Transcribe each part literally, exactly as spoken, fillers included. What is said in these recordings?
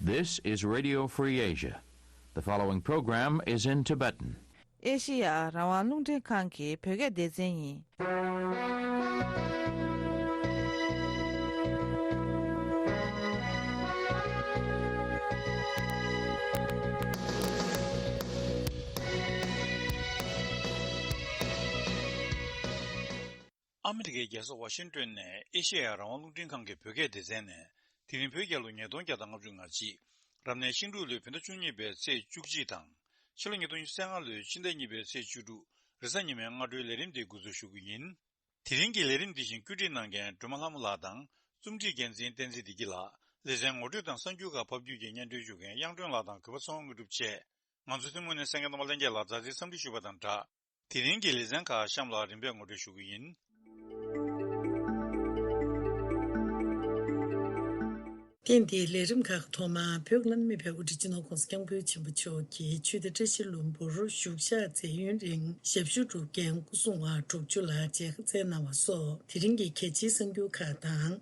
This is Radio Free Asia. The following program is in Tibetan. ཨེ་ཤེ་ཡ་རང་དབང་རླུང་འཕྲིན་ཁང་གི་བོད་སྐད་སྡེ་ཚན་ཡིན། ཨ་མི་རི་ཀའི་རྒྱལ་ས་ཝ་ཤིང་ཏོན་ནས་ཨེ་ཤེ་ཡ་རང་དབང་རླུང་འཕྲིན་ཁང་གི་བོད་སྐད་སྡེ་ཚན་ནས། དེ་རིང་བོད་རྒྱལ་ལོ་ཉིས་སྟོང་བརྒྱ་དང་ལྔ་བཅུ་ང་གཅིག་རབ་གནས་ཤིང་འབྲུག་ལོའི་བོད་ཟླ་བཅུ་གཉིས་པའི་ཚེས་བཅུ་གཅིག་དང་། ཕྱི་ལོ་ཉིས་སྟོང་ཉི་ཤུ་རྩ་ལྔ་ལོའི་ཕྱི་ཟླ་གཉིས་པའི་ཚེས་བཅུ་དྲུག་རེས་གཟའ་ཉི་མའི་སྔ་དྲོའི་ལས་རིམ་འདི་འགོ་འཛུགས་ཞུ་གི་ཡིན། དེ་རིང་གི་ལས་རིམ་འདི་བཞིན་བཀོད་སྒྲིག་གནང་མཁན་སྒྲོལ་མ་ལྷ་མོ་ལགས་དང་། རྩོམ་སྒྲིག་འགན་འཛིན་བསྟན་འཛིན་བདེ་སྐྱིད་ལགས། ལེ་ཚན་ངོ་སྤྲོད་དང་གསར་འགྱུར་ཁག་ཕབ་སྒྱུར་གྱིས་སྙན་སྒྲོན་ཞུ་མཁན་དབྱངས་སྒྲོན་ལགས་དང་གུས་པ་ཚེ་དབང་དངོས་གྲུབ་བཅས། ང་ཚོ་ཐུན་མོང་ནས་གསན་མཁན་རྣམ་པ་ལྷན་རྒྱས་ལ་མཛའ་བརྩེའི་འཚམས་འདྲི་ཞུ་བ་དང་སྦྲགས། དེ་རིང་གི་ལེ་ཚན་ཁག་གཤམ་ལ་རིམ་པས་ངོ་སྤྲོད་ཞུ་གི་ཡིན། ཐེངས་འདིའི་ལས་རིམ་ཁག་ཐོག་མར་བོད་བླ་ན་མེད་པའི་དབུ་ཁྲིད་སྤྱི་ནོར་༧གོང་ས་༧སྐྱབས་མགོན་ཆེན་པོ་མཆོག་གིས་ཆོས་སྡེ་བཀྲ་ཤིས་ལྷུན་པོར་བཞུགས་ཞག་མཛད་ཡུན་རིང་ཞབས་ཞུ་སྒྲུབ་མཁན་སྐུ་སྲུང་བ་དྲུག་ཅུ་ལ་མཇལ་ཁ་བསྩལ་གནང་བ་སོགས་དེ་རིང་གི་གལ་ཆེའི་གསར་འགྱུར་ཁག་དང་།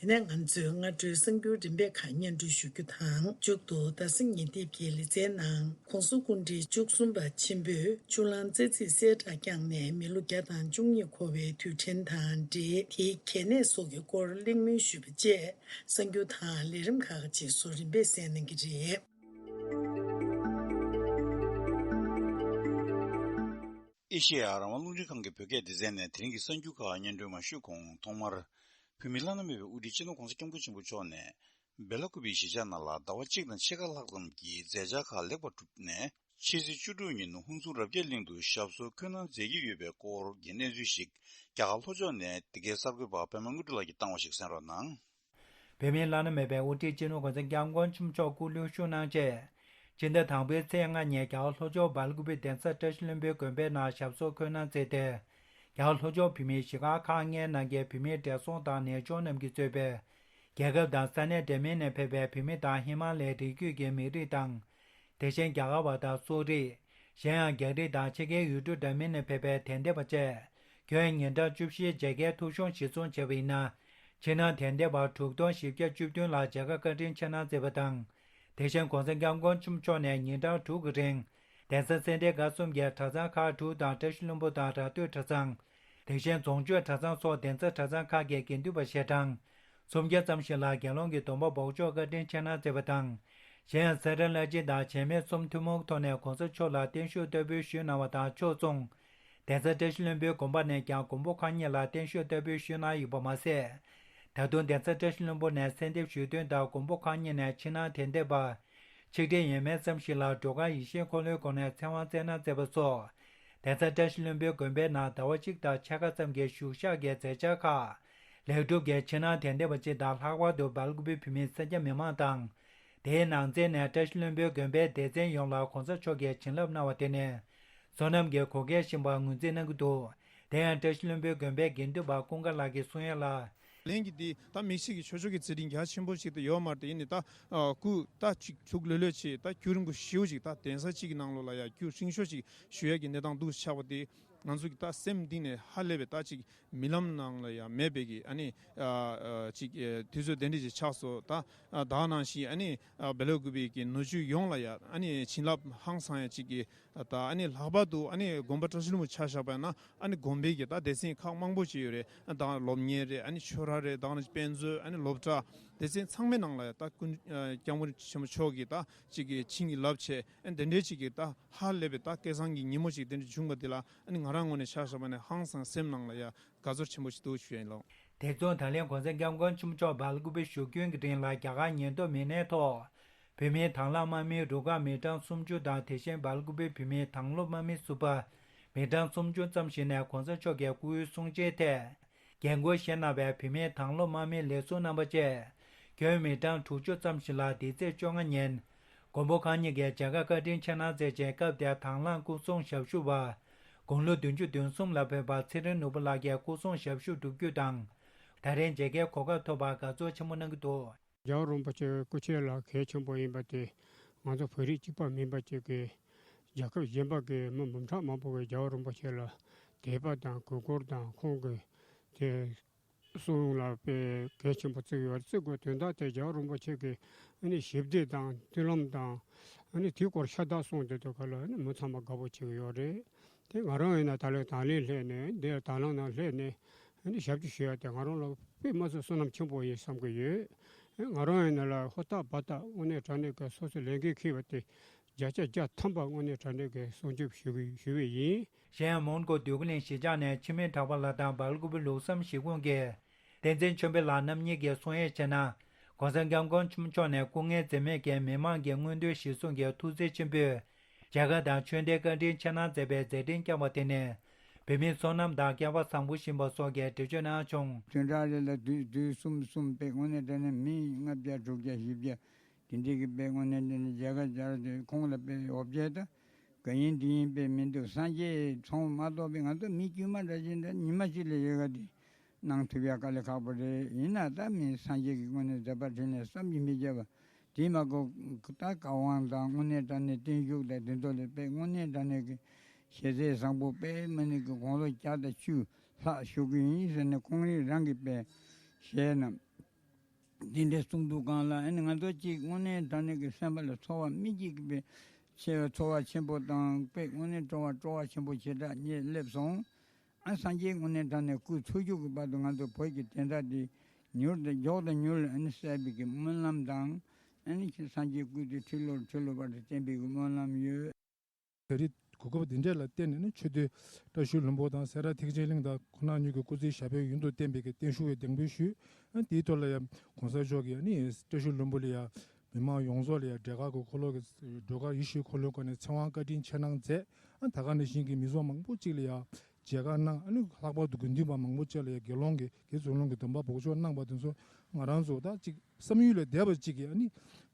དེ་ནས་ང་ཚོས་སྔ་དྲོའི་གསར་འགྱུར་རིམ་པས་ཁག་སྙན་སྒྲོན་ཞུ་རྒྱུ་དང་། མཇུག་ཏུ་རྡ་ས་ཉེ་དེབ་ཀྱི་ལེ་ཚན་ནང་༧གོང་ས་སྐུ་ཕྲེང་བཅུ་གསུམ་པ་ཆེན་པོས་ཆུ་གླང་རྩེ་རྩེས་གསལ་བསྒྲགས་བསྐྱངས་ནས་མི་ལོ་བརྒྱ་དང་བཅུ་གཉིས་འཁོར་བའི་དུས་དྲན་དང་འབྲེལ་དེའི་གལ་གནད་སོགས་ཀྱི་སྐོར་གླེང་མོལ་ཞུས་པ་བཅས་གསར་འགྱུར་དང་ལས་རིམ་ཁག་རྗེས་སུ་རིམ་པས་གསན་གནང་གི་རེད། ཨེ་ཤེ་ཡ་རང་དབང་རླུང་འཕྲིན་ཁང་གི་བོད་སྐད་སྡེ་ཚན་ནས་དེ་རིང་གི་གསར་འགྱུར་ཁག་སྙན་སྒྲོན་མ་ཞུས་གོང་། ཐོག་མར་བོད་མིའི་བླ་ན་མེད་པའི་དབུ་ཁྲིད་སྤྱི་ནོར་༧གོང་ས་༧སྐྱབས་མགོན་ཆེན་པོ་མཆོག་ནས་སྦེ་ལ་ཀུ་པེའི་གཞིས་ཆགས་ནང་ལ་ཟླ་བ་གཅིག་དང་ཕྱེད་ཀ་ལྷག་ཙམ་གྱི་མཛད་འཆར་ཁག་ལེགས་པར་གྲུབ་ནས། ཕྱི་ཚེས་བཅུ་དྲུག་ཉིན་ཧུན་སུར་རབ་རྒྱས་གླིང་དུ་ཞབས་སོར་འཁོད་གནང་མཛད་ཀྱི་ཡོད་པའི་སྐོར་གྱི་གནས་ཚུལ་ཞིག་རྒྱ་གར་ལྷོ་ཕྱོགས་ནས་འདི་གའི་གསར་འགོད་པ་པད་མ་དངོས་གྲུབ་ལགས་ཀྱིས་བཏང་བ་ཞིག་གསན་རོགས་གནང་། བོད་མིའི་བླ་ན་མེད་པའི་དབུ་ཁྲིད་སྤྱི་ནོར་༧གོང་ས་༧སྐྱབས་མགོན་ཆེན་པོ་མཆོག་སྐུ་ལུས་བཞུགས་གནང་རྗེས། སྤྱི་ཟླ་དང་པོའི་ཚེས་ལྔ་ཉིན་རྒྱ་གར་ལྷོ་ཕྱོགས་སྦེལ་ཀུ་པེ་གདན་ས་བཀྲ་ཤིས་ལྷུན་པོའི་དགོན་པའི་ནང་ཞབས་སོར་འཁོད་གནང་མཛད་དེ། རྒྱ་གར་ལྷོ་ཕྱོགས་བོད་མིའི་གཞིས་ཆགས་ཁག་ལྔའི་ནང་གི་བོད་མིའི་བགྲེས་སོང་དང་ནད་གཅོད་རྣམས་ཀྱིས་གཙོས་པའི་རྒྱལ་ཁབ་དང་ས་གནས་འདྲ་མིན་ནས་ཕེབས་པའི་བོད་མི་དང་ཧི་མ་ལའི་རི་རྒྱུད་ཀྱི་མི་རིགས་དང་། དེ་བཞིན་རྒྱ་གར་བ་དང་སོག་རིགས། གཞན་ཡང་རྒྱ་རིགས་དང་ཕྱི་རྒྱལ་ཡུལ་གྲུ་འདྲ་མིན་ནས་ཕེབས་པའི་དད་ལྡན་པ་བཅས། ཁྱོན་ཉིན་གྲངས་བཅུ་བཞིའི་མཇལ་ཁའི་ཐོ་གཞུང་གཞིར་བཟུང་བྱས་པ་ཡིན་ན། ཕྱི་ནང་དད་ལྡན་པ་དྲུག་སྟོང་བཞི་བརྒྱ་བཅུ་བདུན་ལ་མཇལ་ཁ་བཀའ་དྲིན་ཆེ་གནང་མཛད་པ་དང་། དེ་བཞིན་༧གོང་ས་༧སྐྱབས་མགོན་ཆེན་པོ་མཆོག་ནས་ཉིན་གྲངས་དྲུག་གི་རིང་། གདན་ས་སེ་འབྲས་དགའ་གསུམ་གྱི་གྲྭ་ཚང་ཁག་དྲུག་དང་བཀྲ་ཤིས་ལྷུན་པོ་དང་ར་སྟོད་གྲྭ་ཚང་། དེ་བཞིན་རྫོང་ཆོས་གྲྭ་ཚང་སོགས་གདན་ས་གྲྭ་ཚང་ཁག་གི་དགེ་འདུན་པ་ཞལ་གྲངས་སུམ་བརྒྱ་ཙམ་ཞིག་ལ་དགེ་སློང་གི་སྡོམ་པ་འབོགས་ཆོག་བཀའ་དྲིན་ཆེ་གནང་མཛད་པ་དང་། གཞན་ཡང་སེ་ར་བླ་སྤྱི་དང་བྱེས་སྨད་གསུམ་ཐུན་མོང་ཐོག་ནས་གོང་ས་མཆོག་ལ་བརྟན་བཞུགས་བསྟར་འབུལ་ཞུས་གནང་བ་དང་ཕྱོགས་མཚུངས། གདན་ས་བཀྲ་ཤིས་ལྷུན་པོའི་དགོན་པ་ནས་ཀྱང་མགོན་པོ་གང་ཉིད་ལ་བརྟན་བཞུགས་བསྟར་འབུལ་ཞུས་གནང་ཡོད་པ་མ་ཟད། ད་དུང་གདན་ས་བཀྲ་ཤིས་ལྷུན་པོ་ནས་གསོལ་འདེབས་ཞུས་དོན་དང་མགོན་པོ་གང་ཉིད་ནས་ཕྱི་ནང་དད་ལྡན་པ། ཆིག་སྒྲིལ་ཡས་མས་ཙམ་ཞིག་ལ་སྒྲོལ་དཀར་ཡེ་ཤེས་འཁོར་ལོའི་སྒོ་ནས་ཚེ་དབང་སྩལ་གནང་མཛད་པ་སོགས། གདན་ས་བཀྲ་ཤིས་ལྷུན་པོའི་དགོན་པའི་ནང་ཟླ་བ་གཅིག་དང་ཕྱེད་ཀ་ཙམ་གྱི་བཞུགས་ཞག་གི་མཛད་འཆར་ཁག་ལེགས་གྲུབ་ཀྱིས་ཕྱི་ནང་དད་ལྡན་པ་སྤྱི་དང་ལྷག་པར་དུ་སྦེལ་ཀུ་པེ་བོད་མི་སེར་སྐྱ་མི་མང་དང་། དེའི་ནང་ཚན་ནས་བཀྲ་ཤིས་ལྷུན་པོའི་དགོན་པའི་སྡེ་ཚན་ཡོངས་ལ་གོང་ས་མཆོག་གིས་བྱིན་རླབས་གནང་བ་དེ་ནི་བསོད་ནམས་ཀྱི་བགོ་སྐལ་ཞིག་ཡིན་པར་ངོས་འཛིན་གནང་གི་འདུག་དེ་ཡང་བཀྲ་ཤིས་ལྷུན་པོའི་དགོན་པའི་དགེ་འདུན་པ་ཀུན་དགའ་ལགས་ཀྱིས་གསུང་ཡ་ལ། ལན་གྱི་འདི་ད་དམིགས་བསལ་གྱི་ཆོས་ཕྱོགས་ཀྱི་མཛད་འཕྲིན་རྒྱ་ཆེན་པོ་ཞིག་ཏུ་ཡོད་མ་རེད། ཡིན་ནི་ད་སྐུ་ད་ཅིག་ཐུགས་ལྷོད་ལྷོད་བྱས། ད་རྒྱུན་རིང་པོ་ཞེ་པོ་ཅིག་ད་གདན་ས་གཅིག་གི་ནང་ལོགས་ལ་ཡ་རྒྱུན་རིང་ཤོས་ཅིག་བཞུགས་ཡ་གི་གནས་སྟངས་འདུག་ཆགས་པ་དེ། ང་ཚོ་གི་ད་སེམས་གཏིང་ནས་ཧ་ལས་པའི་ད་ཅིག་རྨི་ལམ་ནང་ལ་ཡང་མེད་པའི་གི་ཨ་ནི་ཨ་ཨ་ཅིག་ཨེ་དུས་ཚོད་དེ་འདྲ་ཅིག་ཆགས་སོང་། ད་ཨ་ད་ནང་བཞིན་ཨ་ནི་ཨ་སྦེ་ལ་ཀུ་པེ་གི་ནུབ་ཕྱོགས་ཡོངས་ལ་ཡང་ཨ་ནི་བྱིན་རླབས་ཧང་སང་ཡ་ཅིག་གི་ད་ཨ་ནི་ལྷག་པར་དུ་ཨ་ནི་དགོན་པ་བཀྲ་ཤིས་ལྷུན་པོ་ཆ་བཞག་པ་ཡིན་ན་ཨ་ནི་དགོན་པའི་གི་ད་སྡེ་ཚན་ཁག་མང་པོ་ཅིག་ཡོད་རེད། ཨ་ད་སློབ་གཉེར་རེད། ཨ་ནི་ཆོས་ར་རེད། ད་ཨ་ནི་དཔེ་མཛོད། ཨ་ནི་སློབ་གྲྭ། སྡེ་ཚན་ཚང་མའི་ནང་ལ་ཡང་ད་ཀུན་ཨ་སྐྱབས་མགོན་ཆེན་པོ་མཆོག་གིས་ད་ཅིག་གི་བྱིན་གྱིས་བརླབས་བྱས། ཨ་དེ་འདྲའི་ཅིག་གི་ད་ཧ་ལས་པའི་ད་སྐལ་བཟང་གི་ཉིན་མོ་ཅིག་དེ་འདྲ་བྱུང་བ་དེ་ལ་ཨ་ནི་ང་རང་ངོས་ནས་ཆ་བཞག་པ་ནས་ཧང་སང་སེམས་ནང་ལ་ཡ་དགའ་ཚོར་ཆེན་པོ་ཞིག་འདུག་ཞུ་ཡ་ཡིན་ལགས། དེ་མཚུངས་ད་ལན་གོང་ས་སྐྱབས་མགོན་ཆེན་པོ་མཆོག་སྦེལ་ཀུ་པེ་བཞུགས་རྒྱུན་གྱི་རིང་ལ་རྒྱ་གར་ཉེན་རྟོག་མི་སྣའི་ཐོག་བོད་མིའི་དང་བླངས་དམག་མིའི་རུ་ཁག་མི་གྲངས་སུམ་ཅུ་དང་། དེ་བཞིན་སྦེལ་ཀུ་པེ་བོད་མིའི་དྭང་སློབ་དམག་མི་ཟུར་པ་མི་གྲངས་སུམ་ཅུ་ཙམ་ཞིག་ནས་གོང་ས་མཆོག་གི་སྐུའི་གསུང་བཤད་ཐད། འགན་འཁུར་བཞེས་གནང་བའི་བོད་མིའི་དྭང་སློབ་དམག་མི་ལས་ཟུར་རྣམ་པ་བཅས་ཁྱོན་མི་གྲངས་དྲུག་ཅུ་ཙམ་ཞིག་ལ་འདི་ཚེས་བཅོ་ལྔ་ཉིན་མགོན་པོ་གང་ཉིད་ཀྱི་མཇལ་ཁ་བཀའ་དྲིན་ཆེ་གནང་མཛད་ཅིང་། སྐབས་དེར་དྭང་བླངས་སྐུ་སྲུང་ཞབས་ཞུ་བ་དགུང་ལོ་བདུན་ཅུ་དོན་གསུམ་ལ་ཕེབས་པ་ཚེ་རིང་ནོར་བུ་ལགས་ཀྱིས་སྐུ་སྲུང་ཞབས་ཞུ་བསྒྲུབ་རྒྱུ་དང་། ད་རེས་མཇལ་ཁའི་གོ་སྐབས་ཐོབ་པར་དགའ་ཚོར་ཆེན་པོ་གནང་གི་འདུག་རྒྱལ་བ་རིན་པོ་ཆེའི་སྐུ་ཕྱྭ་ལ་གལ་ཆེན་པོ་ཡིན་པ་དེ། ང་ཚོ་བོད་རིགས་གཅིག་པ་མིན་པ་ཅིག་གིས་རྒྱལ་ཁབ་གཞན་པ་གི་མི་འབུམ་ཕྲག་མང་པོ་གིས་རྒྱལ་བ་རིན་པོ་ཆེ་ལ་དད་པ་དང་གུས་བཀུར་དང་། ཁོང་གི་དེ་ གསུང་ལ་དཔེ་གལ་ཆེན་པོ་བརྩི་གི་ཡོད་རེད། བརྩི་དགོས་དོན་དག་དེ་རྒྱལ་བ་རིན་པོ་ཆེ་གི་ཨ་ནི་ཞི་བདེ་དང་མཐུན་ལམ་དང་ཨ་ནི་དེའི་སྐོར་ཤ་སྟག་གསུངས་བསྡད་དུས་སྐབས་ལ་ཨ་ནི་མི་ཚང་མ་དགའ་པོ་བྱེད་ཀྱི་ཡོད་རེད། དེ་ང་རང་ཡིན་ན་ད་ལོ་དང་ལེན་སླེབས་ནས་འདིར་དང་བླངས་ནང་སླེབས་ནས་ཨ་ནི་ཞབས་ཕྱི་ཞུ་ཡ་དེ་ང་རང་ལ་དཔེ་མ་སྲིད་བསོད་ནམས་ཆེན་པོ་ཡིན་བསམ་གྱི་ཡོད། ང་རང་ཡིན་ན་ལ་ཧུར་ཐག་འབད་ཐག་དངོས་གནས་དྲང་གནས་ཀྱི་སོ་སོའི་ལས་འགན་འཁྱེར་བ་དེ་བརྒྱ་ཆ་བརྒྱ་ཐམ་པ་དངོས་གནས་དྲང་གནས་ཀྱི་སྲུང་སྐྱོབ་ཞུ་གི་ཞུ་བས་ཡིན། གཞན་ཡང་མོན་གྷོ་འདོད་རྒུ་གླིང་གཞིས་ཆགས་ནས་འཆི་མེད་གྲགས་པ་ལགས་དང་སྦེལ་ཀོབ་ལུགས་བསམ་གཞིས་ཁོངས་ཀྱི་བསྟན་འཛིན་ཆོས་འཕེལ་ལགས་རྣམ་གཉིས་ཀྱིས་གསུང་ཡས་བྱས་ན། ༸གོང་ས་༸སྐྱབས་མགོན་ཆེན་པོ་མཆོག་ནས་སྐུ་ངལ་འཛེམས་མེད་ཀྱིས་མི་མང་གི་མངོན་འདོད་གཞིར་བཟུང་གིས་ཐུགས་བརྩེ་ཆེན་པོས་མཇལ་ཁ་དང་ཆོས་འབྲེལ་བཀའ་དྲིན་ཆེ་གནང་མཛད་པའི་མཛད་འཕྲིན་བསྐྱངས་པ་དེ་ནི་བོད་མིའི་བསོད་ནམས་དང་སྐལ་བ་བཟང་པོ་ཞིག་ཡིན་པ་སོགས་ཀྱི་འགྲེལ་བརྗོད་གནང་བྱུང་། བདུན་ཕྲག་རེ་ལ་དུས་དུས་གསུམ་གསུམ་པའི་དངོས་གནས་དྲང་གནས་མི་ལྔ་བརྒྱ་དྲུག་བརྒྱ་བཞི་བརྒྱ་དེ་འདྲའི་གི་པའི་དངོས་གནས་དྲང་གནས་མཇལ་ཁ་བཅར་ཏེ་ཁོང་ལ་པའི་འོ་བརྒྱལ་ད་ག་ཡིན་དེ་ཡིན་པའི་མི་འདུག་སངས་རྒྱས་ཚོང་མ་གཏོགས་པའི་ང་ཚོ་མི་དཀྱུས་མ་འདྲ་ཞིག་འདྲ་ཉི་མ་གཅིག་ལ་ཡོད་ག་དེ། གནང་ཐུབ་ཡ་དཀའ་ལས་ཁག་པོ་རེད། ཡིན་ན་ད་མི་སངས་རྒྱས་ཀྱི་དངོས་གནས་མཛད་པ་དྲིན་ལས་བསམ་གྱིས་མི་ཁྱབ་པ་དེ་མ་གོ་ད་བཀའ་དབང་དང་དངོས་གནས་དྲང་གནས་བརྟན་བཞུགས་དང་དེ་ཚོ་ལས་དཔེ་དངོས་གནས་དྲང་གནས་ཀྱི་ཞལ་ཟས་བཟང་པོ་དཔེ་མ་ནི་གི་དགུང་ལོ་བརྒྱ་དང་བཅུ་ལྷག་བཞུགས་ཀྱི་ཡིན་ཟེར་ནས་ཁོང་རང་རང་གི་དཔེ་བཤད་ན། དེ་འདྲའི་གསུང་འདུག་གང་ལ་ཨ་ནི་ང་ཚོ་གཅིག་དངོས་གནས་དྲང་གནས་ཀྱི་སེམས་པ་ལ་ཚོར་བ་མི་གཅིག་གི་དཔེ་ཆེ་བའི་ཚོར་བ་ཆེན་པོ་དང་དཔེ་དངོས་གནས་སྤྲོ་བ་སྤྲོ་བ་ཆེན་པོ་ཞེ་དྲག་རྙེད་སླེབས་སོང་། ཨ་སངས་རྒྱས་དངོས་གནས་དྲང་གནས་སྐུ་འཚོ་བཅུད་ཀྱི་བར་དུ་ང་ཚོ་བོད་ཀྱི་བདེན་མཐའ་འདི་མྱུར་དུ་མགྱོགས་དང་མྱུར་ལ་ཨ་ནི་གསལ་བའི་གི་སྨོན་ལམ་དང་ཨ་ནི་སངས་རྒྱས་སྐུ་ཚེ་ཁྲི་ལོར་ཁྲི་ལོ་བར་དུ་བརྟན་པའི་གི་སྨོན་ལམ་ཡོད། ད་རེས་གོ་སྐབས་འདི་འདྲ་ལ་བརྟེན་ནས་ནི་ཆོས་སྡེ་བཀྲ་ཤིས་ལྷུན་པོ་དང་སེ་ར་ཐེག་ཆེན་གླིང་དང་ཁོ་ན་ཉིད་ཀྱི་སྐུ་ཚེ་ཞབས་པད་ཡུན་དུ་བརྟན་པའི་གི་བརྟན་བཞུགས་ཀྱི་གདེང་འབུལ་ཞུས། ཨ་དེའི་ཐོག་ལ་ཡང་གོང་ས་མཆོག་གིས་ཨ་ནི་བཀྲ་ཤིས་ལྷུན་པོ་ལ་ཡང་མི་མང་ཡོངས་རྫོགས་ལ་ཡང་འབྲས་དཀར་གྱི་འཁོར་ལོ་གི་སྒྲོལ་དཀར་ཡེ་ཤེས་འཁོར་ལོའི་སྒོ་ནས་ཚེ་དབང་བཀའ་དྲིན་ཆེ་གནང་མཛད། ཨ་ད་ག་ནང་བཞིན་གྱི་མི་ཚོགས་མང་པོ་གཅིག་ལ་ཡང་མཇལ་ཁ་གནང་། ཨ་ནི་ལྷག་པར་དུ་དགེ་འདུན་པ་མང་པོ་གཅིག་ལ་ཡང་དགེ་སློང་གི་དགེ་ཚུལ་སློང་གི་སྡོམ་པ་འབོགས་ཆོག་གནང་བ་དེ་ཚོ་ང་རང་ཚོ་ད་གཅིག་བསམ་ཡུལ་ལས་འདས་པ་གཅིག་གིས་ཨ་ནི་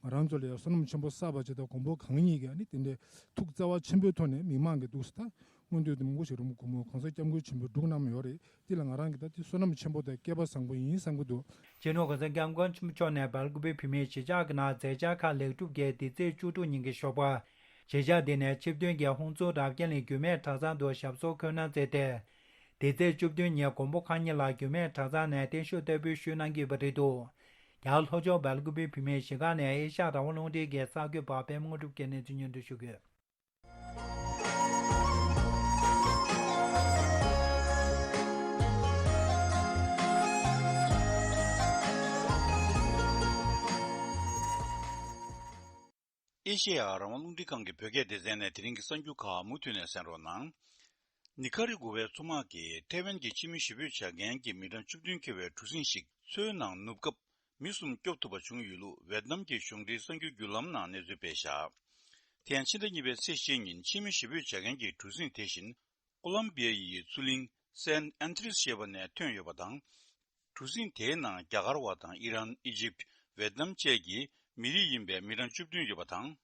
ང་རང་ཚོ་ལ་ཡང་བསོད་ནམས་ཆེན་པོ་བསགས་པ་ཅིག་དང་མགོན་པོ་གང་ཉིད་ཀྱིས་ཨ་ནི་དེ་འདྲའི་ཐུགས་བརྩེ་བ་ཆེན་པོའི་ཐོག་ནས་མི་མང་གི་འདུག་སེ་ད་མངོན་འདོད་དུ་མང་པོ་ཞིག་རིན་པོ་ཆེ་གོང་ས་སྐྱབས་མགོན་ཆེན་པོས་སྒྲུབ་གནང་ཡོད་རེད། དེ་ལ་ང་རང་གིས་ད་དེ་བསོད་ནམས་ཆེན་པོ་དང་སྐལ་པ་བཟང་པོ་ཡིན་བསམ་གྱི་འདུག་སྤྱི་ནོར་གོང་ས་སྐྱབས་མགོན་ཆེན་པོ་མཆོག་ནས་སྦེལ་ཀོབ་བོད་མིའི་གཞིས་ཆགས་ཀྱི་ནང་མཛད་འཆར་ཁག་ལེགས་གྲུབ་ཀྱིས་འདི་ཚེས་བཅུ་དྲུག་ཉིན་གྱི་ཞོགས་པ། གཞིས་ཆགས་འདི་ནས་ཆིབས་ཐོན་གྱིས་ཧོང་ཙུའུ་རབ་རྒྱན་གླིང་རྒྱུད་སྨད་གྲྭ་ཚང་དུ་ཞབས་སོར་འཁོད་གནང་མཛད་དེ། འདི་ཚེས་བཅུ་བདུན་ཉིན་མགོན་པོ་གང་ཉིད་ལགས་རྒྱུད་སྨད་གྲྭ་ཚང་ནས་བརྟན་བཞུགས་བསྟར་འབུལ་ཞུས་གནང་གི་ཡོད་པ་རེད་འདུག་རྒྱ་གར་ལྷོ་ཕྱོགས་སྦེལ་ཀོབ་བོད་མིའི་གཞིས་ཁག་ནས་ཨེ་ཤ་ཡ་རང་དབང་རླུང་འཕྲིན་གྱི་གསར་འགོད་པ་པད་མ་དངོས་གྲུབ་ཀྱིས་གནས་ཚུལ་སྙན་སྒྲོན་ཞུ་གི་ཡོད། ཨེ་ཤེ་ཡ་རང་དབང་རླུང་འཕྲིན་ཁང་གི་བོད་སྐད་སྡེ་ཚན་ནས་དེ་རིང་གི་གསར་འགྱུར་ཁག་མུ་མཐུད་ནས་གསན་རོགས་གནང་། ནི་ཀ་ར་གུ་ཝའི་མཚོ་དམག་གིས་ཐའེ་ཝན་གྱི་ཕྱི་མི་གཞིས་སྤོས་བྱ་མཁན་གྱི་མི་གྲངས་བཅུ་བདུན་འཁྱེར་བའི་གྲུ་གཟིངས་ཤིག་མཚོའི་ནང་ནུབ་སྐབས། མི་གསུམ་སྐྱོབ་ཐུབ་པ་བྱུང་ཡོད་ལུགས་ཝེད་ནམ་གྱི་གཞུང་འབྲེལ་གསར་འགྱུར་བརྒྱུད་ལམ་ནང་གནས་ཚུལ་སྤེལ་བཞག་དེ་ཡང་ཕྱི་ཟླ་གཉིས་པའི་ཚེས་བཞི་ཉིན་ཕྱི་མི་གཞིས་སྤོས་བྱ་མཁན་གྱི་གྲུ་གཟིངས་དེ་བཞིན་ཀོ་ལམ་བི་ཡ་ཡི་མཚོ་གླིང་སན་ཨན་ཏྲེས་ཞེས་པ་ནས་ཐོན་ཡོད་པ་དང་། གྲུ་གཟིངས་དེའི་ནང་རྒྱ་གར་བ་དང་ཨི་རན། ཨི་ཇིབ། ཝེད་ནམ་བཅས་ཀྱི་མི་རིགས་ཡིན་པའི་མི་གྲངས་བཅུ་བདུན་ཡོད་པ་དང་།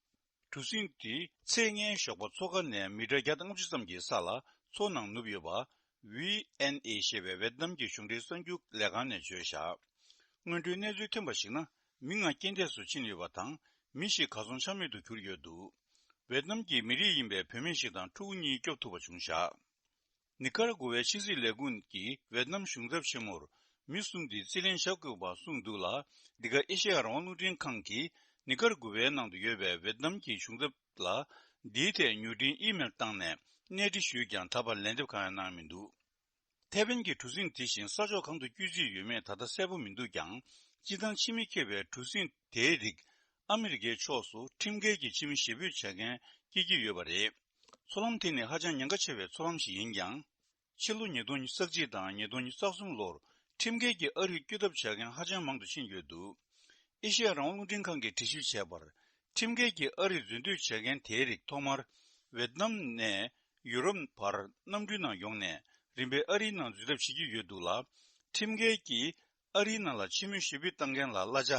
གྲུ་གཟིངས་དེ་ཚེས་ལྔའི་ཞོགས་པ་མཚོ་ཁ་ནས་མི་ཊར་བརྒྱ་དང་ལྔ་བཅུ་ཙམ་གྱི་ས་ལ་མཚོ་ནང་ནུབ་ཡོད་པ། ཝི་ཨེན་ཨེ་ཞེས་པའི་ཝེད་ནམ་གྱི་གཞུང་འབྲེལ་གསར་འགྱུར་ལས་ཁང་ནས་བརྗོད་བཞག་སྔོན་འགྲོའི་གནས་ཚུལ་ཐོན་པར་གཞིགས་ན། མི་ལྔ་རྐྱེན་འདས་སུ་ཕྱིན་ཡོད་པ་དང་། མི་ཞིག་གར་སོང་ཆ་མེད་དུ་གྱུར་ཡོད་འདུག་ཝེད་ནམ་གྱི་མི་རིགས་ཡིན་པའི་བུད་མེད་ཞིག་དང་ཕྲུ་གུ་གཉིས་སྐྱོབ་ཐུབ་པ་བྱུང་བཞག་ནི་ཀ་ར་གུ་ཝའི་ཕྱི་སྲིད་ལས་ཁུངས་ཀྱིས་ཝེད་ནམ་གཞུང་ཚབ་ཆེན་མོར་མི་གསུམ་དེ་རྩིས་ལེན་བྱ་དགོས་པ་གསུངས་འདུག་ལ། འདི་ག་ཨེ་ཤེ་ཡ་རང་དབང་རླུང་འཕྲིན་ཁང་གིས་ནི་ཀ་ར་གུ་ཝའི་ནང་དུ་ཡོད་པའི་ཝེད་ནམ་གྱི་གཞུང་ཚབ་ལ་འདིའི་ཐད་མྱུར་འཕྲིན་ཨི་མེལ་བཏང་ནས་གནས་འདྲི་ཞུས་ཀྱང་ད་བར་ལན་འདེབས་གང་ཡང་གནང་མི་འདུག་ཐའེ་ཝན་གྱི་གྲུ་གཟིངས་དེ་བཞིན་ས་ཕྱོགས་གང་དུ་བསྐྱོད་རྩིས་ཡོད་མེད་ད་ལྟ་གསལ་པོ་མི་འདུག་ཀྱང་། སྤྱིར་བཏང་ཕྱི་མི་འཁྱེར་བའི་གྲུ་གཟིངས་དེའི་རིགས་ཨ་མི་རི་ཀའི་ཕྱོགས་སུ་ཁྲིམས་འགལ་གྱི་ཕྱི་མི་གཞིས་སྤོས་བྱ་མཁན་སྐྱེལ་གྱི་ཡོད་པ་རེད། མཚོ་ལམ་དེ་ནི་ཧ་ཅང་ཉེན་ཁ་ཆེ་བའི་མཚོ་ལམ་ཞིག་ཡིན་ཀྱང་། ཕྱི་ལོ་ཉིས་སྟོང་ཉི་ཤུ་རྩ་གཅིག་དང་ཉིས་སྟོང་ཉི་ཤུ་རྩ་གསུམ་ལོར་ཁྲིམས་འགལ་གྱི་ཨ་རིར་བསྐྱོད་ཐབས་བྱ་མཁན་ཧ་ཅང་མང་དུ་ཕྱིན་ཡོད་འདུག་ཨེ་ཤེ་ཡ་རང་དབང་རླུང་འཕྲིན་ཁང་གིས་འགྲེལ་བཤད་བྱས་པར། ཁྲིམས་འགལ་གྱིས་ཨ་རིར་འཛུལ་སྡོད་བྱེད་མཁན་དེའི་རིགས་ཐོག་མར་ཝེད་ནམ་ནས་ཡུ་རོབ་བར་གནམ་གྲུའི་ནང་ཡོང་ནས་རིམ་པས་ཨ་རིའི་ནང་འཛུལ་ཐབས་བྱེད་ཀྱི་ཡོད་འདུག་ལ། ཁྲིམས་འགལ་གྱིས་ཨ་རིའི་ནང་ལ་ཕྱི་མི་གཞིས་སྤོས་བཏང་མཁན་ལ་གླ་ཆ་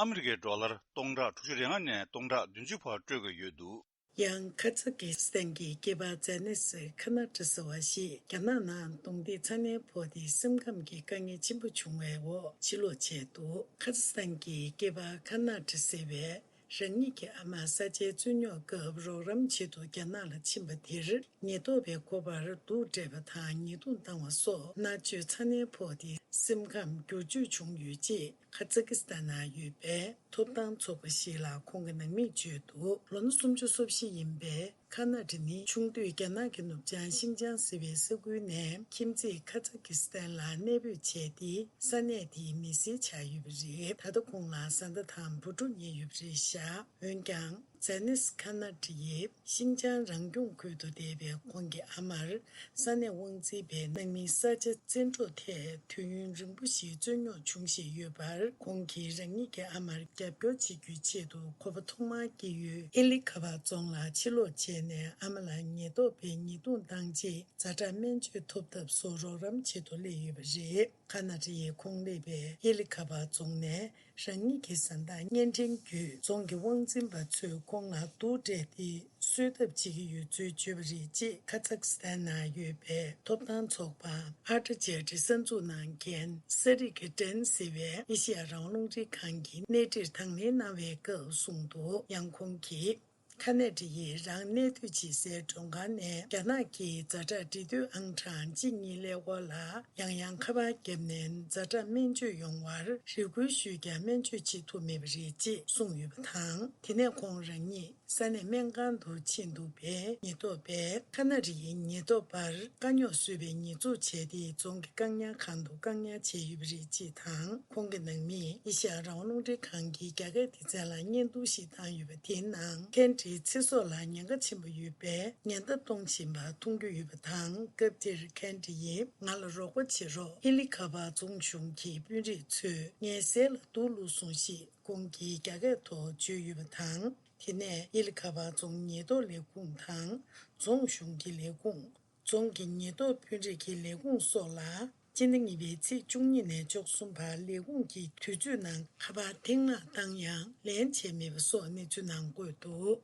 ཨ་མི་རི་ཀའི་ཌོ་ལར་སྟོང་ཕྲག་དྲུག་ཅུ་རེ་ལྔ་ནས་སྟོང་ཕྲག་བདུན་ཅུ་བར་སྤྲོད་དགོས་ཡོད་འདུག་ཡང་ཁ་ཛ་ཀི་སི་ཐན་གྱི་སྐྱེས་པ་ཛེ་ནེ་སི་ཁ་ན་ཏྲི་ཟེར་བ་ཞིག་རྒྱ་ནག་ནང་རྡུང་རྡེག་ཚ་ནན་ཕོག་སྟེ་སེམས་ཁམས་ཀྱི་དཀའ་ངལ་ཆེན་པོ་བྱུང་བའི་འོག་ཕྱིར་ལོག་བྱས་འདུག་ཁ་ཛ་སི་ཐན་གྱི་སྐྱེས་པ་ཁ་ན་ཏྲི་ཟེར་བས་ རང་ཉིད་ཀྱི་ཨ་མ་ས་ཆའི་རྩོད་རྙོག་སྐབས་རོགས་རམ་ཆེད་དུ་རྒྱ་ནག་ལ་ཕྱིན་པ་དེར། ཉེན་རྟོག་པས་ཁོ་པར་དུག་སྤྲད་པ་དང་ཉེས་རྡུང་བཏང་བ་སོགས་མནར་གཅོད་ཚ་ནན་ཕོག་སྟེ། སེམས་ཁམས་བསྒྱུར་བཅོས་བྱུང་ཡོད་ཅེས་ཁ་ཛ་ཀི་སི་ཐན་ནང་ཡོད་པའི་ཐོབ་ཐང་ཚོགས་པ་ཞིག་ལ་ཁོང་གི་ནང་མིས་བརྗོད་འདུག་ལོ་ན་སུམ་ཅུ་སོ་བཞི་ཡིན་པའི་ཁ་ན་ཏྲི་ནི། ཆུང་དུས་རྒྱ་ནག་གི་ནུབ་བྱང་ཤིན་ཅང་ཟེར་བའི་ས་ཁུལ་ནས་ཁྱིམ་མཚེས་ཁ་ཛ་ཀི་སི་ཐན་ལ་གནས་སྤོས་བྱས་ཏེ། ས་གནས་དེའི་མི་སེར་ཆགས་ཡོད་པ་རེད། ད་ལྟ་ཁོང་ལ་བཟའ་ཟླ་དང་བུ་ཕྲུག་གཉིས་ཡོད་པ་རེད་བཞག་འོན་ཀྱང་། ཛེ་ནིས་ཁ་ན་ཏྲི་ཡིས་ཤིན་ཅང་རང་སྐྱོང་ཁུལ་དུ་བསྡད་པའི་ཁོང་གི་ཨ་མར། ས་གནས་དབང་འཛིན་པས་ནང་མིའི་ས་ཆ་བཙན་འཕྲོག་ཐད་དུས་ཡུན་རིང་པོ་ཞིག་རྩོད་རྙོག་འབྱུང་བཞིན་ཡོད་པར། ཁོང་གིས་རང་ཉིད་ཀྱི་ཨ་མར་རྒྱབ་སྐྱོར་བྱེད་རྒྱུའི་ཆེད་དུ་ཁོ་པ་ཐོག་མར་སྐྱེས་ཡུལ་ཨི་ལི་ཁ་བ་རྫོང་ལ་ཕྱིར་ལོག་བྱས་ནས། ཨ་མ་ལ་ཉེན་རྟོག་པས་ཉེས་རྡུང་བཏང་རྗེས། ཛ་དྲག་སྨན་བཅོས་ཐོབ་ཐབས་སོགས་རོགས་རམ་ཆེད་དུ་སླེབས་ཡོད་པ་རེད། ཁ་ན་ཏྲི་ཡིས་ཁོང་སླེབས་པའི་ཨི་ལི་ཁ་བ་རྫོང་ནས། རང་ཉིད་ཀྱི་བཟའ་ཟླ་གཉེན་འཕྲིན་བརྒྱུད། རྫོང་གི་དབང་འཛིན་པ་ཚོས་ཁོང་ལ་དུག་སྤྲད་དེ་གསོད་ཐབས་བྱེད་ཀྱི་ཡོད་ཚུལ་བརྗོད་པ་རེད་ཅེས། ཁ་ཛག་སི་ཐན་ནང་ཡོད་པའི་ཐོབ་ཐང་ཚོགས་པ་ཨ་ཏྲ་ཇེ་ཏི་གསར་འཛུགས་གནང་མཁན་ས་རི་ཀི་ཏྲེན་ཟེར་བས་ཨེ་ཤེ་ཡ་རང་དབང་རླུང་འཕྲིན་ཁང་གི་གནས་འདྲིར་དང་ལེན་གནང་བའི་སྐབས་གསུངས་འདུག་ཡང་ཁོང་གིས། ཁ་ན་ཏྲི་ཡིས་རང་གནས་སྡོད་བྱེད་སའི་མགྲོན་ཁང་ནས་རྒྱ་ནག་གི་ཛ་དྲག་འདྲི་འདོད་ཨང་གྲངས་གཅིག་གཉིས་ཀླད་ཀོར་ལ་ཡང་ཡང་ཁ་པར་བརྒྱབ་ནས་ཛ་དྲག་སྨན་བཅོས་ཡོང་བར་རེ་སྐུལ་ཞུས་ཀྱང་སྨན་བཅོས་བྱེད་ཐུབ་མེད་པ་རེད་ཅེས་གསུངས་ཡོད་པ་དང་། དེ་ནས་ཁོང་རང་ཉིད་ས་གནས་སྨན་ཁང་དུ་ཕྱིན་འདུག་པས། ཉེན་རྟོག་པས་ཁ་ན་ཏྲི་ཡི་ཉེན་རྟོག་པར་དཀའ་རྙོག་བཟོས་པའི་ཉེས་འཛུགས་བྱས་ཏེ། རྫོང་གི་བཀག་ཉར་ཁང་དུ་བཀག་ཉར་བྱས་ཡོད་པ་རེད། ཅེས་དང་། ཁོང་གི་ནང་མིས་ཨེ་ཤེ་ཡ་རང་དབང་རླུང་འཕྲིན་ཁང་གི་རྒྱ་སྐད་སྡེ་ཚན་ལ་བརྙན་ཐུང་ཞིག་བཏང་ཡོད་པ་དེའི་ནང་། ཁན་ཏྲིའི་ཚེ་སྲོག་ལ་ཉེན་ཁ་ཆེན་པོ་ཡོད་པས་ཉེན་བརྡ་གཏོང་བཞིན་པ་མཐོང་རྒྱུ་ཡོད་པ་དང་། སྐབས་དེར་ཁན་ཏྲི་ཡིས་ང་ལ་རོགས་པ་བྱེད་རོགས། ཨི་ལི་ཁ་བ་རྫོང་གཞུང་གི་དཔོན་རིགས་ཚོས་ངའི་ཟས་ལ་དུག་བླུགས་སོང་ཞེས་ཁོང་གིས་རྒྱ་སྐད་ཐོག་བརྗོད་ཡོད་པ་དང་། དེ་ནས་ཨི་ལི་ཁ་བ་རྫོང་ཉེན་རྟོག་ལས་ཁུངས་དང་། རྫོང་གཞུང་གི་ལས་ཁུངས། རྫོང་གི་ཉེན་རྟོག་དཔོན་རིགས་ཀྱི་ལས་ཁུངས་སོགས་ལ། སྤྱི་ཟླ་གཉིས་པའི་ཚེས་བཅུ་གཉིས་ནས་བཅུ་གསུམ་བར་ལས་ཁུངས་ཀྱི་དུས་ཚོད་ནང་ཁ་པར་ཐེངས་མང་བཏང་ཡང་ལན་བྱས་མེད་པ་སོགས་གནས་ཚུལ་ནང་འཁོད་འདུག་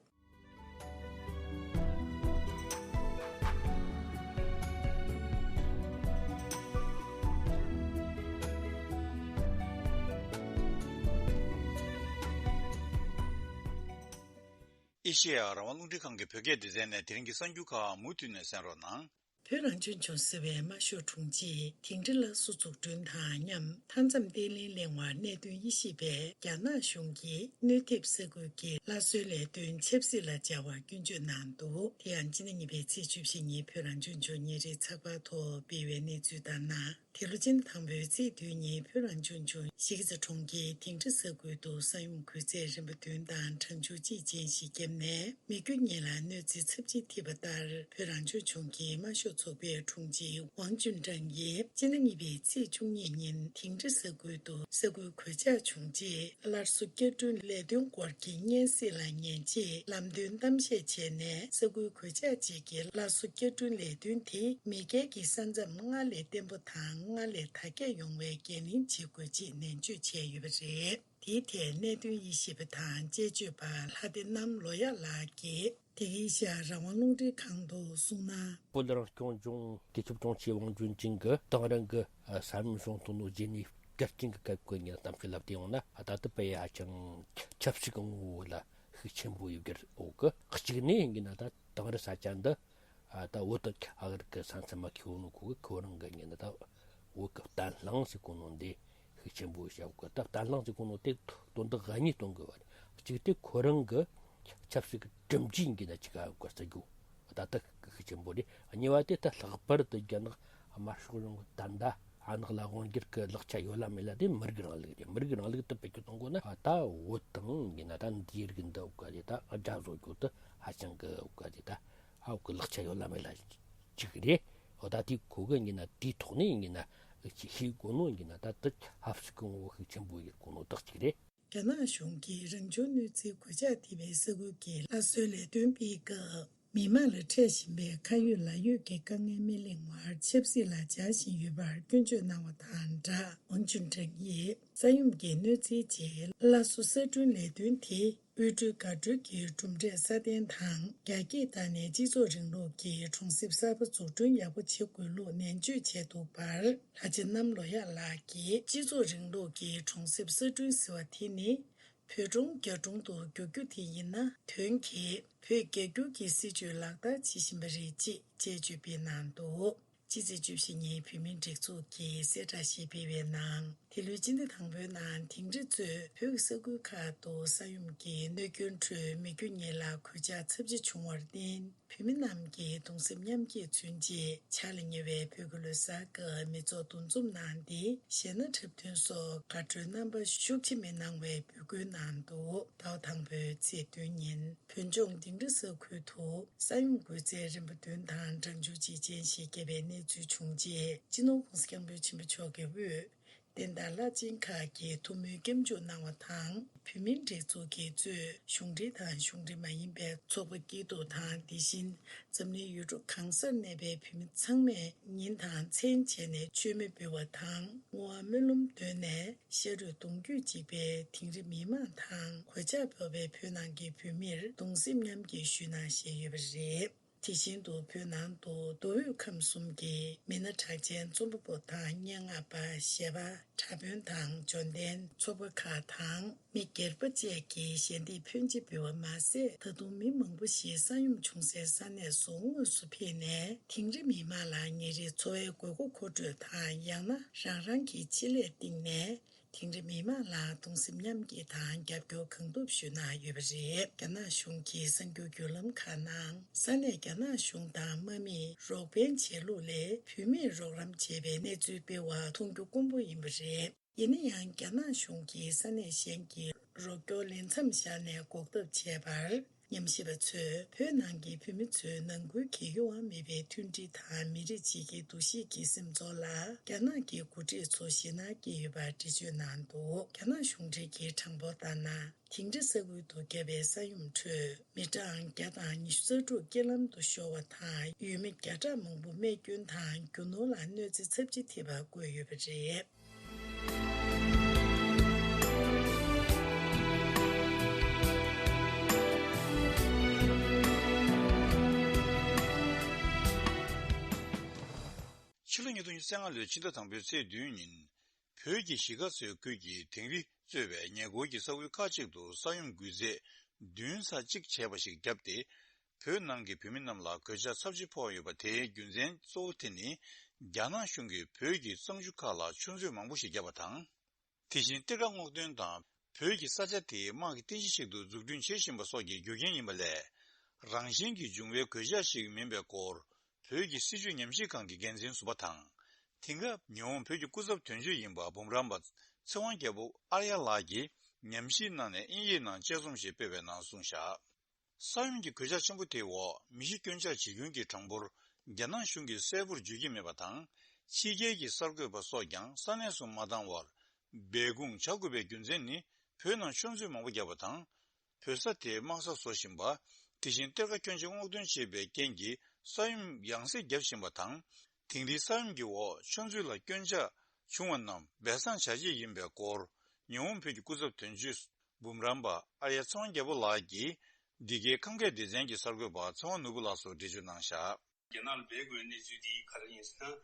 ཨེ་ཤེ་ཡ་རང་དབང་རླུང་འཕྲིན་ཁང་གི་བོད་སྐད་སྡེ་ཚན་ནས་དེ་རིང་གི་གསར་འགྱུར་ཁག་མུ་མཐུད་ནས་གསན་རོགས་གནང་། བོད་རང་སྐྱོང་ལྗོངས་ཟེར་བའི་དམར་ཤོག་དྲུང་ཆེས་དིང་རི་སླར་གསོ་འཛུགས་སྐྲུན་དང་མཉམ་མཐའ་མཚམས་བརྟན་ལྷིང་གླེང་བར་གནད་དོན་དབྱེ་ཞིབ་པས་རྒྱ་ནག་གཞུང་གིས་གནོད་ཐེབས་ས་ཁུལ་གྱི་སླར་གསོའི་ལས་དོན་ཆབ་སྲིད་ལ་སྦྱར་བར་སྐྱོན་བརྗོད་གནང་འདུག་དེ་ཡང་སྤྱི་ཟླ་གཉིས་པའི་ཚེས་བཅུ་བཞི་ཉིན་བོད་རང་སྐྱོང་ལྗོངས་ཉིན་རེའི་ཚགས་པར་ཐོག་སྤེལ་བའི་གནས་ཚུལ་ལྟར་ན། འདི་ལོ་སྤྱི་ཟླ་དང་པོའི་ཚེས་བདུན་ཉིན་བོད་རང་སྐྱོང་ལྗོངས་གཞིས་ཀ་རྩེ་གྲོང་ཁྱེར་དིང་རི་ས་ཁུལ་དུ་ས་ཡོམ་འགོས་ཚད་རིམ་པ་བདུན་དང་གྲངས་ཆུང་གཅིག་ཅན་ཞིག་བརྒྱབ་ནས་མི་རྒྱུ་གཉིས་ལ་གནོད་འཚེ་ཚབས་ཆེན་ཐེབས་པ་ལྟར། བོད་རང་སྐྱོང་ལྗོངས་ཀྱི་དམར་ཤོག་ཚོགས་པའི་དྲུང་ཆེ་ཝང་ཅུན་ཀྲེང་ཡིས་སྤྱི་ཟླ་གཉིས་པའི་ཚེས་བཅུ་གཉིས་ཉིན་དིང་རི་ས་ཁུལ་དུ་ས་ཁུལ་གོད་ཆག་བྱུང་རྗེས། སླར་གསོ་བསྐྱར་སྐྲུན་ལས་དོན་སྐོར་གྱི་སྙན་སེང་ལ་ཉན་ཆེད་ལམ་སྟོན་གཏམ་བཤད་བྱས་ནས། ས་ཁུལ་གོད་ཆག་ཅན་གྱི་སླར་གསོ་བསྐྱར་སྐྲུན་ལས་དོན་དེ་མེས་རྒྱལ་གྱི་ས་མཚམས་སྔར་ལས་བརྟན་པོ་དང་སྔར་ལས་དར་རྒྱས་ཡོང་བའི་འགན་ལེན་བྱེད་དགོས་ཅེས་ནན་བརྗོད་བྱས་ཡོད་པ་རེད། དེའི་ཐད་གནད་དོན་དབྱེ་ཞིབ་པ་དང་དཔྱད་བརྗོད་པ་ལྷ་སྡེ་གནམ་ལོ་ཡག་ལགས་ཀྱིས། དེ་གའི་ཤར་རང་དབང་རླུང་འཕྲིན་ཁང་དུ་གསུངས་ན། བོད་རང་སྐྱོང་ལྗོངས་སྤྱི་ཁྱབ་དྲུང་ཆེ་ཝང་ཅུན་ཀྲེང་གིས་དེང་རང་གི་ས་ཡོམ་བྱུང་སྟེང་ནས་རྗེས་ནས་གལ་རྐྱེན་གྱི་སྐབས་ཀྱི་ཉིན་གཏམ་ཤོད་ལབ་དེ་ཡོང་ན། ད་ལྟ་དཔེ་ཧ་ཅང་ཆབ་སྲིད་ཀྱི་ངོ་བོ་ལ་ཤུགས་ཆེན་པོ་ཡོད་རྒྱུར་འོག་གི། གཅིག་ནས་ཡིན་གྱི་ན་ད་དེང་རི་ས་ཆ་འདི་ད་བོད་དང་ཨ་རི་གི་ས་མཚམས་མ་ཁེལ་ནོ་ཁོ་གི་ཁོ་རང་གི་ཉིན་ད་བོད་ཀྱི་བརྟན་ལྷིང་ཟེར་གོ་ནོ་འདི། ཤུགས་ཆེན་པོ་བྱ་དགོས། ད་བརྟན་ལྷིང་ཟེར་གོ་ནོ་དེ་དོན་དག་ག་གཉིས་སྟོན་དགོས་པ་རེད། གཅིག་དེ་ཁོ་རང་གི་ཆབ་སྲིད་ཀྱི་གྲུབ་འབྲས་ཡིན་གྱི་ན་ཅིག་ག་དགོས་ས་རྒྱུ་ད་ལྟ་ཤུགས་ཆེན་པོ་རེད། གཉིས་པ་དེ་ད་ལྷག་པར་དུ་རྒྱ་ནག་དམར་ཤོག་གཞུང་གི་ད་ལྟ་ཨ་ནག་ལ་དབང་སྒྱུར་གྱི་ལག་ཆ་ཡོད་ལ་མེད་ལ་དེ་མི་རིགས་རིང་ལུགས་རེད། མི་རིགས་རིང་ལུགས་དེ་བེད་སྤྱོད་གཏོང་དགོས་ན་ད་བོད་དང་ཡིན་ན་ད་འདིའི་རིགས་འདི་འོག་ག་དེ་ད་དགྲ་བཟོ་རྒྱུ་དེ་ཧ་ཅང་གི་འོག་ག་དེ་ད་ཧ་འོག་གི་ལག་ཆ་ཡོད་ལ་མེད་ལ་ཅིག་རེད། འོ་ད་དེ་ཁོ་གི་ཡིན་ན་དེའི་ཐོག་ནས་ཡིན་ན་ཅིག་ཤེས་དགོས་ནོ་ཡིན་ན་ད་དེ་ཆབ་སྲིད་ཀྱི་ངོ་བོ་ཤུགས་ཆེན་པོ་ཡོད་དགོས་ནོ་དག་ཅིག་རེད། རྒྱ་ནག་གཞུང་གིས་རང་བྱུང་གནོད་འཚེའི་གོད་ཆག་ཐེབས་པའི་ས་ཁུལ་གྱི་སླར་གསོའི་ལས་དོན་སྤེལ་སྐབས། མི་དམངས་ལ་འཕྲད་བཞིན་པའི་ཁ་ཡོད་ལག་ཡོད་ཀྱི་དཀའ་ངལ་མི་གླེང་བར་ཆབ་སྲིད་ལ་སྦྱར་བཞིན་ཡོད་པར་སྐྱོན་བརྗོད་གནང་བ་དང་སྦྲགས། ཝང་ཅུན་ཀྲེང་ཡིས་ས་ཡོམ་གྱི་གནོད་འཚེའི་རྗེས་སླར་གསོ་གསར་སྐྲུན་ལས་དོན་དེ། དབུལ་སྒྲོལ་འགག་སྒྲོལ་གྱི་གྲུབ་འབྲས་སྲ་བརྟན་དང་། རྒྱ་སྐྱེད་བཏང་ནས་སྤྱི་ཚོགས་རིང་ལུགས་ཀྱི་གྲོང་གསེབ་གསར་པ་འཛུགས་སྐྲུན་ཡག་པོ་བྱེད་དགོས་ལུགས་ནན་བརྗོད་བྱས་འདུག་པར། ལྷ་རྗེ་གནམ་ལོ་ཡག་ལགས་ཀྱིས། སྤྱི་ཚོགས་རིང་ལུགས་ཀྱི་གྲོང་གསེབ་གསར་སྐྲུན་ཟེར་བ་དེ་ནི། བོད་གྲོང་རྒྱ་གྲོང་དུ་བསྒྱུར་རྒྱུ་དེ་ཡིན་ན་དོན་གྱིས་བོད་རྒྱ་བསྒྱུར་གྱི་སྲིད་བྱུས་ལག་བསྟར་བྱེད་བཞིན་པ་རེད་ཅེས་དཔྱད་བརྗོད་སྤེལ་གནང་འདུག་ཕྱི་ཚེས་བཅུ་བཞི་ཉིན་བོད་མིའི་སྒྲིག་འཛུགས་ཀྱིས་གསལ་བསྒྲགས་ཤིག་སྤེལ་བའི་ནང་། དེ་ལོའི་སྤྱི་ཟླ་དང་པོའི་ནང་དིང་རི་གཙོས་བོད་ཀྱི་ས་ཁུལ་ཁག་ཏུ་ས་ཡོམ་གྱི་གནོད་སྐྱོན་ཁྲོད་མི་རྒྱུ་གཉིས་ལ་གོད་ཆག་ཚབས་ཆེ་བྱུང་བར་བརྟེན། བོད་མི་རྣམས་ཀྱིས་གདུང་སེམས་མཉམ་སྐྱེད་མཚོན་ཆེད་ཕྱག་ལ་ཉེ་བའི་བོད་ཀྱི་ལོ་གསར་སྐབས་མི་ཚོགས་འདུ་འཛོམས་གནང་སྟེ་གཞས་སྣ་འཁྲབ་སྟོན་སོགས་དགའ་སྤྲོའི་རྣམ་པ་ཤུགས་ཆེ་མི་གནང་བའི་འབོད་སྐུལ་གནང་འདུག་ཟླ་བ་དང་པོའི་ཚེས་བདུན་ཉིན་བོད་ལྗོངས་དིང་རི་ས་ཁུལ་དུ་ས་ཡོམ་འགོས་ཚད་རིམ་པ་བདུན་དང་གྲངས་ཆུང་ཆེ་ཅན་ཞིག་བརྒྱབ་པའི་གནས་ཚུལ་བྱུང་རྗེས་སྤྱི་ནོར་༸གོང་ས་༸སྐྱབས་མགོན་ཆེན་པོ་མཆོག་གིས་དབུས། བསྟན་དར་བླ་ཆེན་ཁག་གིས་ཐུགས་སྨོན་སྐྱབས་འཇུག་གནང་བ་དང་། བོད་མིའི་སྒྲིག་འཛུགས་ཀྱིས་གཙོས་གཞུང་འབྲེལ་དང་གཞུང་འབྲེལ་མ་ཡིན་པའི་ཚོགས་པ་སྐྱིད་སྡུག་དང་། དེ་བཞིན་འཛམ་གླིང་ཡུལ་གྲུ་གང་སར་གནས་པའི་བོད་མི་ཚང་མས་ཉིན་དང་མཚན་བྱས་ནས་མཆོད་མེ་འབུལ་བ་དང་། བསྔོ་བ་སྨོན་ལམ་འདོན་ནས་ཤ་རུས་གདུང་རྒྱུད་གཅིག་པའི་དིང་རི་མི་མང་དང་། གོད་ཆག་ཕོག་པའི་བོད་ནང་གི་བོད་མིར་གདུང་སེམས་མཉམ་སྐྱེད་ཞུས་གནང་བཞིན་ཡོད་པ་རེད། དེ་བཞིན་དུ་བོད་ནང་དུ་མདོ་དབུས་ཁམས་གསུམ་གྱི་མི་སྣ་གྲགས་ཅན་རྩོམ་པ་པོ་དང་སྙན་ངག་པ། གཞས་པ། དྲ་དཔོན་དང་འབྱོར་ལྡན་ཚོགས་པ་ཁག་དང་མི་སྒེར་པ་བཅས་ཀྱིས་ཞལ་འདེབས་ཕོན་ཆེ་འབུལ་བ་མ་ཟད། ད་དུང་མི་མང་པོ་ཞིག་ས་ཡོམ་བྱུང་སའི་ས་གནས་སུ་དངོས་སུ་ཕེབས་ནས་དིང་རི་མི་མང་ལ་ཉིན་རེའི་འཚོ་བའི་དགོས་མཁོ་མཁོ་སྤྲོད་དང་། ཡང་ན་རང་རང་གི་ཆེད་ལས་བཏིང་ནས། དིང་རི་མི་མང་ལ་གདུང་སེམས་མཉམ་སྐྱེད་དང་རྒྱབ་སྐྱོར་གང་ཐུབ་ཞུས་གནང་ཡོད་པ་རེད། རྒྱ་ནག་གཞུང་གི་གསར་འགྱུར་བརྒྱུད་ལམ་ཁག་ནང་ས་གནས་རྒྱ་ནག་གཞུང་དང་དམག་མིས་རོགས་ཕན་བྱེད་ལུགས་ལས་བོད་མིས་རོགས་རམ་བྱས་པའི་གནས་ཚུལ་སྤེལ་བ་མཐོང་རྒྱུ་དཀོན་པོ་ཡིན་པ་རེད། ཡིན་ན་ཡང་རྒྱ་ནག་གཞུང་གིས་ས་གནས་གཞན་གྱི་རོགས་སྐྱོར་ལས་མཚམས་བཞག་ནས་འགོག་ཐབས་བྱས་པར། ཉམས་ཞིབ་པ་ཚོས་བོད་ནང་གི་བོད་མི་ཚོའི་ནང་ཁུལ་གྱི་གཡོ་བ་མེད་པའི་མཐུན་སྒྲིལ་དང་མི་རིགས་གཅིག་གི་འདུ་ཤེས་ཀྱི་སེམས་ཚོར་ལ་རྒྱ་ནག་གི་འགོ་ཁྲིད་ཚོ་ཞེད་སྣང་སྐྱེས་ཡོད་པར་འགྲེལ་བརྗོད་གནང་འདུག་རྒྱ་ནག་གཞུང་འབྲེལ་གྱི་གྲངས་འབོར་ལྟར་ན། དིང་རི་ས་ཁུལ་དུ་བརྒྱབ་པའི་ས་ཡོམ་ཁྲོད་མི་གྲངས་བརྒྱ་དང་ཉི་ཤུ་རྩ་དྲུག་རྐྱེན་ལམ་དུ་ཤོར་བ་དང་། ཡུལ་མི་བརྒྱ་ཕྲག་མང་པོ་རྨས་སྐྱོན་དང་རྒྱུ་ནོར་ལ་གནོད་འཚེ་ཚབས་ཆེ་ཐེབས་པ་བཀོད་ཡོད་པ་རེད། ཕྱི་ལོ་ཉིས་སྟོང་ཉི་ཤུ་རྩ་ལྔ་ལོའི་ཕྱི་ཟླ་དང་པོའི་ཚེས་བདུན་ཉིན། བོད་ཀྱི་གཞིས་ཀ་རྩེ་ཁུལ་གྱི་དིང་རི་གཙོས་པའི་ཉེ་འཁོར་གྱི་ས་ཁུལ་ཁག་ཅིག་ཏུ་ས་ཡོམ་འགུལ་ཚད་བདུན་ཚེག་གཅིག་བྱས་པ་ཞིག་བརྒྱབ་སྟེ། བོད་ནང་གི་བོད་མི་རྣམས་ལ་གོད་ཆག་ཚབས་ཆེ་ཕོག་ཡོད་པ། དེའི་རྒྱུ་མཚན་གཙོ་བོ་དེ་ནི། རྒྱ་ནག་གཞུང་གིས་བོད་ཀྱི་གཙང་ཆུ་ཁག་ལ་ཆུ་མཛོད་མང་པོ་ཞིག་བརྒྱབ་པ་དང་། དེ་བཞིན་གཏེར་ཁ་སྔོག་འདོན་དང་། བོད་ཀྱི་ས་ཆ་དེ་དམག་གི་རྟེན་གཞི་ཞིག་ཏུ་འཛུགས་སྐྲུན་བྱེད་བཞིན་པ་སོགས་ཀྱི་རྒྱུ་རྐྱེན་ཡིན་པ་ལས། རང་བཞིན་གྱིས་བྱུང་བའི་གོད་ཆག་ཞིག་མིན་པའི་སྐོར། བོད་ཀྱི་སྲིད་བྱུས་ཉམས་ཞིབ་ཁང་གི་འགན་འཛིན་ཟུར་པ་དང་། དེང་སྐབས་ཉི་ཧོང་བོད་ཀྱི་སྐུ་ཚབ་དོན་གཅོད་ཡིན་པ་འབུམ་རམས་པ་ཚེ་དབང་རྒྱལ་པོ་ཨར་ཡ་ལགས་ཀྱིས་ཉམས་ཞིབ་གནང་ནས་དབྱིན་ཡིག་ནང་དཔྱད་རྩོམ་ཞིག་སྤེལ་བའི་ནང་གསུངས་བཞག་ས་ཡོམ་གྱི་གོད་ཆག་ཆེན་པོ་དེའི་འོག་མི་ཤི་སྐྱོན་ཆག་བྱེད་མཁན་གྱི་གྲངས་འབོར་རྒྱ་ནག་གཞུང་གིས་གསལ་པོར་བརྗོད་ཀྱི་མེད་པ་དང་། ཕྱི་རྒྱལ་གྱི་གསར་འགོད་པ་སོགས་ཀྱང་ས་གནས་སུ་མ་བཏང་བར་སྦས་སྐུང་བྱ་དགོས་པའི་རྒྱུ་མཚན་ནི། བོད་ནང་ཆུ་མཛོད་མང་པོ་བརྒྱབ་པ་དང་། བོད་ས་དེ་དམག་ས་བཟོ་བཞིན་པ། དེ་བཞིན་གཏེར་ཁ་སྐྱོན་ཆ་སྔོག་འདོན་བྱེད་པའི་རྐྱེན་གྱིས་ས་ཡོམ་ཡང་སེ་བརྒྱབ་བཞིན་པ་དང་། དིང་རིའི་ས་ཡོམ་གྱི་འོག་ཆུ་མཛོད་ལ་སྐྱོན་ཆག་བྱུང་བ་རྣམས་སྦས་གསང་བྱ་ཆེད་ཡིན་པའི་སྐོར། ཉི་ཧོང་བོད་ཀྱི་སྐུ་ཚབ་དོན་གཅོད་འབུམ་རམས་པ་ཨར་ཡ་ཚེ་དབང་རྒྱལ་པོ་ལགས་ཀྱིས། འདི་གའི་ཁམས་སྐད་སྡེ་ཚན་གྱི་གསར་འགོད་པ་ཚེ་དབང་ནོར་བུ་ལགས་སུ་འགྲེལ་བརྗོད་གནང་བཞག་རྒྱ་ནག་ལ་འབད་དགོས་གནས་ཚུལ་འདི་ག་རེ་ཡིན་ཟེར་ན།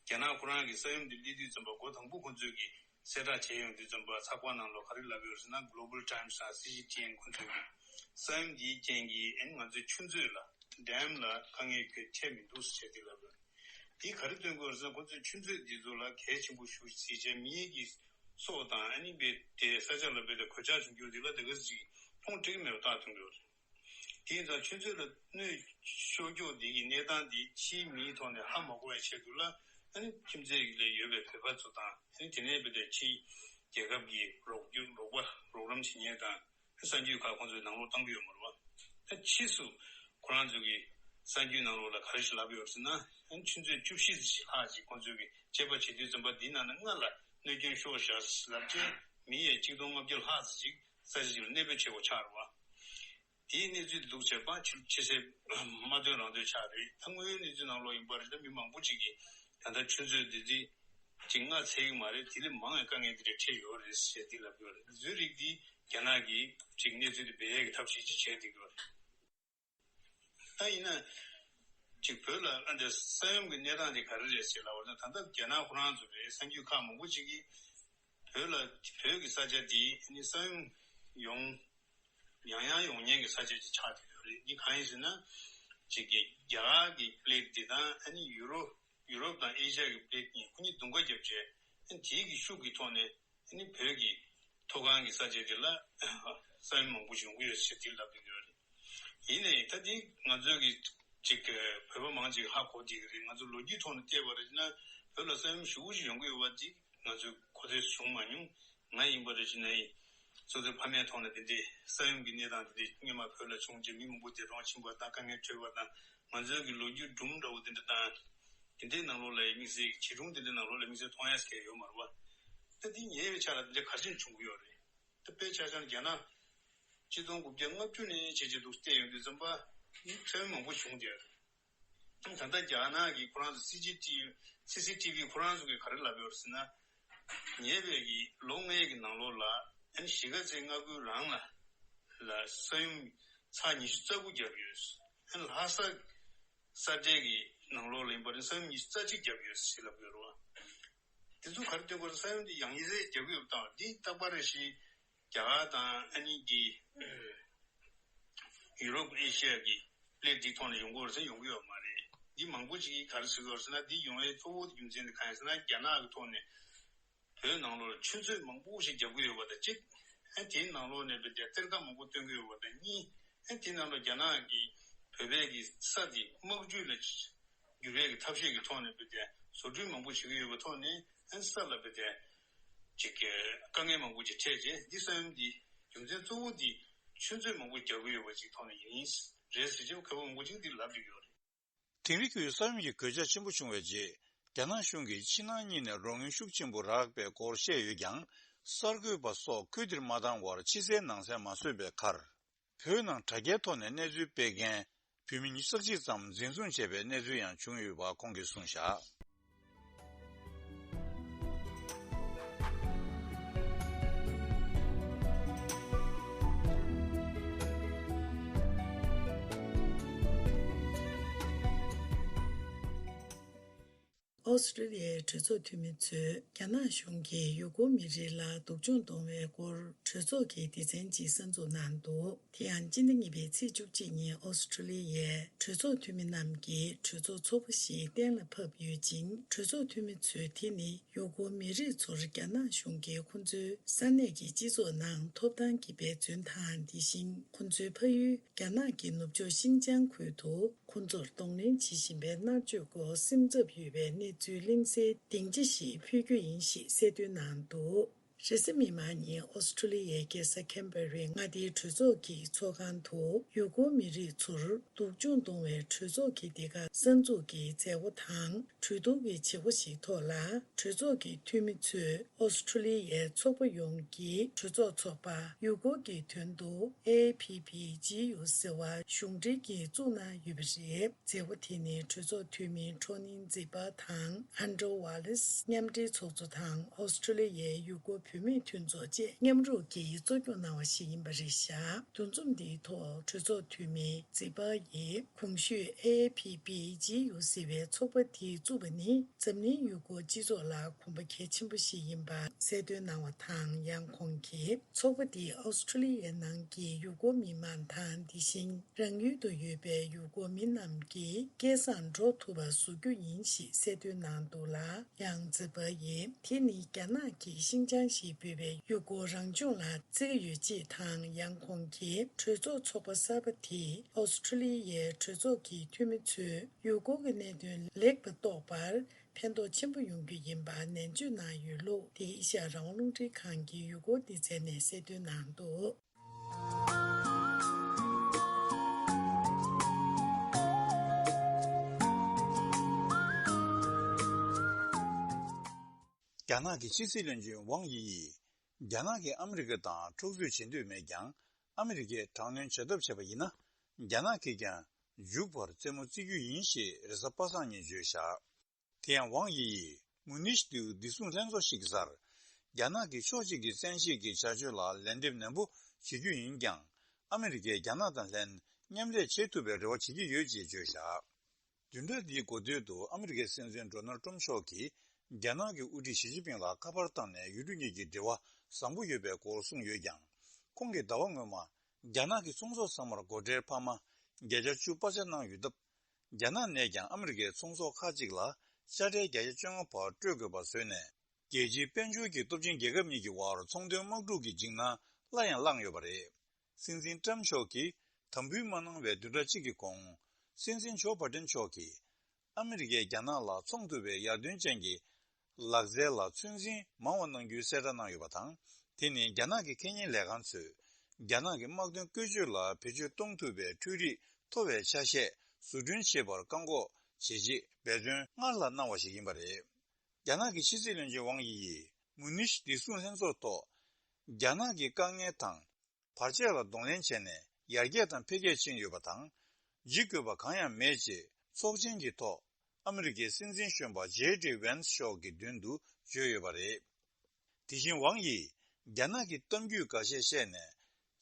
རྒྱ་ནག་ཁོ་རང་གི་ས་ཡོམ་འདི་སླེབས་དུས་ཙམ་པ་འགོ་དང་པོ་ཁོ་ཚོས་ཀྱི་གསལ་བསྒྲགས་བྱས་ཡོང་དུས་ཙམ་པ་ཚགས་པར་ནང་ལོགས་ག་རེ་ལབ་ཡོད་ཟེར་ན། Global Times དང་སི་ཇི་ཊི་ཨེན་ཁོ་ཚོས་ཀྱི་ས་ཡོམ་འདིའི་རྐྱེན་གྱིས་ཨ་ནི་ང་ཚོའི་ཆུ་མཛོད་ལ་ཌེམ་ལ་དཀའ་ངལ་ཁྱོན་འཕྲད་མི་འདུག་ཟེར་བྱས་འདི་ལབ་ཡོད། འདིས་ག་རེ་སྟོན་གྱི་ཡོད་ཟེར་ན། ཁོ་ཚོས་ཆུ་མཛོད་འདི་ཚོ་ལ་གལ་ཆེན་པོ་ཞེ་པོ་ཅིག་བྱས། མིའི་གི་སྲོག་དང་ཨ་ནི་དཔེ་དེ་ས་ཆ་ལ་དཔེ་དེ་གོད་ཆག་བྱུང་རྒྱུ་འདི་ལ་དེ་ག་ཅིག་མཐོང་དྲན་མེད་པ་ལྟ་ཐུབ་ཀྱི་ཡོད་རེད། དེ་ཡིན་ཙང་ཆུ་མཛོད་ལ་གནོད་ཤོར་རྒྱུ་འདི་གི་གནས་སྟངས་འདི་ཕྱིའི་མིའི་ཐོག་ནས་ཧ་མ་གོ་བའི་ཆེད་དུ་ལ་ཨ་ནི་ཁྱིམ་མཚེས་ལ་ཡོད་པའི་བོད་པ་ཚོ་དང་། ཨ་ནི་དེ་ནས་དཔེ་དེ་ཕྱིའི་རྒྱལ་ཁབ་ཀྱི་རོགས་རྒྱུ་རོགས་པ་རོགས་རམ་བྱེད་མཁན་དང་། གསར་འགྱུར་ཁག་ཁོང་ཚོའི་ནང་ལོགས་བཏང་གི་ཡོད་མ་རེད་བ། ད་ཕྱིས་སུ་ཁོ་རང་ཚོ་གི་གསར་འགྱུར་ནང་ལོགས་ལ་ག་རེ་ཞིག་ལབ་ཡོད་ཟེར་ན། ཨ་ནི་ཆུ་མཛོད་བཅུ་བཞི་ཙམ་ཞིག་ལྷག་ཅིག་ཁོང་ཚོས་ཀྱི་དཔྱད་པ་བྱེད་དུས་ཙམ་པ་འདི་ནང་ནས་ལྔ་ལ་གནོད་སྐྱོན་ཤོར་བཞག་ལབ་བྱས། མི་ཡས་གཅིག་སྟོང་ལྔ་བརྒྱ་ལྷག་ཙམ་ཞིག་ས་ཆ་ཅིག་ལ་གནས་སྤོས་བྱེད་དགོས་ཆགས་རེད་བ། དེའི་གནས་ཚུལ་འདུག་བྱས་པ་ཕྱི་ཕྱི་གསལ་མ་སྟོན་རང་སྟོན་ཆགས་རེད། ད་དངོས་ཡོད་གནས་ཚུལ་ནང་ལོགས་ཡིན་པ་རེད། ད་མི་མང་པོ་ཅིག་གིས་ད་ལྟ་ཆུ་མཛོད་འདི་འདི་ཅིག་ལྔ་ཚད་ཀྱི་མ་རེད། དེ་ལས་མང་བའི་དཀའ་ངལ་འདི་འདྲ་འཕྲད་ཡོད་རེད་ཟེར་འདི་ལབ་ཡོད་རེད། འདི་ཚོའི་རིགས་འདི་རྒྱ་ནག་གིས་ཅིག་གནས་ཚུལ་འདི་སྦས་ཡས་ཀྱི་ཐབས་ཤེས་ཅིག་བྱས་བསྡད་ཀྱི་ཡོད་རེད། ད་ཡིན་ན་ཅིག་བོད་ལ་ཨ་འདྲ་ས་ཡོམ་གྱི་གནས་སྟངས་འདི་ག་རེ་རེད་ཟེར་ལབ་པ་ན། ད་ལྟ་རྒྱ་ནག་ཁོ་རང་ཚོ་རེད། གསར་འགྱུར་ཁག་མང་པོ་ཅིག་གིས་བོད་ལ་བོད་ཀྱི་ས་ཆ་འདི་ཨ་ནི་ས་ཡོམ་ ཡོང་། ཡང་ཡང་ཡོང་མཁན་གྱི་ས་ཆ་ཅིག་ཆགས་བསྡད་ཡོད་རེད། འདི་གང་ཡིན་ཟེར་ན། གཅིག་གི་རྒྱ་གར་གྱི་པི་ལེ་ཊི་འདི་དང་ཨ་ནི་ཡུ་རོབ་ཡུ་རོབ་དང་ཨེ་ཤ་ཡ་གི་པི་ལེ་ཊི་གཉིས་ཁོ་གཉིས་མདུན་ཁ་བརྒྱབ་བྱས། ཨ་ནི་དེའི་གི་ཤུགས་ཀྱི་ཐོག་ནས་ཨ་ནི་བོད་ཀྱི་མཐོ་སྒང་གི་ས་ཆ་འདི་ལ་ས་ཡོམ་མང་པོ་ཞིག་ཡོང་གི་ཡོད་ཟེར་འདི་ལབ་ཀྱི་ཡོད་རེད། ཡིན་ནའི་ད་འདི་ང་ཚོའི་གི་ཅིག་བོད་པ་མང་ཅིག་ཧ་གོ་བསྡད་ཀྱི་རེད། ང་ཚོ་ལོ་རྒྱུས་ཐོག་ནས་བལྟས་པ་རེད་ན་བོད་ལ་ས་ཡོམ་ཞེ་པོ་ཞིག་ཡོང་གི་ཡོད་པ་འདི་ང་ཚོས་གོ་ཐོས་བྱུང་མ་མྱོང་། ང་ཡིན་པ་རེད་ཅེ་ན་ཡིན། སོ་སོའི་ཕ་མའི་ཐོག་ནས་དེ་འདྲའི་ས་ཡོམ་གྱི་གནས་སྟངས་དེ་འདྲའི་སྔོན་མ་བོད་ལ་བྱུང་རྗེས་མི་མང་པོ་འདས་གྲོངས་ཕྱིན་པ་དང་དཀའ་ངལ་འཕྲད་པ་དང་ང་ཚོའི་གི་ལོ་རྒྱུས་སྒྲུང་འདྲ་བོ་དེ་འདྲ་དང་། དེ་འདྲའི་ནང་ལོགས་ལ་ཡི་དམིགས་བསལ་གྱི་བྱིས་སྒྲུང་དེ་འདྲའི་ནང་ལོགས་ལ་དམིགས་བསལ་མཐོང་ཡ་ཟེར་མཁན་ཡོད་མ་རེད་བ། ད་འདི་ཉེ་བའི་ཆར་ལ་དེ་འདྲ་ག་རེ་བྱུང་གི་ཡོད་རེད། ད་དཔེ་ཆ་བཞག་ན་རྒྱ་ནག་ཆིག་སྟོང་དགུ་བརྒྱ་ལྔ་བཅུ་ནས་བྱས་རྗེས་འདུག་བལྟས་ཡོང་དུས་ཙམ་པ་ནི་ས་ཡོམ་མང་པོ་བྱུང་བསྡད་ཡོད་རེད། ད་ལྟ་རྒྱ་ནག་གི་ཁོ་རང་ཚོ་སི་སི་ཊི་བི་སི་སི་ཊི་བི་ཁོ་རང་ཚོ་གིས་ག་རེ་ལབ་ཡོད་རེད་ཟེར་ན། ཉེ་བའི་གི་ལོ་ལྔའི་གི་ནང་ལོགས་ལ་ཨ་ནི་གཞིས་ཀ་རྩེ་མངའ་ཁུལ་རང་ལ་ལ་ས་ཡོམ་ཚེག་ཉི་ཤུ་རྩ་དགུ་བརྒྱབ་ཡོད། ཨ་ནི་ལྷ་ས་ས་འབྲེལ་གི་ནང་ལོགས་ལ་ཡིན་པ་རེད་ས་ཡོམ་ཉི་ཤུ་རྩ་གཅིག་བརྒྱབ་ཡོད་ཟེར་ལབ་ཡོད་རེད་བ། དེ་ཚོ་ག་རེ་སྟོན་གོ་རེད། ས་ཡོམ་དེ་ཡང་ཡིན་ཟེར་བརྒྱབ་ཡོད་པ་དང་འདི་རྟག་པར་རེ་བཞིན། རྒྱ་གར་དང་ཨ་ནི་གི་ཡུ་རོབ་ཨེ་ཤི་ཡ་གི་པི་ལེ་ཊི་འདི་ཐོག་ནས་ཡོང་གི་ཡོད་རེད་ཟེར་ཡོང་གི་ཡོད་མ་རེད། འདི་མང་པོ་ཅིག་གིས་ག་རེ་ཟེར་གི་ཡོད་རེད་ཟེར་ན་འདི་ཡོང་བའི་གཙོ་བོ་རྒྱུ་མཚན་དེ་གང་ཡིན་ཟེར་ན་རྒྱ་ནག་གི་ཐོག་ནས་བོད་ནང་ལོགས་ལ་ཆུ་མཛོད་མང་པོ་ཞིག་རྒྱག་གི་ཡོད་པ་དང་གཅིག་ཨ་དེའི་ནང་ལོགས་ནས་བོད་དེ་གཏེར་ཁ་མང་པོ་བཏོན་གི་ཡོད་པ་དང་གཉིས་ཨ་དེའི་ནང་ལོགས་རྒྱ་ནག་གིས་བོད་པའི་གི་ས་དེ་དམག་ཇུས་ལ་བསྒྱུར་བའི་གི་ཐབས་ཤེས་ཀྱི་ཐོག་ནས་བོད་དེ་བཟོ་སྐྲུན་མང་པོ་བྱེད་ཀྱི་ཡོད་པའི་ཐོག་ནས་ཨ་ས་ལ་བོད་དེ། ཅིག་གི་དཀའ་ངལ་མང་པོ་ཅིག་འཕྲད་རྗེས་འདི་ས་ཡོམ་འདི་རྒྱུ་མཚན་གཙོ་བོ་འདི་ཆུ་མཛོད་མང་པོ་རྒྱག་གི་ཡོད་པ་ཅིག་ཐོག་ནས་ཡིན་རེད་ཟེར་གྱི་ཁ་པར་མང་པོ་ཅིག་འདི་ལབ་བསྡད་ཡོད་རེད། དིང་རི་ཁུལ་ས་ཡོམ་གྱི་གོད་ཆག་ཆེན་པོ་བྱུང་བའི་རྗེས་རྒྱ་ནག་གཞུང་གིས་ཕྱི་ནང་གཉིས་ནས་རོགས་དངུལ་ཤུགས་ཆེན་པོ་རག་པའི་སྐོར་བཤད་ཡོད་ཀྱང་གསར་འགོད་པ་སོགས་ཁུལ་དེར་མ་བཏང་བར་ཕྱི་གསལ་ནང་གསལ་མ་བཟོས་པའི་ཁར། བོད་ནང་དྲ་རྒྱའི་ཐོག་ནས་གནས་ཚུལ་སྤེལ་མཁན་བོད་མི་ཉི་ཤུ་རྩ་གཅིག་ཙམ་འཛིན་བཟུང་བྱས་པའི་གནས་ཚུལ་ཡང་བྱུང་ཡོད་པ་ཁོང་གིས་གསུངས་བཞག་ཨོ་སི་ཀྲི་ལི་ཡའི་གྲོས་ཚོགས་འཐུས་མི་ཚོས་རྒྱ་ནག་གཞུང་གིས་ཡུ་གུར་མི་རིགས་ལ་སྡུག་སྦྱོང་གཏོང་བའི་སྐོར་གྲོས་ཚོགས་ཀྱི་སྡེ་ཚན་གཅིག་གསར་འཛུགས་གནང་འདུག་དེ་ཡང་སྤྱི་ཟླ་གཉིས་པའི་ཚེས་བཅུ་གཅིག་ཉིན་ཨོ་སི་ཀྲི་ལི་ཡའི་གྲོས་ཚོགས་འཐུས་མི་རྣམས་ཀྱིས་གྲོས་ཚོགས་ཚོགས་པ་ཞིག་གཏན་ལ་ཕབ་ཡོད་ཅིང་གྲོས་ཚོགས་འཐུས་མི་ཚོས་དེ་ནི་ཡུ་གུར་མི་རིགས་ཚོར་རྒྱ་ནག་གཞུང་གིས་ཁོ་ཚོའི་ས་གནས་ཀྱི་སྤྱི་ཚོགས་ནང་ཐོབ་ཐང་གི་འབད་བརྩོན་དང་དེ་བཞིན་ཁོ་ཚོའི་ཕ་ཡུལ་རྒྱ་ནག་གི་ནུབ་ཕྱོགས་ཤིན་ཅང་ཁུལ་དུ་ཁོ་ཚོར་གདོང་ལེན་བྱེད་བཞིན་པའི་མནར་གཅོད་སྐོར་སེམས་འཚབ་ཡོད་པའི་གནས་ཚུལ་གླེང་སའི་སྡིངས་ཆ་ཞིག་ཕུལ་རྒྱུ་ཡིན་ཞེས་གསལ་སྟོན་གནང་འདུག་རེས་གཟའ་མིག་དམར་ཉིན་ཨོ་སི་ཀྲི་ལི་ཡའི་རྒྱལ་ས་ཁན་བྷ་རའི་མངའ་སྡེའི་གྲོས་ཚོགས་ཀྱི་ཚོགས་ཁང་དུ་ཡུ་གུར་མི་རིགས་ཚོར་སྡུག་སྦྱོང་གཏོང་བའི་གྲོས་ཚོགས་ཀྱི་འདི་ག་གསར་འཛུགས་ཀྱི་མཛད་སྒོ་དང་གྲོས་བསྡུར་གྱི་བྱེད་སྒོ་ཞིག་ཐོག་ལ་གྲོས་ཚོགས་ཀྱི་འཐུས་མི་ཚོས་ཨོ་སི་ཀྲི་ལི་ཡའི་ཚོགས་པ་ཡོངས་ཀྱི་གྲོས་ཚོགས་ཚོགས་པ་ཡུ་གུར་གྱི་དོན་དུ་ཨེ་ཕི་ཕི་ཇི་ཡུ་ཟེར་བ་གཞུང་འབྲེལ་གྱིས་བཙུགས་གནང་ཡོད་པ་རེད། མཛད་སྒོ་དེ་ནི་གྲོས་ཚོགས་འཐུས་མི་ཁྲོ་ནིང་ཛི་པ་དང་ཨན་ཌྲོ་ཝ་ལེ་སི་མཉམ་འབྲེལ་ཚོགས་གཙོ་དང་ཨོ་སི་ཀྲི་ལི་ཡའི་ཡུ་གུར་བུད་མེད་མཐུན་ཚོགས་བཅས་མཉམ་རུབ་ཀྱིས་གཙོ་སྐྱོང་གནང་བ་ཞིག་ཡིན་པ་རེད་བཞག་འདུ་འཛོམས་འདིའི་ཐོག་གྲོས་ཚོགས་འཐུས་མི་ཛི་པ་ཡིས་གོང་ཞུས་ཨེ་ཕི་པི་ཇི་ཡུ་ཟེར་བའི་ཚོགས་པ་དེ་བཙུགས་པ་ནི་འཛམ་གླིང་ཡུ་གུར་སྤྱི་ཚོགས་ལ་གོམ་པ་གལ་ཆེན་པོ་ཞིག་ཡིན་པ་གསལ་སྟོན་གནང་བ་དང་། ཡང་ཁོང་གིས་ཚོགས་པ་འདིས་ཨོ་སི་ཀྲི་ལི་ཡའི་ནང་གི་ཡུ་གུར་མི་མང་དང་དེ་བཞིན་རང་ཡུལ་དུ་ཡོད་པའི་ཡུ་གུར་མི་རྣམས་ཀྱི་སྐལ་བཟང་འགྲོ་ཐུབ་པ་བཟོ་རྒྱུ་ཡིན་ཞེས་གསལ་སྟོན་གནང་འདུག་ལ། ཡང་ཛི་པ་ཡིས་དེ་ནི་རྒྱ་ནག་གིས་ཤིན་ཅང་ཞེས་འབོད་པའི་ཡུ་གུར་རང་སྐྱོང་ལ་བརྩི་གི་ཡོད་ཅེས་དང་། ཡང་ཁོང་གིས་གྲོས་ཚོགས་ཚོགས་པ་གསར་པ་དེས་ཨོ་སི་ཀྲི་ལི་ཡའི་གྲོས་ཚོགས་ཀྱི་འཐུས་མི་ཚོས་ཡུ་གུར་གྱི་གནད་དོན་ལེགས་པར་རྟོགས་པར་ཕན་ཐོགས་ཆེན་པོ་ཡོང་རྒྱུ་ཡིན་པ་ནན་བརྗོད་གནང་ཡོད་ལུགས་དེ་ཨེ་ཤ་ཡ་རང་དབང་རླུང་འཕྲིན་ཁང་གི་ཡུ་གུར་སྡེ་ཚན་ནས་གསལ་སྟོན་གནང་འདུག་རྒྱ་ནག་གི་ཕྱི་སྲིད་བློན་ཆེན་ཝང་དབྱི་ཡིས་རྒྱ་ནག་གིས་ཨ་མི་རི་ཀ་དང་འཁྲུག་རྩོད་བྱེད་འདོད་མེད་ཀྱང་ཨ་མི་རི་ཀས་དྲག་གནོན་བྱ་ཐབས་བྱས་པ་ཡིན་ན་རྒྱ་ནག་གིས་ཀྱང་མཇུག་བར་རྩེད་མོ་རྩེ་རྒྱུ་ཡིན་ཞེས་རེས་གཟའ་པ་སངས་ཉིན་བརྗོད་བཞག་དེ་ཡང་ཝང་དབྱི་ཡིས་མུ་ནིཤ་དུ་བདེ་སྲུང་ལྷན་ཚོགས་ཤིག་གི་སར། རྒྱ་ནག་གིས་ཕྱོགས་གཅིག་གི་བཙན་ཤེད་ཀྱི་བྱ་སྤྱོད་ལ་ལན་འདེབས་ནན་པོ་བྱེད་རྒྱུ་ཡིན་ཀྱང་། ཨ་མི་རི་ཀས་རྒྱ་ནག་དང་ལྷན་མཉམ་ལས་བྱེད་ཐུབ་པའི་རེ་བ་བྱེད་ཀྱི་ཡོད་ཅེས་བརྗོད་བཞག་བདུན་ཕྲག་འདིའི་འགོ་སྟོད་དུ་ཨ་མི་རི་ཀའི་སྲིད་འཛིན་ཌོ་ནལ་ཏྲམ་མཆོག་གིས་རྒྱ་ནག་གི་དབུ་ཁྲིད་ཞི་ཅིན་ཕིང་ལ་ཁ་པར་བཏང་ནས་ཡུལ་གྲུ་གཉིས་ཀྱི་འབྲེལ་བ་བཟང་པོ་ཡོད་པའི་སྐོར་གསུངས་ཡོད་ཀྱང་། ཁོང་གིས་ཟླ་བ་སྔོན་མ་རྒྱ་ནག་གི་ཚོང་ཟོག་ཚང་མར་སྒོ་ཁྲལ་འཕར་མ་བརྒྱ་ཆ་བཅུ་སྤར་ཆ་གནང་ཡོད་སྟབས། རྒྱ་ནག་ནས་ཀྱང་ཨ་མི་རི་ཀའི་ཚོང་ཟོག་ཁག་ཅིག་ལ་དཔྱ་ཁྲལ་བརྒྱ་ཆ་བཅོ་ལྔ་བར་སྤྲོད་དགོས་པ་བཟོས་ནས། རྒྱལ་སྤྱིའི་དཔལ་འབྱོར་གྱི་སྟོབས་ཆེན་རྒྱལ་ཁབ་གཉིས་ཀྱི་དབར་ཚོང་དོན་དམག་འཁྲུག་གི་འཇིགས་སྣང་སླར་ཡང་ལངས་ཡོད་པ་རེད། སྲིད་འཛིན་ཀྲམ་མཆོག་གིས་དམ་འབུལ་མ་གནང་བའི་བདུན་ཕྲག་གཅིག་གི་གོང་། སྲིད་འཛིན་ཇོ་བྷ་ཏན་མཆོག་གིས་ཨ་མི་རི་ཀས་རྒྱ་ནག་ལ་འཚོང་ཐུབ་པའི་ཡར་ཐོན་ཅན་གྱི་ལག་རྩལ་ལ་ཚོད་འཛིན་མང་བ་གནང་རྒྱུའི་གསལ་བསྒྲགས་གནང་ཡོད་པ་དང་། དེ་ནི་རྒྱ་ནག་གི་ཁེ་ཉེན་ལས་ཁང་ཚོས་རྒྱ་ནག་གི་དམག་དོན་བཀོལ་སྤྱོད་ལ་བེད་སྤྱོད་གཏོང་ཐུབ་པའི་འཕྲུལ་རིག་མཐོ་བའི་ཆ་ཤས་བཟོ་སྐྲུན་བྱེད་པར་བཀག་འགོག་བྱེད་ཆེད་འབད་བརྩོན་སྔར་ལ་གནང་བ་ཞིག་ཡིན་པ་རེད། རྒྱ་ནག་གི་ཕྱི་སྲིད་བློན་ཆེན་ཝང་དབྱི་ཡིས་མུ་ནིཤ་བདེ་སྲུང་ལྷན་ཚོགས་ཐོག་རྒྱ་ནག་གི་དཀའ་ངལ་དང་། བར་ཆད་ལ་གདོང་ལེན་བྱས་ནས་ཡར་རྒྱས་དང་འཕེལ་རྒྱས་ཕྱིན་ཡོད་པ་དང་། འཇིགས་དགོས་པ་གང་ཡང་མེད་ཅེས་ཚོགས་ཆེན་གྱི་ཐོག་ཨ་མི་རི་ཀའི་སྲིད་འཛིན་གཞོན་པ་ཇེ་ཌི་ཝན་སི་མཆོག་གི་མདུན་དུ་བརྗོད་ཡོད་པ་རེད། དེ་བཞིན་ཝང་ཡིས་རྒྱ་ནག་གི་གཏམ་རྒྱུད་འགའ་ཤས་བཤད་ནས།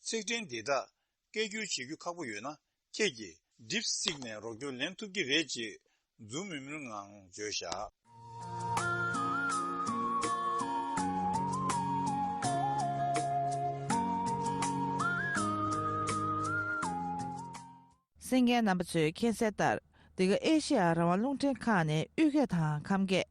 ཚིག་ཕྲེང་འདི་དག་སྐད་སྒྱུར་བྱེད་རྒྱུ་ཁག་པོ་ཡོད་ན། ཁྱེད་ཀྱིས་ཌིབ་སིག་ནས་རོགས་སྐྱོར་ལེན་ཐུབ་ཀྱི་རེད་ཅེས་འཛུམ་དམུལ་དམུལ་ངང་བརྗོད་བཞག་གསན་མཁན་རྣམ་པ་ཚོས་མཁྱེན་གསལ་ལྟར། འདི་ག་ཨེ་ཤེ་ཡ་རང་དབང་རླུང་འཕྲིན་ཁང་ནས་དབུས་སྐད་དང་ཁམས་སྐད།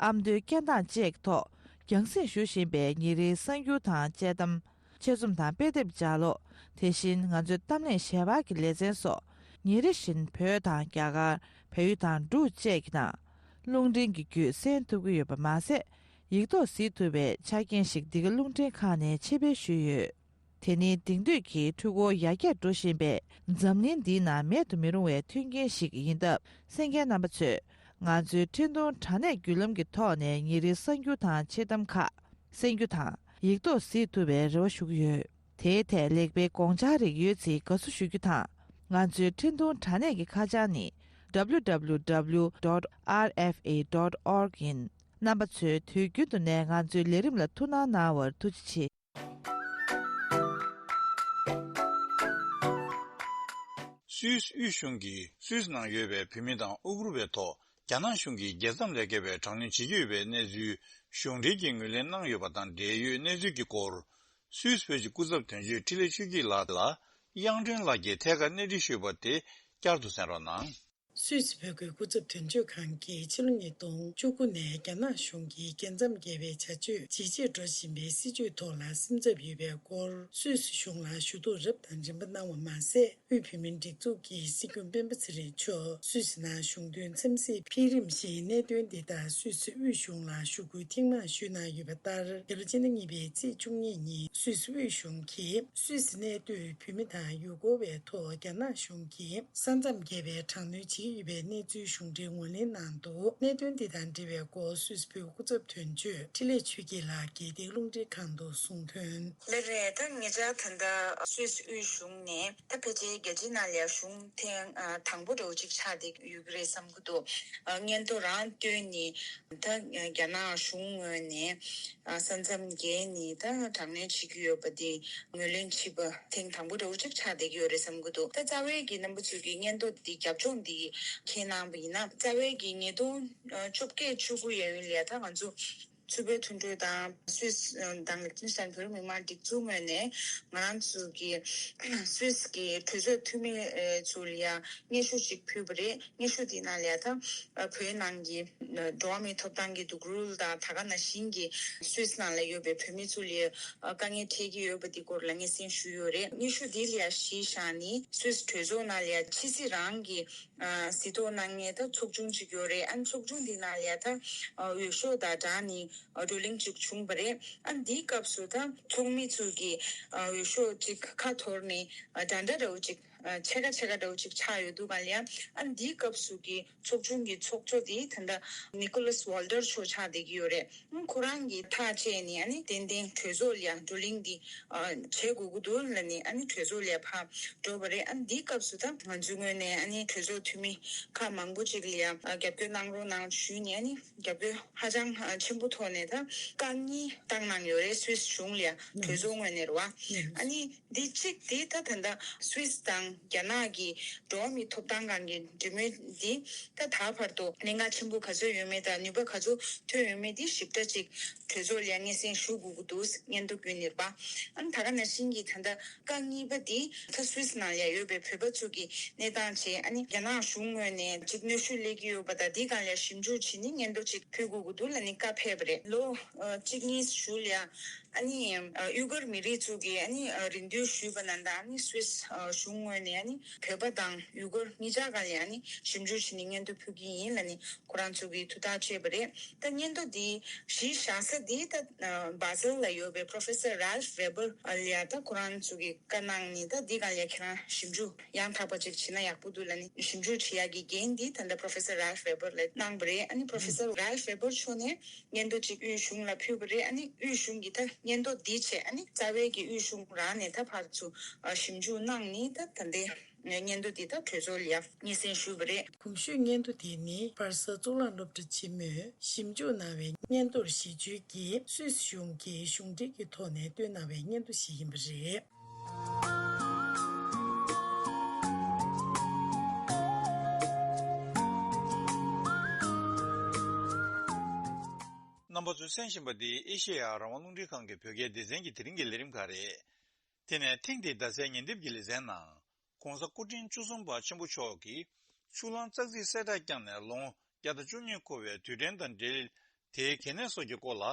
ཨ་མདོའི་སྐད་གདངས་བཅས་ཀྱི་ཐོག་རྒྱང་སྲིང་ཞུ་བཞིན་པའི་ཉིན་རེའི་གསར་འགྱུར་དང་དཔྱད་གཏམ། ཆེད་རྩོམ་དང་དཔེ་དེབ་ལྗགས་ཀློག་དེ་བཞིན་ང་ཚོའི་གཏམ་གླེང་ཞལ་པར་གྱི་ལེ་ཚན་སོགས། ཉིན་རེ་བཞིན་བོད་དང་རྒྱ་གར། བལ་ཡུལ་དང་འབྲུག་བཅས་ཀྱི་ནང་། རླུང་འཕྲིན་གྱི་བརྒྱུད་གསན་ཐུབ་ཀྱི་ཡོད་པ་མ་ཟད། ཡིག་ཐོག་གཟིགས་ཐུབ་པའི་ཆ་རྐྱེན་ཞིག་འདི་ག་རླུང་འཕྲིན་ཁང་ནས་ཆེད་སྤེལ་ཞུས་ཡོད། དེ་ནི་དེང་དུས་ཀྱི་འཕྲུལ་འཁོར་ཡར་རྒྱས་འགྲོ་བཞིན་པའི་འཛམ་གླིང་འདིའི་ནང་མེད་དུ་མི་རུང་བའི་མཐུན་རྐྱེན་ཞིག་ཡིན་སྟབས། གསན་མཁན་རྣམ་པ་ཚོས་ང་ཚོའི་འཕྲིན་གཏོང་དྲ་གནས་བརྒྱུད་ལམ་གྱི་ཐོག་ནས་ཉིན་རེའི་གསར་འགྱུར་དང་ཆེད་གཏམ་ཁག་གསན་རྒྱུ་དང་ཡིག་ཐོག་གཟིགས་ཐུབ་པའི་རེ་བ་ཞུ་གི་ཡོད། དེའི་ཐད་ལེགས་སྤེལ་དགོངས་འཆར་རིགས་ཡོད་ཚེ་དགའ་བསུ་ཞུ་རྒྱུ་དང་། ང་ཚོའི་འཕྲིན་གཏོང་དྲ་གནས་ཀྱི་ཁ་བྱང་ནི། W W W dot R F A dot org ཡིན། རྣམ་པ་ཚོས་དུས་རྒྱུན་དུ་ནས་ང་ཚོའི་ལས་རིམ་ལ་ཐུགས་སྣང་གནང་བར་ཐུགས་རྗེ་ཆེ། སུད་སི་དབུས་གཞུང་གིས་སུད་སི་ནང་ཡོད་པའི་བོད་མི་དང་ཨུ་ཀུར་བའི་ཐོག་རྒྱ་ནག་གཞུང་གིས་རྒྱལ་མཚམས་ལས་བརྒལ་བའི་དྲག་གནོན་བྱེད་ཀྱི་ཡོད་པའི་གནས་ཚུལ་གཞུང་འབྲེལ་གྱིས་ངོས་ལེན་གནང་ཡོད་པ་དང་འབྲེལ་ཡོད་གནས་ཚུལ་གྱི་སྐོར། སུད་སི་བོད་ཀྱི་སྐུ་ཚབ་དོན་གཅོད་འཕྲིན་ལས་ཆོས་སྐྱིད་ལགས་ལ་དབྱངས་སྒྲོན་ལགས་ཀྱིས་ཐད་ཀར་གནས་འདྲི་ཞུས་པ་དེ་བསྐྱར་དུ་གསན་རོགས་གནང་། སུད་སི་བོད་ཀྱི་སྐུ་ཚབ་དོན་གཅོད་ཁང་གིས་ཕྱི་ལོ་ཉིས་སྟོང་བཅུ་དགུ་ནས་རྒྱ་ནག་གཞུང་གིས་རྒྱལ་མཚམས་བརྒལ་བའི་བྱ་སྤྱོད་ཇེ་ཆེར་འགྲོ་བཞིན་པའི་སྲིད་བྱུས་ཐོག་ལ་སེམས་འཚབ་ཡོད་པའི་སྐོར་སུད་སི་གཞུང་ལ་ཞུ་གཏུག་རབ་དང་རིམ་པ་གནང་བ་མ་ཟད། དབུས་བོད་མིའི་སྒྲིག་འཛུགས་ཀྱི་སྲིད་སྐྱོང་སྤེན་པ་ཚེ་རིང་མཆོག་སུད་སི་ནང་གཞུང་དོན་འཚམས་གཟིགས་ཕེབས་རིམ་བཞིན་གནད་དོན་འདི་དག་སུད་སི་དབུས་གཞུང་ལ་ཞུ་སྐུལ་ཐེངས་མང་ཞུས་གནང་ཡོད་པ་ལྟར། འདི་ལོ་སྤྱི་ཟླ་གཉིས་པའི་ཚེས་བཅུ་གཉིས་ཉིན་སུད་སི་དབུས་གཞུང་གིས་སུད་སི་གནས་སྡོད་བོད་མི་དང་ཡུལ་སྐོར་བའི་ཐོག་རྒྱ་ནག་གཞུང་གིས་ས་མཚམས་བརྒལ་བའི་དྲག་གནོན་བྱེད་ཀྱི་ཡོད་པའི་གནས་ཚུལ་གཞུང་འབྲེལ་ངོས་ལེན་གནང་འདུག་གནད་དོན་འདི་དང་འབྲེལ་བའི་སྐོར་སུད་སི་བོད་སྐུ་ཚབ་དོན་གཅོད་འཕྲིན་ལས་ཆོས་སྐྱིད་ལགས་ཀྱིས་འདི་ག་རླུང་འཕྲིན་ཁང་དུ་གསུངས་དོན། ལགས་རེད། ད་ཉེ་ཆར་ད་ལྟ་སུད་སི་དབུས་གཞུང་ནས་ད་ཕལ་ཆེར་རྒྱལ་སྤྱིའི་ནང་ལ་གཞུང་ཐེངས་ཨ་དང་པོ་འདྲ་བོ་ཅིག་ཆགས་བསྡད་ཡོད་ཀྱི་རེད་བསམ་གྱི་འདུག་ཨ་སྔོན་ཐོག་རང་བཏོན་ནས་ད་རྒྱ་ནག་གཞུང་ངོས་ནས་ཨ་ས་མཚམས་བརྒལ་ནས་ད་དྲག་གནོན་བྱེད་ཀྱི་ཡོད་པ་དེ་ངོས་ལེན་བྱས་པ་ཐེངས་དང་པོ་འདྲ་བོ་ཅིག་ཆགས་བསྡད་ཀྱི་ཡོད་རེད་བསམ་གྱི་འདུག་ད་རྩ་བའི་གི་རྣམ་པ་ཚོས་ཀྱི་སྔོན་ཐོག་འདི་རྒྱབ་ལྗོངས་འདི་མཁྱེན་གནང་བ་ཡིན་ན། རྩ་བའི་གི་ཉིས་སྟོང་བཅོ་བརྒྱད་བཅུ་དགུ་ཡན་ལ་ད་ང་ཚོ་ཆུ་བོའི་མཐུན་གྲོས་དང་སུད་སི་དང་ལིག་ཏེན་སི་ཏན་བོད་རིགས་མི་མང་སྒྲིག་འཛུགས་ངོས་ནས་ང་རང་ཚོ་གི་སུད་སི་གི་གྲོས་ཚོགས་འཐུས་མི་ཚོ་ལ་ཡང་སྙན་ཞུ་ཅིག་ཕུལ་བ་རེད། སྙན་ཞུ་དེའི་ནང་ལ་ཡང་ད་བོད་ནང་གི་འགྲོ་བ་མིའི་ཐོབ་ཐང་གི་སྡུག་རུས་དང་ད་ག་ནང་བཞིན་གྱི་སུད་སི་ནང་ལ་ཡོད་པའི་བོད་མི་ཚོ་ལ་དཀའ་ངལ་འཕྲད་ཀྱི་ཡོད་པ་དེ་སྐོར་ལ་སྙན་སེང་ཞུས་ཡོད་རེད། སྙན་ཞུ་དེ་ལ་ཡང་གཞི་བཞག་ནས་སུད་སི་གྲོས་ཚོགས་ནང་ལ་ཡང་ཕྱི་སྲིད་རང་གི་གཟིགས་རྟོག་གནང་མཁན་ད་ཚོགས་ཆུང་ཅིག་ཡོད་རེད། ཨ་ནི་ཚོགས་ཆུང་འདི་ནང་ལ་ཡང་ད་འོས་ཤོག་དང་སྦྲགས་ནས་བགྲོ་གླེང་ཅིག་བྱུང་བ་རེད། ཨ་ནི་འདིའི་སྐབས་སུ་ད་ཚོགས་མི་ཚོ་གིས་འོས་ཤོག་ཅིག་ཁ་འཐོར་ནས་འདྲ་འདྲ་འདྲ་བོ་ཅིག་ཕྱེད་ཀ་ཕྱེད་ཀ་འདྲ་བོ་ཅིག་ཆགས་ཡོད་འདུག་ག་ལ་ཡང་། ཨ་ནི་འདིའི་སྐབས་སུ་གི་ཚོགས་ཆུང་གི་ཚོགས་གཙོ་དེ་ད་ལྟ་ནི་ཀོ་ལཱས་ཝོལ་ཏར་མཆོག་ཆགས་བསྡད་ཀྱི་ཡོད་རེད། ཨ་ནི་ཁོ་རང་གིས་ཐག་བཅད་ནས་ཨ་ནི་ཏན་ཏན་གྲོས་ཚོགས་ལ་ཡང་བགྲོ་གླེང་འདི་བྱེད་དགོས་ཀྱི་འདུག་ལབ་ནས་ཨ་ནི་གྲོས་ཚོགས་ལ་ཕར་འགྲོ་བ་རེད། ཨ་ནི་འདིའི་སྐབས་སུ་ད་ང་ཚོའི་ངོས་ནས་ཨ་ནི་གྲོས་ཚོགས་འཐུས་མི་ཁག་མང་པོ་ཅིག་ལ་ཡང་རྒྱབ་སྐྱོར་གནང་རོགས་གནང་ཞུས་ནས་ཨ་ནི་རྒྱབ་སྐྱོར་ཧ་ཅང་ཆེན་པོ་ཐོག་ནས་ད་བཀའ་གཉིས་བཏང་གནང་ཡོད་རེད། སུད་སི་གཞུང་ལ་ཡང་གྲོས་ཚོགས་ངོས་ནས་རེད་བ། ཨ་ནི་འདི་གཅིག་དེ་ད་ད་ལྟ་སུད་སི་དང་ རྒྱ་ནག་གི་འགྲོ་བ་མིའི་ཐོབ་ཐང་སྒང་གི་འབྲེལ་མོལ་འདི་ད་ད་བར་དུ་གནད་འགག་ཆེན་པོ་ག་ཚོད་ཡོད་མེད་དང་ནུས་པ་ག་ཚོད་ཐོན་ཡོད་མེད་འདི་ཞིབ་ཕྲ་ཅིག་གྲོས་ཚོགས་ལ་སྙན་སེང་ཞུ་དགོས་ཀྱི་འདུག་སྙན་ཐོ་བཀོད་ནི་རེད་པ། ཨ་ནི་ད་ག་ནང་བཞིན་གྱི་ད་ལྟ་རྐང་གཉིས་པ་འདི་ད་སུད་སི་ནང་ལ་ཡོད་པའི་བོད་པ་ཚོ་གི་གནས་སྟངས་བྱས། ཨ་ནི་རྒྱ་ནག་གཞུང་ངོས་ནས་ཅིག་གནོན་ཤུགས་སླེབས་ཀྱི་ཡོད་པ་དང་འདི་སྒང་ལ་ཞིབ་འཇུག་བྱས་ནས་སྙན་ཐོ་ཅིག་ཕུལ་དགོས་ཀྱི་འདུག་ལབ་ནས་བཀའ་ཕེབས་པ་རེད། ལོ་ཨ་གཅིག་གཉིས་གཞུག་ལ་ཨ་ནི་ཨ་ཡུ་གུར་མི་རིགས་ཚོ་གིས་ཨ་ནི་ཨ་རེ་འདུན་ཞུས་པ་ནང་ལྟར་ཨ་ནི་སུད་སི་ཨ་གཞུང་ངོས་ནས་ཨ་ནི་བོད་པ་དང་ཡུ་གུར་གཉིས་ཆ་སྒང་ལ་ཨ་ནི་ཞིབ་འཇུག་བྱས་ནས་སྙན་ཐོ་ཕུལ་གྱི་ཡིན་ལབ་ནས་ཁོ་རང་ཚོ་གིས་ཐུགས་ཐག་བཅད་པ་རེད། ད་སྙན་ཐོ་འདི་གཞི་བཞག་ས་འདི་ད་ཨ་བྷ་སེལ་ལ་ཡོད་པའི་Professor Ralph Weber ལ་ད་ཁོ་རང་ཚོ་གིས་བཀའ་གནང་ནས་ད་འདི་སྒང་ལ་ཁྱེད་རང་ཞིབ་འཇུག་ཡང་དག་པ་ཅིག་བྱས་ན་ཡག་པོ་འདུག་ལབ་ནས་ཞིབ་འཇུག་བྱེད་ཡག་གི་འགན་འདི་ད་ལྟ་Professor Ralph Weber ལ་གནང་བ་རེད། ཨ་ནི་Professor Ralph Weber མཆོག་ནས་སྙན་ཐོ་ཅིག་དབུས་གཞུང་ལ་ཕུལ་བ་རེད། ཨ་ནི་དབུས་གཞུང་གིས་ད་སྙན་ཐོ་འདི་བྱས་ཨ་ནི་རྩ་བའི་གི་དབུས་གཞུང་རང་ནས་ད་ཕར་ཚུར་ཨ་ཞིབ་འཇུག་གནང་ནས་ད་ད་ལྟའི་སྙན་ཐོ་འདི་ད་གྲོས་ཚོགས་ལ་སྙན་སེང་ཞུས་པ་རེད། གོང་ཞུས་སྙན་ཐོ་དེ་ནི་བྷ་སལ་གཙུག་ལག་སློབ་གྲྭ་ཆེན་མོས་ཞིབ་འཇུག་གནང་བའི་སྙན་ཐོར་གཞི་བཅོལ་གྱིས་སུད་སི་གཞུང་གིས་གཞུང་འབྲེལ་གྱི་ཐོག་ནས་བཏོན་གནང་བའི་སྙན་ཐོ་ཞིག་ཡིན་པ་རེད། རྣམ་པ་ཚོས་གསན་བཞིན་པ་འདི་ཨེ་ཤེ་ཡ་རང་དབང་རླུང་འཕྲིན་ཁང་གི་བོད་སྐད་སྡེ་ཚན་གྱི་དེ་རིང་གི་ལས་རིམ་ཁག་རེད། དེ་ནས་ཐེངས་འདིའི་རྡ་སའི་ཉིན་དེབ་ཀྱི་ལེ་ཚན་ནང་། ༸གོང་ས་སྐུ་ཕྲེང་བཅུ་གསུམ་པ་ཆེན་པོ་མཆོག་གིས་ཆུ་གླང་ཙག་ཙིག་གསལ་བསྒྲགས་བསྐྱངས་ནས་ལོ་ངོ་བརྒྱ་དང་བཅུ་གཉིས་འཁོར་བའི་དུས་དྲན་དང་འབྲེལ། དེའི་གལ་གནད་སོགས་ཀྱི་སྐོར་ལ།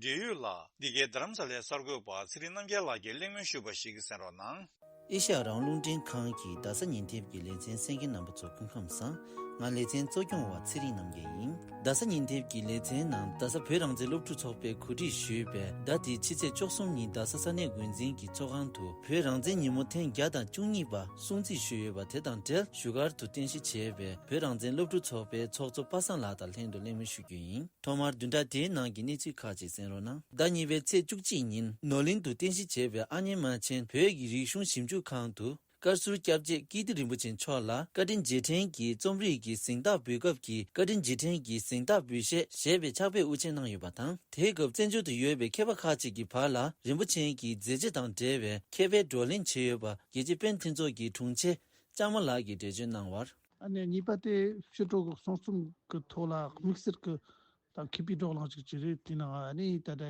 འབྲེལ་ཡོད་ལ་འདི་གའི་རྡ་རམ་ས་ལའི་གསར་འགོད་པ་ཚེ་རིང་རྣམ་རྒྱལ་ལགས་ཀྱིས་གླེང་མོལ་ཞུས་པ་ཞིག་གསན་རོགས་གནང་། ཨེ་ཤ་ཡ་རང་དབང་རླུང་འཕྲིན་ཁང་གི་རྡ་ས་ཉིན་དེབ་ཀྱི་ལེ་ཚན་གསན་མཁན་རྣམ་པ་ཚོ་སྐུ་ཁམས་བཟང་། ང་ལེ་ཚན་གཙོ་སྐྱོང་བ་ཚེ་རིང་རྣམ་རྒྱལ་ཡིན། རྡ་ས་ཉིན་དེབ་ཀྱི་ལེ་ཚན་ནང་རྡ་ས་བོད་རང་བཙན་སློབ་ཕྲུག་ཚོགས་པས་གོ་སྒྲིག་ཞུས་པའི་ཟླ་འདིའི་ཕྱི་ཚེས་བཅུ་གསུམ་ཉིན་རྡ་ས་ས་གནས་འགོ་འཛིན་གྱི་ཚོགས་ཁང་དུ་བོད་རང་བཙན་ཉིན་མོ་ཐེངས་བརྒྱ་དང་བཅུ་གཉིས་པ་སྲུང་བརྩི་ཞུས་ཡོད་པ་དེ་དང་འབྲེལ་བཞུགས་སྒར་དུ་རྟེན་གཞི་བྱས་པའི་བོད་རང་བཙན་སློབ་ཕྲུག་ཚོགས་པའི་ཚོགས་གཙོ་པ་སངས་ལགས་དང་ལྷན་དུ་གླེང་མོལ་ཞུ་རྒྱུ་ཡིན། ཐོག་མར་བདུན་ཕྲག་དེའི་ནང་གི་གནས་ཚུལ་ཁག་ཅིག་གསན་རོགས་གནང་། ཟླ་གཉིས་པའི་ཚེས་བཅུ་གཅིག་ཉིན་ནོར་གླིང་དུ་རྟེན་གཞི་བྱས་པའི་ཨ་མྱེས་རྨ་ཆེན་བོད་ཀྱི་རིག་གཞུང་ཞིབ་འཇུག་ཁང་དུ། བཀའ་ཟུར་སྐྱབས་རྗེ་ཀིརྟི་རིན་པོ་ཆེ་མཆོག་ལ་བཀའ་དྲིན་རྗེས་དྲན་གྱི་རྩོམ་རིག་གི་གཟེངས་རྟགས་འབུལ་སྐབས་ཀྱི་བཀའ་དྲིན་རྗེས་དྲན་གྱི་གཟེངས་རྟགས་འབུལ་བཞེས་ཞེས་པའི་ཕྱག་དཔེ་དབུ་ཅན་གནང་ཡོད་པ་དང་། དེའི་སྐབས་བཙན་བྱོལ་དུ་ཡོད་པའི་མཁས་པ་ཁག་ཅིག་གི་བར་ལ་རིན་པོ་ཆེ་གི་མཛད་རྗེས་དང་འབྲེལ་བའི་མཁས་པའི་བགྲོ་གླེང་བྱས་ཡོད་པ་རྒྱལ་སྤྱིའི་པེན་མཐུན་ཚོགས་ཀྱི་དྲུང་ཆེ་ལྕམ་མོ་ལགས་ཀྱིས་འགྲེལ་བརྗོད་གནང་བར། ཨ་ནི་གཉིས་པ་དེ་ཕྱི་དྲོ་གི་གསུང་རྩོམ་གྱི་ཐོག་ལ་དམིགས་བསལ་གྱི་ད་མཁས་པའི་བགྲོ་གླེང་ཅིག་བྱས་རེད། དེ་ནང་ཨ་ནི་ད་ལྟ་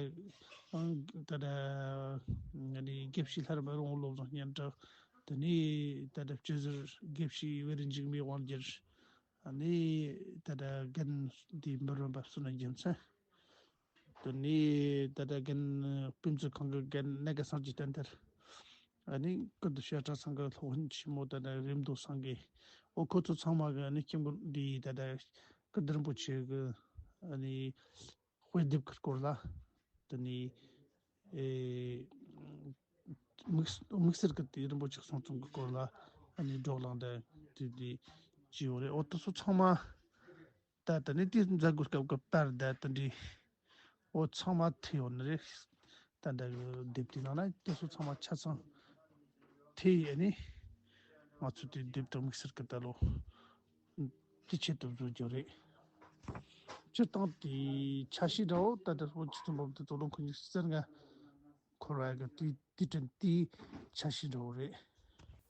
ཨང་ད་ལྟ་ཨ་ནི་དགེ་བཤེས་ལྷ་རམས་རོང་བོ་བློ་བཟང་སྙན་གྲགས། དེ་ནས་ད་ལྟ་སྤྱི་ཟུར་དགེ་བཤེས་བེ་རི་འཇིགས་མེད་དབང་རྒྱལ། ཨ་ནི་ད་ལྟ་རྒན་འདིའི་འབུམ་རམས་པ་བསོད་ནམས་རྒྱལ་མཚན། དེ་ནས་ད་ལྟ་རྒན་དཔེ་མཛོད་ཁང་གི་རྒན་སྣ་དགའ་སངས་རྒྱས་བསྟན་དར། ཨ་ནི་ཀིརྟི་བཤད་གྲྭ་ཚང་གི་སློབ་དཔོན་ཆེན་མོ་ད་ལྟ་རེ་མདོ་སངས་རྒྱས། འོ་ཁོ་ཚོ་ཚང་མ་གི་ཨ་ནི་སྐྱབས་མགོན་འདིའི་ད་ལྟ་ཀིརྟི་རིན་པོ་ཆེ་གི་ཨ་ནི་དཔེ་དེབ་ཀྱི་སྐོར་ལ། དེ་ནས་ཨེ་དམིགས་དམིགས་བསལ་གྱི་དེ་རིན་པོ་ཆེ་གསུང་རྩོམ་གྱི་སྐོར་ལ་ཨ་ནི་བགྲོ་གླེང་དེ་དེ་དེ་བྱས་ཡོད་རེད། འོ་དེ་ཚོ་ཚང་མ། ད་ད་ནི་དེ་མཛད་སྒོའི་སྐབས་ཀྱི་པར་ད་དེ་འདྲའི་འོ་ཚང་མ་ཐེ་ཡོད་ནི་རེད། ད་ད་གི་དེབ་དེ་ནང་ན་དེ་ཚོ་ཚང་མ་ཆ་ཚང་ཐེ་ཡས་ནི་ང་ཚོ་དེ་དེབ་དང་དམིགས་བསལ་གྱི་ད་ལོ་དེ་ཆེད་དུ་བཟོ་རྒྱུ་རེད། སྤྱིར་བཏང་དེ་ཆ་ཤས་འདྲ་བོ་ད་ལྟ་སྤོ་ཆུ་ཚོད་འབུམ་དུ་དོ་ལོ་ཁོ་གཉིས་སུ་ཟེར་ང་འཁོར་བ་གི་དེ། དེ་དྲན་དེའི་འཆར་གཞི་འདྲ་བོ་རེད།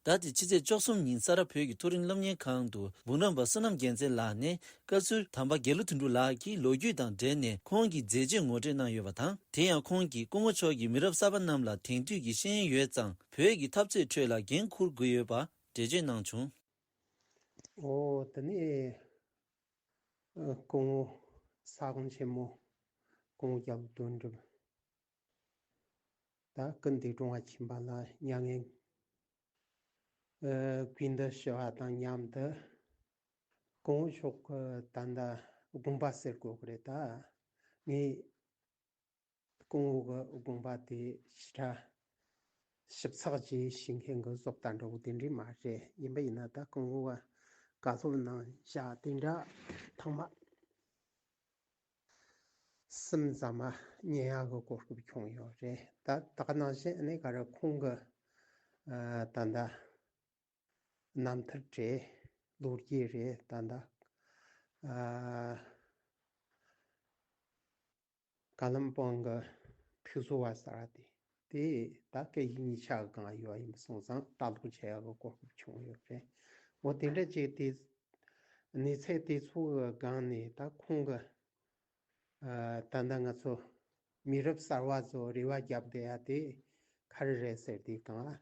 ཟླ་འདིའི་ཕྱི་ཚེས་བཅུ་གསུམ་ཉིན་ས་རཱ་བོད་ཀྱི་མཐོ་རིམ་སློབ་གཉེར་ཁང་དུ་འབུམ་རམས་པ་བསོད་ནམས་རྒྱལ་མཚན་ལགས་ནས་བཀའ་ཟུར་དམ་པ་དགེ་ལུགས་དོན་གྲུབ་ལགས་ཀྱི་ལོ་རྒྱུས་དང་འབྲེལ་ནས་ཁོང་གི་མཛད་རྗེས་ངོ་སྤྲོད་གནང་ཡོད་པ་དང་། དེ་ཡང་ཁོང་གིས་སྐུ་ངོ་མཆོག་གིས་མི་རབས་གསར་པ་རྣམས་ལ་དེང་དུས་ཀྱི་ཤེས་ཡོན་ཡོད་ཙང་བོད་ཀྱི་འཐབ་རྩོད་ཁྲོད་ལ་འགན་འཁུར་དགོས་ཡོད་པ་འགྲེལ་བརྗོད་གནང་བྱུང་། ཨོ་དེ་ནས་སྐུ་ངོ་ས་གོང་ཆེན་མོ་སྐུ་ངོ་རྒྱལ་པོ་དོན་གྲུབ། ད་སྐུ་འདི་ཀྲུང་ཧྭ་ཆེན་པ་ལ་མྱ་ངན་ཨ་གུས་འདུད་ཞུ་བ་དང་མཉམ་དུ་སྐུ་ངོ་མཆོག་གི་ད་ལྟ་དགོངས་པ་ཟེར་དགོས་ཀྱི་རེད། ད་ངས་སྐུ་ངོ་གི་དགོངས་པ་དེ་ཞིབ་ཕྲ་ཞིབ་ཚགས་ཀྱིས་ཞུ་མཁན་གྱི་བཟོ་ལྟ་འདྲ་བོ་དེ་འདྲས་མ་རེད། ཡིན་པ་ཡིན་ན་ད་སྐུ་ངོ་བ་བཀའ་སློབ་གནང་བྱ་དེ་འདྲ་ཐེངས་མ་གསུམ་ཙམ་མ་ཉན་ཡག་གི་གོ་སྐབས་བྱུང་ཡོད་རེད། ད་ད་ག་ནང་བཞིན་ཨ་ནི་ག་རེ་ཁོང་གི་ཨ་ད་ལྟ་རྣམ་ཐར་རེད། ལོ་རྒྱུས་རེད། ད་ལྟ་ཨ་ཀ་ལམ་སྦང་གི་ཐུགས་གསོ་བ་ཟེར་བ་དེ། དེ་ད་སྐད་ཡིག་གཉིས་ཆ་གི་སྒང་ཡོད་ཡིན་པ་སོང་ཙང་ལྟ་ཀློག་བྱེད་ཡག་གི་གོ་སྐབས་བྱུང་ཡོད་རེད། འོ་དེ་འདྲ་ཅིག་དེ་གནས་ཚད་དེ་ཚོ་གི་སྒང་ནས་ད་ཁོང་གི་ཨ་ད་ལྟ་ང་ཚོ་མི་རབས་གསར་བ་ཚོ་རེ་བ་བརྒྱབ་བསྡད་ཡ་དེ་ག་རེ་རེད་ཟེར་དུས་སྒང་།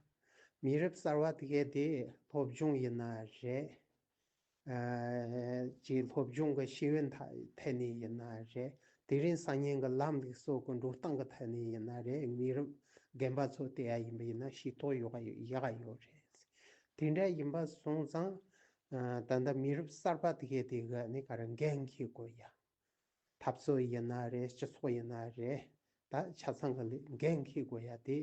མི་རབས་གསར་བ་དེ་གས་དེ་སློབ་སྦྱོང་ཡིན་ན་རེད། ཨ་ཅིག་སློབ་སྦྱོང་གི་ཤེས་ཡོན་ཐ་ཐད་ནས་ཡིན་ན་རེད། དེ་རིང་སང་ཉིན་གི་ལམ་ལུགས་སྲོལ་གི་འགྲོ་སྟངས་གི་ཐད་ནས་ཡིན་ན་རེད། མི་རབས་རྒན་པ་ཚོ་བལྟ་ཡ་ཡིན་པ་ཡིན་ན་ཤེས་རྟོགས་ཡོད་ག་ཡོད་ཡག་ག་ཡོད་རེད། དེ་འདྲ་ཡིན་པ་སོང་ཙང་ཨ་ད་ལྟ་མི་རབས་གསར་པ་དེ་གས་དེ་གི་ནི་ག་རེ་འགན་འཁྱེར་དགོས་ཡ། འཐབ་རྩོད་ཡིན་ན་རེད། སྤྱི་ཚོགས་ཡིན་ན་རེད། ད་ཆ་ཚང་གི་ལས་འགན་འཁྱེར་དགོས་ཡ་དེ་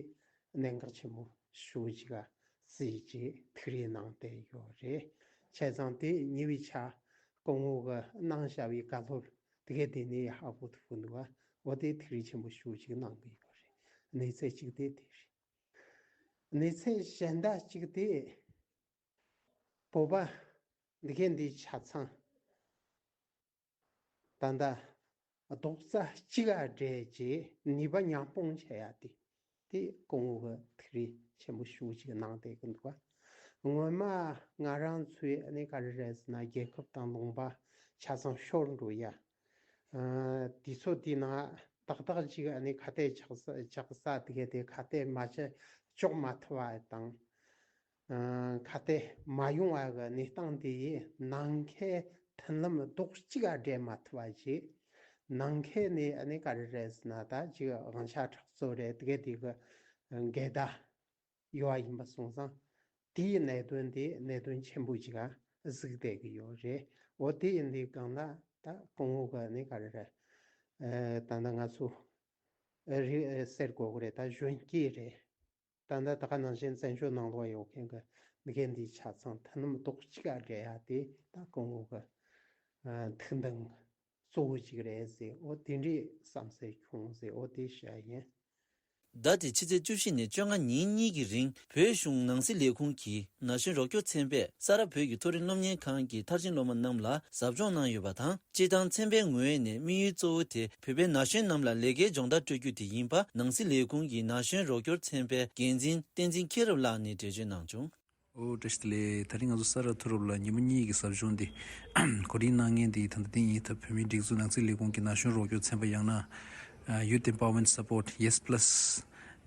གནད་འགག་ཆེན་པོ་ཞེ་པོ་ཅིག་ག་བརྩིས་བྱས་ཐུགས་རེ་གནང་བསྡད་ཡོད་རེད། བྱས་ཙང་དེ་ཉེ་བའི་ཆར་སྐུ་ངོ་གི་གནང་བཞག་པའི་བཀའ་སློབ་དེ་གས་དེ་ནས་ཧ་གོ་ཐུབ་ཀྱི་འདུག་བ། འོ་དེ་ཐུགས་རེ་ཆེན་པོ་ཞེ་པོ་ཅིག་གནང་གི་ཡོད་རེད། གནས་ཚད་གཅིག་དེ་དེ་རེད། གནས་ཚད་གཞན་དག་གཅིག་དེ་བོད་པ་འདི་གས་འདི་ཆ་ཚང་ད་ལྟ་རྡོག་རྩ་གཅིག་ག་སྦྲེལ་རྗེས་ནུས་པ་མཉམ་སྤུངས་བྱེད་ཡ་དེ་དེ་སྐུ་ངོ་གི་ཐུགས་རེ་ཆེན་པོ་ཞེ་པོ་ཅིག་གནང་བསྡད་ཀྱི་འདུག་བ། སྔོན་མ་ང་རང་ཚོའི་ཨ་ནི་ག་རེ་རེད་ཟེར་ན་རྒྱལ་ཁབ་དང་ལུང་པ་ཆ་ཚང་ཤོར་འགྲོ་ཡ། ཨ་དུས་ཚོད་དེའི་ནང་ཏག་ཏག་ཅིག་ཨ་ནི་ཁ་གཏད་གཅོག་ས་གཅོག་ས་དེ་གས་དེ་ཁ་གཏད་མ་བཅག་གཅོག་མ་ཐུབ་པ་དང་། ཨ་ཁ་གཏད་མ་ཡོང་བ་གི་གནས་སྟངས་དེ་ཡིས་ནང་ཁུལ་མཐུན་ལམ་རྡོག་གཅིག་ག་སྦྲེལ་མ་ཐུབ་པ་བྱས། ནང་ཁུལ་ནས་ཨ་ནི་ག་རེ་རེད་ཟེར་ན་ད་ཅིག་དབང་ཆ་འཕྲོག་རྩོད་རེད། དེ་གས་དེ་གི་འགལ་ཟླ་ཡོད་པ་ཡིན་པ་སོང་ཙང་དེའི་གནད་དོན་དེ་གནད་དོན་ཆེན་པོ་ཅིག་ག་གཟིགས་བསྡད་ཀྱི་ཡོད་རེད། འོ་དེ་ཡིན་དུས་སྒང་ལ་ད་སྐུ་ངོ་གི་ཨ་ནི་ག་རེ་རེད། ཨ་ད་ལྟ་ང་ཚོ་རེད་ཟེར་དགོས་ཀྱི་རེད། ད་གཞོན་སྐྱེས་རེད། ད་ལྟ་ད་ག་ནང་བཞིན་བཙན་བྱོལ་ནང་ལོགས་ཡོད་མཁན་གྱི་མི་སྒེར་འདིའི་ཆ་ཚང་མཐུན་ལམ་རྡོག་གཅིག་ག་སྦྲེལ་ཡ་དེ་ད་སྐུ་ངོ་གི་ཨ་ཐུགས་འདུན་གཙོ་བོ་ཅིག་རེད་ཟེར། འོ་དེ་འདྲའི་བསམ་ཚུལ་བྱུང་ཟེར། འོ་དེ་བཤད་ཡིན། ཟླ་འདིའི་ཕྱི་ཚེས་བཅུ་བཞི་ནས་བཅོ་ལྔ་ཉིན་གཉིས་ཀྱི་རིང་བོད་གཞུང་ནང་སྲིད་ལས་ཁུངས་ཀྱི་ན་གཞོན་རོགས་སྐྱོར་ཚན་པས་ས་རཱ་བོད་ཀྱི་མཐོ་རིམ་སློབ་གཉེར་ཁང་གི་མཐར་ཕྱིན་སློབ་མ་རྣམས་ལ་ཟབ་སྦྱོང་གནང་ཡོད་པ་དང་། སྤྱིར་བཏང་ཚན་པའི་ངོས་ནས་དམིགས་ཡུལ་གཙོ་བོ་དེ་བོད་པའི་ན་གཞོན་རྣམས་ལ་ལས་ཀའི་སྦྱོང་བརྡར་སྤྲོད་རྒྱུ་དེ་ཡིན་པ་ནང་སྲིད་ལས་ཁུངས་ཀྱི་ན་གཞོན་རོགས་སྐྱོར་ཚན་པའི་འགན་འཛིན་བསྟན་འཛིན་མཁྱེན་རབ་ལགས་ནས་འགྲེལ་བརྗོད་གནང་བྱུང་། ཨོ་བཀྲ་ཤིས་བདེ་ལེགས། ད་རིང་ང་ཚོ་ས་རཱ་མཐོ་སློབ་ལ་ཉིན་མོ་གཉིས་ཀྱི་ཟབ་སྦྱོང་འདི་གོ་སྒྲིག་གནང་མཁན་འདི་ད་ལྟ་འདི་ཡིན། ད་བོད་མིའི་སྒྲིག་འཛུགས་ནང་སྲིད་ལས་ཁུངས་ཀྱི་ན་གཞོན་རོགས་སྐྱོར་ཚན་པ་ཡང་ན་Youth Empowerment Support Yes Plus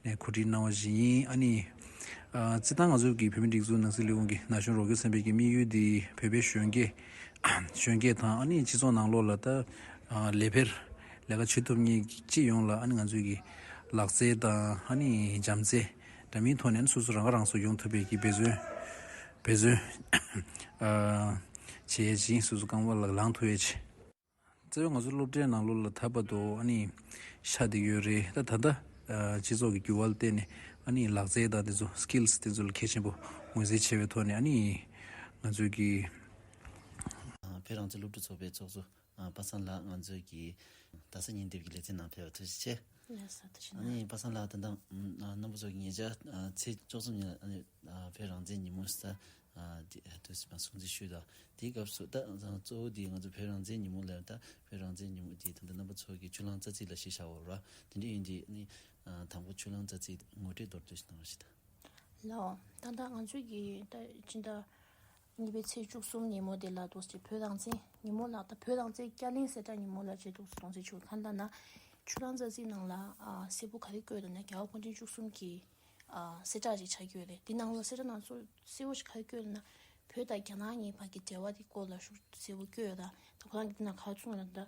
ནས་གོ་སྒྲིག་གནང་བ་ཞིག་ཡིན། ཨ་ནི་ཨ་སྤྱིར་བཏང་ང་ཚོ་གི་བོད་མིའི་སྒྲིག་འཛུགས་ནང་སྲིད་ལས་ཁུངས་ཀྱི་ན་གཞོན་རོགས་སྐྱོར་ཚན་པའི་གི་དམིགས་ཡུལ་འདི་བོད་པའི་གཞོན་སྐྱེས་གཞོན་སྐྱེས་དང་ཨ་ནི་སྤྱི་ཚོགས་ནང་ལོགས་ལ་ད་ཨ་ལས་འཕེར་ལས་ཀ་བྱེད་ཐུབ་མཁན་གྱི་སྤྱི་ཡོངས་ལ་ཨ་ནི་ང་ཚོའི་གི་ལག་རྩལ་དང་ཨ་ནི་བྱམས་བརྩེ་འདྲ་མིན་ཐོག་ནས་ཨ་ནི་སོ་སོ་རང་ཁ་རང་གསོ་ཡོང་ཐུབ་པའི་གི་འབད་བརྩོན་འབད་བརྩོན་ཨ་བྱེད་ཡས་ཅིག་སོ་སོ་རྐང་པ་ལ་ལངས་ཐུབ་ཡས་ཅིག་རྩ་བའི་ང་ཚོ་སློབ་གྲྭའི་ནང་ལོགས་ལ་ད་བར་དུ་ཨ་ནི་ཤར་བསྡད་ཡོད་རེད། ད་ད་ལྟ་ཨ་སྤྱི་ཚོགས་ཀྱི་འགྱུར་བ་ལ་བརྟེན་ནས་ཨ་ནི་ལག་རྩལ་དང་དེ་ཚོ་Skills་དེ་ཚོ་ལ་གལ་ཆེན་པོ་ངོས་འཛིན་བྱས་པའི་ཐོག་ནས་ཨ་ནི་ང་ཚོའི་གི་ཨ་བོད་རང་བཙན་སློབ་ཕྲུག་ཚོགས་པའི་ཚོགས་གཙོ་ཨ་པ་སངས་ལགས་ང་ཚོའི་གི་རྡ་ས་ཉིན་དེབ་ཀྱི་ལེ་ཚན་ནང་ཕེབས་པར་ཐུགས་རྗེ་ཆེ། ལགས་སོ་ཐུགས་རྗེ་ཆེ། ཨ་ནི་པ་སངས་ལགས་ད་ལྟ་ཨ་རྣམ་པ་ཚོ་གི་ཉེ་ཆར་ཨ་ཚེས་བཅུ་གསུམ་ཉིན་ཨ་ནི་ཨ་བོད་རང་བཙན་ཉིན་མོ་ཟེར་ཨ་དེ་དུས་སུ་མ་སྲུང་བརྩི་ཞུས་དང་། དེའི་སྐབས་སུ་ད་གཙོ་བོ་དེ་ང་ཚོ་བོད་རང་བཙན་ཉིན་མོ་ལབ་ད་བོད་རང་བཙན་ཉིན་མོ་དེ་ད་ལྟ་རྣམ་པ་ཚོ་གི་ཆུ་གླང་རྩ་ཚིག་ལ་གཞི་བཞག་ཡོད་ར། དེ་འདྲ་ཡིན་དུས་ཨ་ནི་ཨ་དང་པོ་ཆུ་གླང་རྩ་ཚིག་ངོ་སྤྲོད་མདོར་བསྡུས་ཤིག་གནང་རོགས་ཞུ་དང་། ལགས། ད་ལྟ་ང་ཚོས་ཀྱི་ད་སྤྱི་ཟླ་གཉིས་པའི་ཚེས་བཅུ་གསུམ་ཉིན་མོ་དེ་ལ་འདུག་སེ་བོད་རང་བཙན་ཉིན་མོ་ལ་ད་བོད་རང་བཙན་བསྐྱར་གླེང་གསལ་བསྒྲགས་ཉིན་མོ་ལ་བྱས་འདུག་སེ་སྲུང་བརྩི་ཞུ་ག་ལབ་ན། ཆུ་གླང་རྩ་ཚིག་ནང་ལ་ཨ་གསལ་པོ་ག་རེ་བཀོད་འདུག་ན་རྒྱལ་བ་སྐུ་ཕྲེང་བཅུ་གསུམ་གྱི་ཨ་གསལ་བསྒྲགས་ཅིག་ཆགས་ཀྱི་ཡོད་རེད། དེ་ནང་ལ་གསལ་བསྒྲགས་ནང་གསལ་པོ་ཞིག་ག་རེ་བཀོད་འདུག་ན། བོད་དང་རྒྱ་ནག་གཉིས་བར་གྱི་འབྲེལ་བ་དེ་སྐོར་ལ་ཤུགས་གསལ་པོ་བཀོད་ཡོད་ད། ད་ཁོ་རང་གི་དེ་ནང་ག་རེ་གསུངས་ཡོད་ན་ད།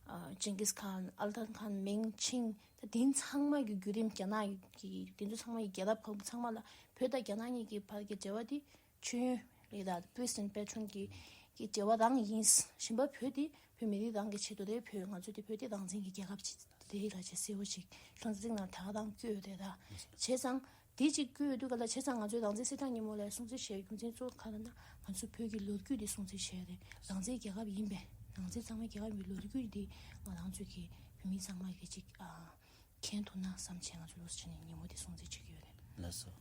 ཨ་ཇིང་གིས་ཁཱན། ཨལ་ཐན་ཁཱན། མིང་ཆིང་། ད་དེ་ཚང་མ་གི་བརྒྱུད་རིམ་རྒྱ་ནག་གི་དེ་ཚོ་ཚང་མ་གི་རྒྱལ་རབས་ཁག་ཚང་མ་ལ་བོད་དང་རྒྱ་ནག་གཉིས་ཀྱི་བར་གྱི་འབྲེལ་བ་དེ་མཆོད་ཡོན་རེད་ད། Priest and Patron་གི་གི་འབྲེལ་བ་རང་ཡིན། གཞན་པ་བོད་དེ་བོད་མི་རིགས་རང་གི་ཆེད་དུ་རེད། བོད་ང་ཚོ་དེ་བོད་དེ་རང་བཙན་གྱི་རྒྱལ་ཁབ་ཅིག་རེད་ལ་ཅེས་གསལ་པོ་ཅིག་ཆུ་གླང་རྩ་ཚིག་ནང་ད་ག་རང་བཀོད་ཡོད་རེད་ད། བྱས་ཙང་། དེ་གཅིག་བཀོད་ཡོད་དུས་ག་ལ་བྱས་ཙང་ང་ཚོའི་རང་བཙན་གསལ་བསྒྲགས་ཉིན་མོ་ལ་སྲུང་བརྩི་བྱས་རྒྱུ་མཚན་གཙོ་བོ་ག་ལ་ན་ང་ཚོ་བོད་ཀྱི་ལོ་རྒྱུས་དེ་སྲུང་བརྩི་བྱས་རེད། རང་བཙན་རྒྱལ་ཁབ་ཡིན་པས་རང་བཙན་གཙང་མའི་རྒྱལ་ཁབ་ཡིན་པའི་ལོ་རྒྱུས་དེ་ང་རང་ཚོ་གི་བོད་མི་ཚང་མ་གི་གཅིག་ཨ་མཁྱེན་ཐུབ་ན་བསམ་བྱས་ང་ཚོ་ལོ་སུ་ཆེ་ནས་ཉིན་མོ་དེ་སྲུང་བརྩི་བྱེད་ཀྱི་ཡོད་རེད། ལགས་སོ།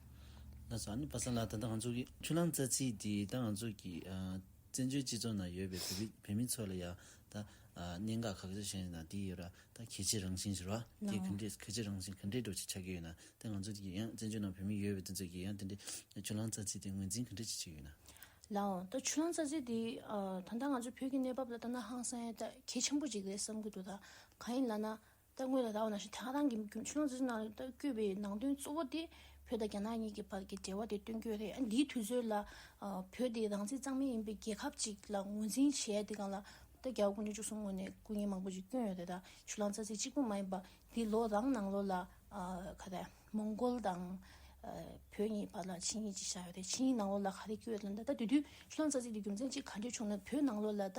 ལགས་སོ། ཨ་ནི་པ་སངས་ལགས་ད་ལྟ་ང་ཚོ་གི་ཆུ་གླང་རྩ་ཚིག་དེ་ད་ང་ཚོ་གི་ཨ་ བཙན་བྱོལ་སྤྱི་ཚོགས་ནང་ཡོད་པའི་བོད་པའི་བོད་མི་ཚོ་ལ་ཡང་ད་གནད་འགག་ག་ཚོད་བཤད་ན་དེ་ཡོད་ར། ད་གལ་ཆེ་རང་བཞིན་ཞིག་ར། དེ་ག་འདྲས་གལ་ཆེ་རང་བཞིན་ག་འདྲས་འགྲོ་ཆེ་ཆགས་ཀྱི་ཡོད་ན། དེ་ང་ཚོ་དེ་ཡང་བཙན་བྱོལ་ནང་བོད་མི་ཡོད་པའི་དེ་ཚོ་གི་ཡང་དེ་འདྲས་ཆུ་གླང་རྩ་ཚིག་དེ་ངོས་འཛིན་ག་འདྲས་ཆེ་ཆེ་ཡོད་ན། ལའོ། ད་ཆུ་གླང་རྩ་ཚིག་དེ་ད་ལྟ་ང་ཚོ་བོད་ཀྱི་གནས་བབ་ལ་ལྟ་ན་ཧང་སང་ཡ་ད་གལ་ཆེན་པོ་ཅིག་རེད་བསམ་གྱི་འདུག་ད་གང་ཡིན་ལབ་ན། ད་སྔོན་ལ་ད་འོ་ན་ཞིག་ད་རང་གི་ཆུ་གླང་རྩ་ཚིག་ནང་ལ་ད་བཀོད་པའི་ནང་དོན་གཙོ་བོ་དེ་བོད་དང་རྒྱ་ནག་གཉིས་ཀྱི་བར་གྱི་འབྲེལ་བ་དེ་སྟོན་རྒྱུ་རེད། ཨ་འདིའི་དུས་ཚོད་ལ་ཨ་བོད་དེ་རང་བཙན་གཙང་མ་ཡིན་པའི་རྒྱལ་ཁབ་ཅིག་ལ་ངོས་འཛིན་བྱས་དེ་སྒང་ལ་ད་རྒྱལ་བ་སྐུ་ཕྲེང་བཅུ་གསུམ་ངོས་ནས་སྐུ་ངལ་མང་པོ་ཞིག་བསྐྱོན་ཡོད་རེད། ད་ཆུ་གླང་རྩ་ཚིག་གཅིག་པུ་མ་ཡིན་པ་འདི་ལོ་རང་ནང་ལོགས་ལ་ཨ་ག་རེ་མོང་གོལ་དང་ཨ་བོད་གཉིས་བར་ལ་ཆིངས་ཡིག་ཅིག་བཞག་ཡོད་རེད། ཆིངས་ཡིག་ནང་ལོགས་ལ་ག་རེ་བཀོད་ཡོད་ལབ་ན། ད་དེ་དུས་ཆུ་གླང་རྩ་ཚིག་དེ་རྒྱུ་མཚན་གཅིག་ག་འདྲས་བྱུང་ན། བོད་ནང་ལོགས་ལ་ད་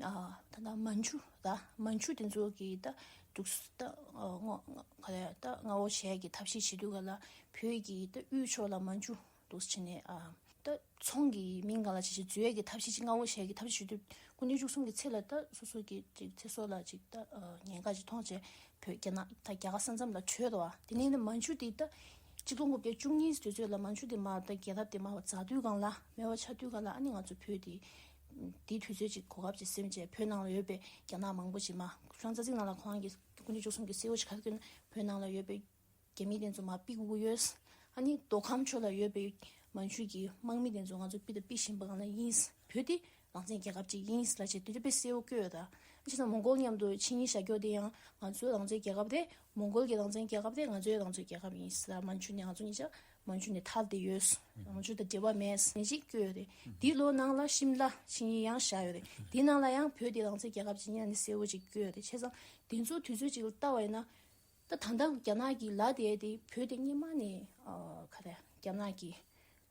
ཨ་ད་ད་མན་ཇུ་ད་མན་ཇུ་དེ་ཚོ་གི་ད་འདུག་ད་ཨ་ངོ་ག་རེ་ད་མངའ་འོག་བྱས་ཀྱི་ཐབས་ཤེས་བྱེད་དུས་ག་ལ་བོད་ཀྱི་ད་དབུས་ཕྱོགས་ལ་མན་ཇུ་འདུག་བྱས་ནས་ཨ་ད་ཚོང་གི་མིང་ག་ལ་བྱས་བྱས་འཛུལ་ཡས་ཀྱི་ཐབས་ཤེས་ཅིག་མངའ་འོག་བྱས་ཀྱི་ཐབས་ཤེས་བྱེད་དུས་སྐུ་ཕྲེང་བཅུ་གསུམ་གྱི་ཚེ་ལ་ད་སོ་སོ་གི་ཅིག་ཚེ་སྲོག་ལ་ཅིག་ད་ཨ་ཉེན་ཁ་ཅིག་མཐོང་བྱས་བོད་རྒྱ་ནག་ད་རྒྱ་གར་ས་མཚམས་ལ་བྲོས་འདུག་བ། དེ་ནས་ནི་མན་ཇུ་དེ་ད་གཅིག་སྟོང་དགུ་བརྒྱ་བཅུ་གཉིས་དུས་ཚོད་ལ་མན་ཇུ་དེ་མར་ད་རྒྱལ་ཁབ་དེ་མར་འཛག་དུས་སྒང་ལ་མེད་པ་ཆགས་དུས་སྒང་ལ་ཨ་ནི་ང་ཚོ་བོད་དེ་དེའི་དུས་ཚོད་ཅིག་གོ་སྐབས་ཅིག་ཟིན་བྱས་བོད་ནང་ལ་ཡོད་པའི་རྒྱ་ནག་མང་པོ་ཅིག་མར་ཆུ་གླང་རྩ་ཚིག་ནང་ལ་ཁོ་རང་གི་སྐུ་ཕྲེང་བཅུ་གསུམ་གྱི་གསལ་བོ་ཞིག་ག་རེ་བཀོད་ན། བོད་ནང་ལ་ཡོད་པའི་རྒྱ་མི་དེ་ཚོ་མར་ཕུད་དགོས་ཀྱི་ཡོད། ཨ་ནི་མདོ་ཁམས་ཕྱོགས་ལ་ཡོད་པའི་མན་ཇུ་གི་དམག་མི་དེ་ཚོ་ང་ཚོ་ཕུད་དང་ཕུད་བཞིན་པ་གང་ལ་ཡིན། བོད་དེ་རང་བཙན་རྒྱལ་ཁབ་ཅིག་ཡིན་ལབ་བྱས་དེ་འདྲ་དཔེ་གསལ་བོ་བཀོད་ཡོད། ད་བྱས་ཙང་མོང་གོལ་མཉམ་དུ་ཆིངས་ཡིག་བཞག་རྒྱུ་དེ་ཡང་ང་ཚོའི་རང་བཙན་རྒྱལ་ཁབ་རེད། མོང་གོལ་གྱི་རང་བཙན་རྒྱལ་ཁབ་རེད། ང་ཚོའི་རང་བཙན་རྒྱལ་ཁབ་ཡིན་ཟེར། མན་ཇུ་ནས་ང་ཚོ་གཉིས་ཆ་མན་ཇུ་ནས་ཐར་བསྡད་ཡོད། མན་ཇུ་དང་འབྲེལ་བ་མེད་ནས་ཅིག་བཀོད་ཡོད་རེད། དེའི་ལོ་ནང་ལ་ཤིམ་ལ་ཆིངས་ཡིག་ཡང་བཞག་ཡོད་རེད། དེའི་ནང་ལ་ཡང་བོད་དེ་རང་བཙན་རྒྱལ་ཁབ་ཅིག་ཡིན་ནས་གསལ་བོ་ཅིག་བཀོད་ཡོད་རེད། བྱས་ཙང་དེ་ཚོ་དུས་ཚོད་ཅིག་ལ་ལྟ་བ་ཡིན་ན། ད་ད་ལྟ་རྒྱ་ནག་གི་ལ་དེ་དེ་བོད་དེ་སྔོན་མ་ནས་ཨ་ག་རེ་རྒྱ་ནག་གི་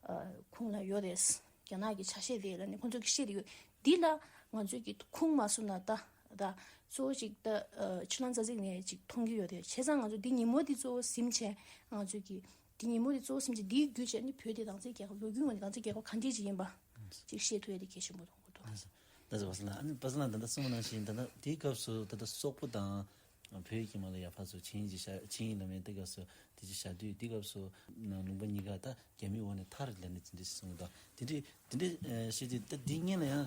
ཨ་ཁོངས་ལ་ཡོད་རེད། རྒྱ་ནག་གི་ཆ་ཤས་རེད་ལབ་ནས་ཁོང་ཚོ་གི་བཤད་དེ་ཡོད། འདི་ལ་ང་ཚོས་ཀྱི་ཁུངས་མ་བཟུང་ན་ད་ད་གཙོ་བོ་ཅིག་ད་ཨ་ཆུ་གླང་རྩ་ཚིག་ནས་ཅིག་མཐོང་གི་ཡོད་རེད། བྱས་ཙང་ང་ཚོ་འདི་ཉིན་མོ་འདི་གཙོ་བོ་ཟིན་བྱས་ང་ཚོས་ཀྱི་འདི་ཉིན་མོ་འདི་གཙོ་བོ་ཟིན་བྱས་འདིའི་བརྒྱུད་བྱས་ནི་བོད་དེ་རང་བཙན་རྒྱལ་ཁབ་ལོ་རྒྱུས་ངོས་ནས་རང་བཙན་རྒྱལ་ཁབ་ག་འདྲས་ཅིག་ཡིན་པ་ཅིག་ཤེས་ཐུབ་ཡ་དེ་གལ་ཆེན་པོ་མཐོང་གི་འདུག་ལགས་སོ། ལགས་སོ། པ་སངས་ལགས་ད་ལྟ་གསུངས་པ་ནང་བཞིན་ད་ལྟ་དེའི་སྐབས་སུ་ད་ལྟ་སོག་པོ་དང་བོད་ཀྱི་མ་ལ་ཡ་ཕར་ཚུར་ཆིངས་ཡིག་ཅིག་བཞག་ཆིངས་ཡིག་ལ་མེད་དེ་སྐབས་སུ་དེ་ཅིག་བཞག་དུས་དེ་སྐབས་སུ་ལུང་པ་གཉིས་ཀ་ད་རྒྱ་མིའི་འོག་ནས་ཐར་ལབ་ནས་དེ་འདྲས་གསུངས་ད་དེ་འདྲས་དེ་འདྲས་བཤད་དུས་ད་འདི་སྔོན་ལ་ཡང་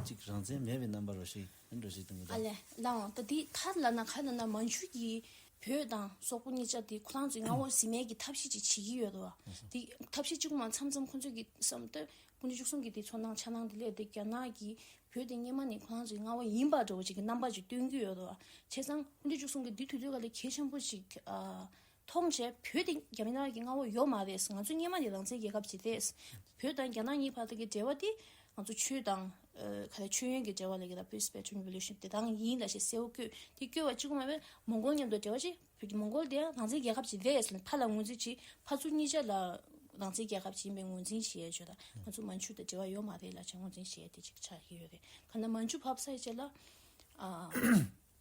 ཅིག་རང་བཙན་མེད་པའི་རྣམ་པ་རོ་ཞིག་འགྲོ་ཞིག་གཏོང་གི་ཨ་འདུག་ལས་ལའང་ད་འདི་ཐར་ལབ་ན་ག་ལབ་ན་མན་ཇུ་གིས་བོད་དང་སོག་པོ་གཉིས་ཆ་དེ་ཁོ་རང་ཚོའི་མངའ་འོག་ཟིན་མེད་ཀྱི་ཐབས་ཤེས་ཅིག་བྱེད་ཀྱི་ཡོད་དོ། དེ་ཐབས་ཤེས་གཅིག་པུ་མ་མཚམས་མཚམས་ཁོ་ཚོས་ཀྱི་བསམ་ད་སྐུ་ཕྲེང་བཅུ་གསུམ་གྱི་དེ་ཚོར་སྣང་འཆར་སྣང་དེ་ལས་དེ་རྒྱ་ནག་གིས་བོད་དེ་སྔོན་མ་ནས་ཁོ་རང་ཚོའི་མངའ་འོག་ཡིན་པ་འདྲ་བོ་ཅིག་གི་རྣམ་པ་ཅིག་སྟོན་གྱི་ཡོད་དོ། བྱས་ཙང་སྐུ་ཕྲེང་བཅུ་གསུམ་གྱིས་འདི་དུས་ཚོད་ག་ལ་གལ་ཆེན་པོ་ཅིག་ཨ། མཐོང་བྱས་བོད་དེ་རྒྱ་མི་ནག་གི་མངའ་འོག་ཡོད་མ་རེད། ང་ཚོ་སྔོན་མ་ནས་རང་བཙན་རྒྱལ་ཁབ་ཅིག་རེད། བོད་དང་རྒྱ་ནག་གཉིས་བར་དུ་གི་འབྲེལ་བ་དེ་ང་ཚོ་ཆོས་དང་ཨ་ག་རེ་མཆོད་ཡོན་གྱི་འབྲེལ་བ་ལ་གི་ད་Peace Pact Revolution དེ་རང་ཡིན་ལབ་བྱས་གསལ་བོ་བཀོད་དེ་བཀོད་པ་གཅིག་པུ་མ་རེད། མོང་གོལ་མཉམ་དུ་འབྲེལ་བ་ཅིག་བོད་ཀྱི་མོང་གོལ་དེ་རང་བཙན་རྒྱལ་ཁབ་ཅིག་རེད་ཟེར་ནས་ཕར་ལ་ངོས་འཛིན་བྱེད་ཕར་ཚུར་གཉིས་ཆ་ལ་རང་བཙན་རྒྱལ་ཁབ་ཅིག་ཡིན་པའི་ངོས་འཛིན་བྱེད་ཡས་བྱོས་ད་ང་ཚོ་མན་ཇུ་དང་འབྲེལ་བ་ཡོད་མ་རེད་ལབ་བྱས་ངོས་འཛིན་བྱེད་ཡས་དེ་ཅིག་ཆགས་ཀྱི་ཡོད་རེད། ག་ན་མན་ཇུ་བབས་ཚར་རྗེས་ལ་ཨ་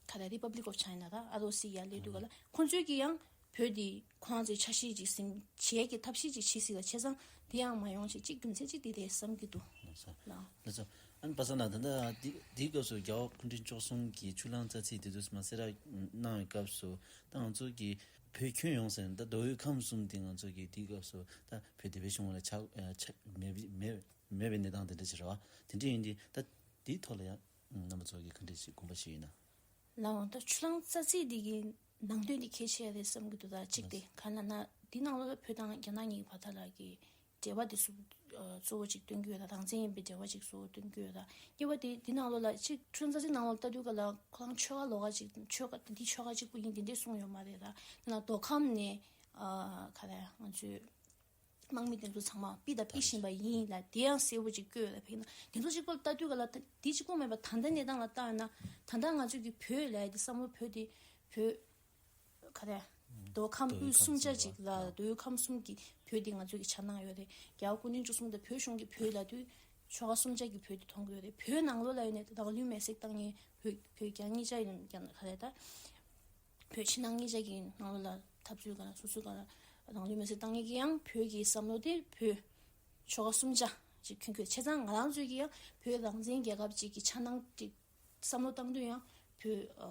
ག་རེ་Republic of China ད་R O C ཡར་སླེབས་དུས་ག་ལ་ཁོང་ཚོས་ཀྱི་ཡང་བོད་འདི་ཁོ་རང་ཚོའི་ཆ་ཤས་ཅིག་ཟིན་བྱེད་ཀྱི་ཐབས་ཤེས་ཅིག་བྱེད་སྲིད་ལ་བྱས་ཙང་དེ་ཡང་མ་ཡོང་ཅིག་ཅིག་རྒྱུ་མཚན་ཅིག་དེ་རེད་བསམ་གྱི་འདུག་ལགས་སོ། ལགས། ལགས་སོ། ཨ་ནི་པ་སངས་ལགས་ད་ལྟ་འདི་འདིའི་སྐབས་སུ་རྒྱལ་བ་སྐུ་ཕྲེང་བཅུ་གསུམ་གྱིས་ཆུ་གླང་རྩ་ཚིག་དེ་དུས་མ་གསལ་བསྒྲགས་གནང་བའི་སྐབས་སུ་ད་ང་ཚོ་གི་བོད་ཁྱོན་ཡོངས་ཟེར་ན་ད་མདོ་དབུས་ཁམས་གསུམ་དེ་ང་ཚོ་གི་འདིའི་སྐབས་སུ་ད་བོད་དེ་བའི་གཞུང་ལ་ཆགས་ཆགས་མེད་མེད་མེད་པའི་གནས་སྟངས་དེ་འདྲ་ཞིག་རེད་བ། དེ་འདྲ་ཡིན་དུས་ད་འདིའི་ཐོག་ལ་ཡང་རྣམ་པ་ཚོ་གི་ག་འདྲ་ཞིག་དགོངས་པ་ཞིག་ཡོད་ན། ལགས་འོང་། ད་ཆུ་གླང་རྩ་ཚིག་འདི་གི་ནང་དོན་འདི་གལ་ཆེ་རེད་བསམ་གྱི་འདུག་ད་གཅིག་དེ་ག་ལབ་ན་འདི་ནང་ལོགས་ལ་བོད་དང་རྒྱ་ནག་གཉིས་བར་ཐག་ལ་གི་འབྲེལ་བ་འདི་སུ་གཙོ་བོ་གཅིག་སྟོན་གྱི་ཡོད་ད་རང་བཙན་ཡིན་པའི་འབྲེལ་བ་གཅིག་གཙོ་བོ་སྟོན་གྱི་ཡོད་ད་གཉིས་པ་དེ་འདི་ནང་ལོགས་ལ་གཅིག་ཆུ་གླང་རྩ་ཚིག་ནང་ལོགས་ལ་ལྟ་དུས་ག་ལ་ཁོ་རང་ཆོལ་ཁ་ལོགས་ཀ་གཅིག་ཆོལ་ཁ་འདི་ཆོལ་ཁ་གཅིག་པུ་ཡིན་འདི་འདྲས་གསུངས་ཡོད་མ་རེད་ད་ནི་ན་མདོ་ཁམས་ནས་ག་རེ་ང་ཚོས། དམག་མི་དེ་ཚོ་ཚང་མ་ཕུད་དང་ཕུད་བཞིན་པ་ཡིན་ལ་དེ་ཡང་གསལ་པོ་ཅིག་བཀོད་ཡོད་ལ་ཕེབས་ན་དེ་ཚོ་གཅིག་པོ་ལ་ལྟ་དུས་ག་ལ་ད་དེ་གཅིག་པོ་མེད་པ་ད་ལྟ་གནས་སྟངས་ལ་ལྟ་ཡོད་ན་ད་ལྟ་ང་ཚོས་ཀྱི་བོད་ལབ་ཡ་དེ་བསམ་བློ་བོད་དེ་བོད་ག་རེ་མདོ་ཁམས་དབུས་གསུམ་ཆ་ཅིག་ལ་མདོ་དབུས་ཁམས་གསུམ་གྱི་བོད་དེ་ང་ཚོས་ཀྱི་ཆ་སྣང་ཡོད་རེད། རྒྱལ་བ་སྐུ་ཕྲེང་བཅུ་གསུམ་དང་བོད་གཞུང་གི་བོད་ལབ་དུས་ཆོལ་ཁ་གསུམ་ཆ་གི་བོད་དེ་མཐོང་གི་ཡོད་རེད། བོད་ནང་ལོགས་ལ་ཡོད་ནས་ད་རང་ལུས་མེར་སྲེག་བཏང་མཁན་བོད་བོད་རྒྱ་གཉིས་ཆ་ཡིན་ཀྱང་ག་རེ་ད། བོད་ཕྱི་ནང་གཉིས་ཆ་གི་ནང་ལོགས་ལ་འཐབ་རྩོད་སྒང་ལ་སོ་སོའི་སྒང་ལ་རང་ལུས་མེར་སྲེག་བཏང་མཁན་གྱི་ཡང་བོད་ཀྱི་བསམ་བློ་དེ་བོད་ཆོལ་ཁ་གསུམ་ཆ་ཅིག་ཁྱོན་ཁྱོན་བྱས་ཙང་ང་རང་ཚོས་ཀྱི་ཡང་བོད་རང་བཙན་རྒྱལ་ཁབ་ཅིག་གི་འཆར་སྣང་ཅིག་བསམ་བློ་བཏང་དུས་ཡང་བོད་ཨ་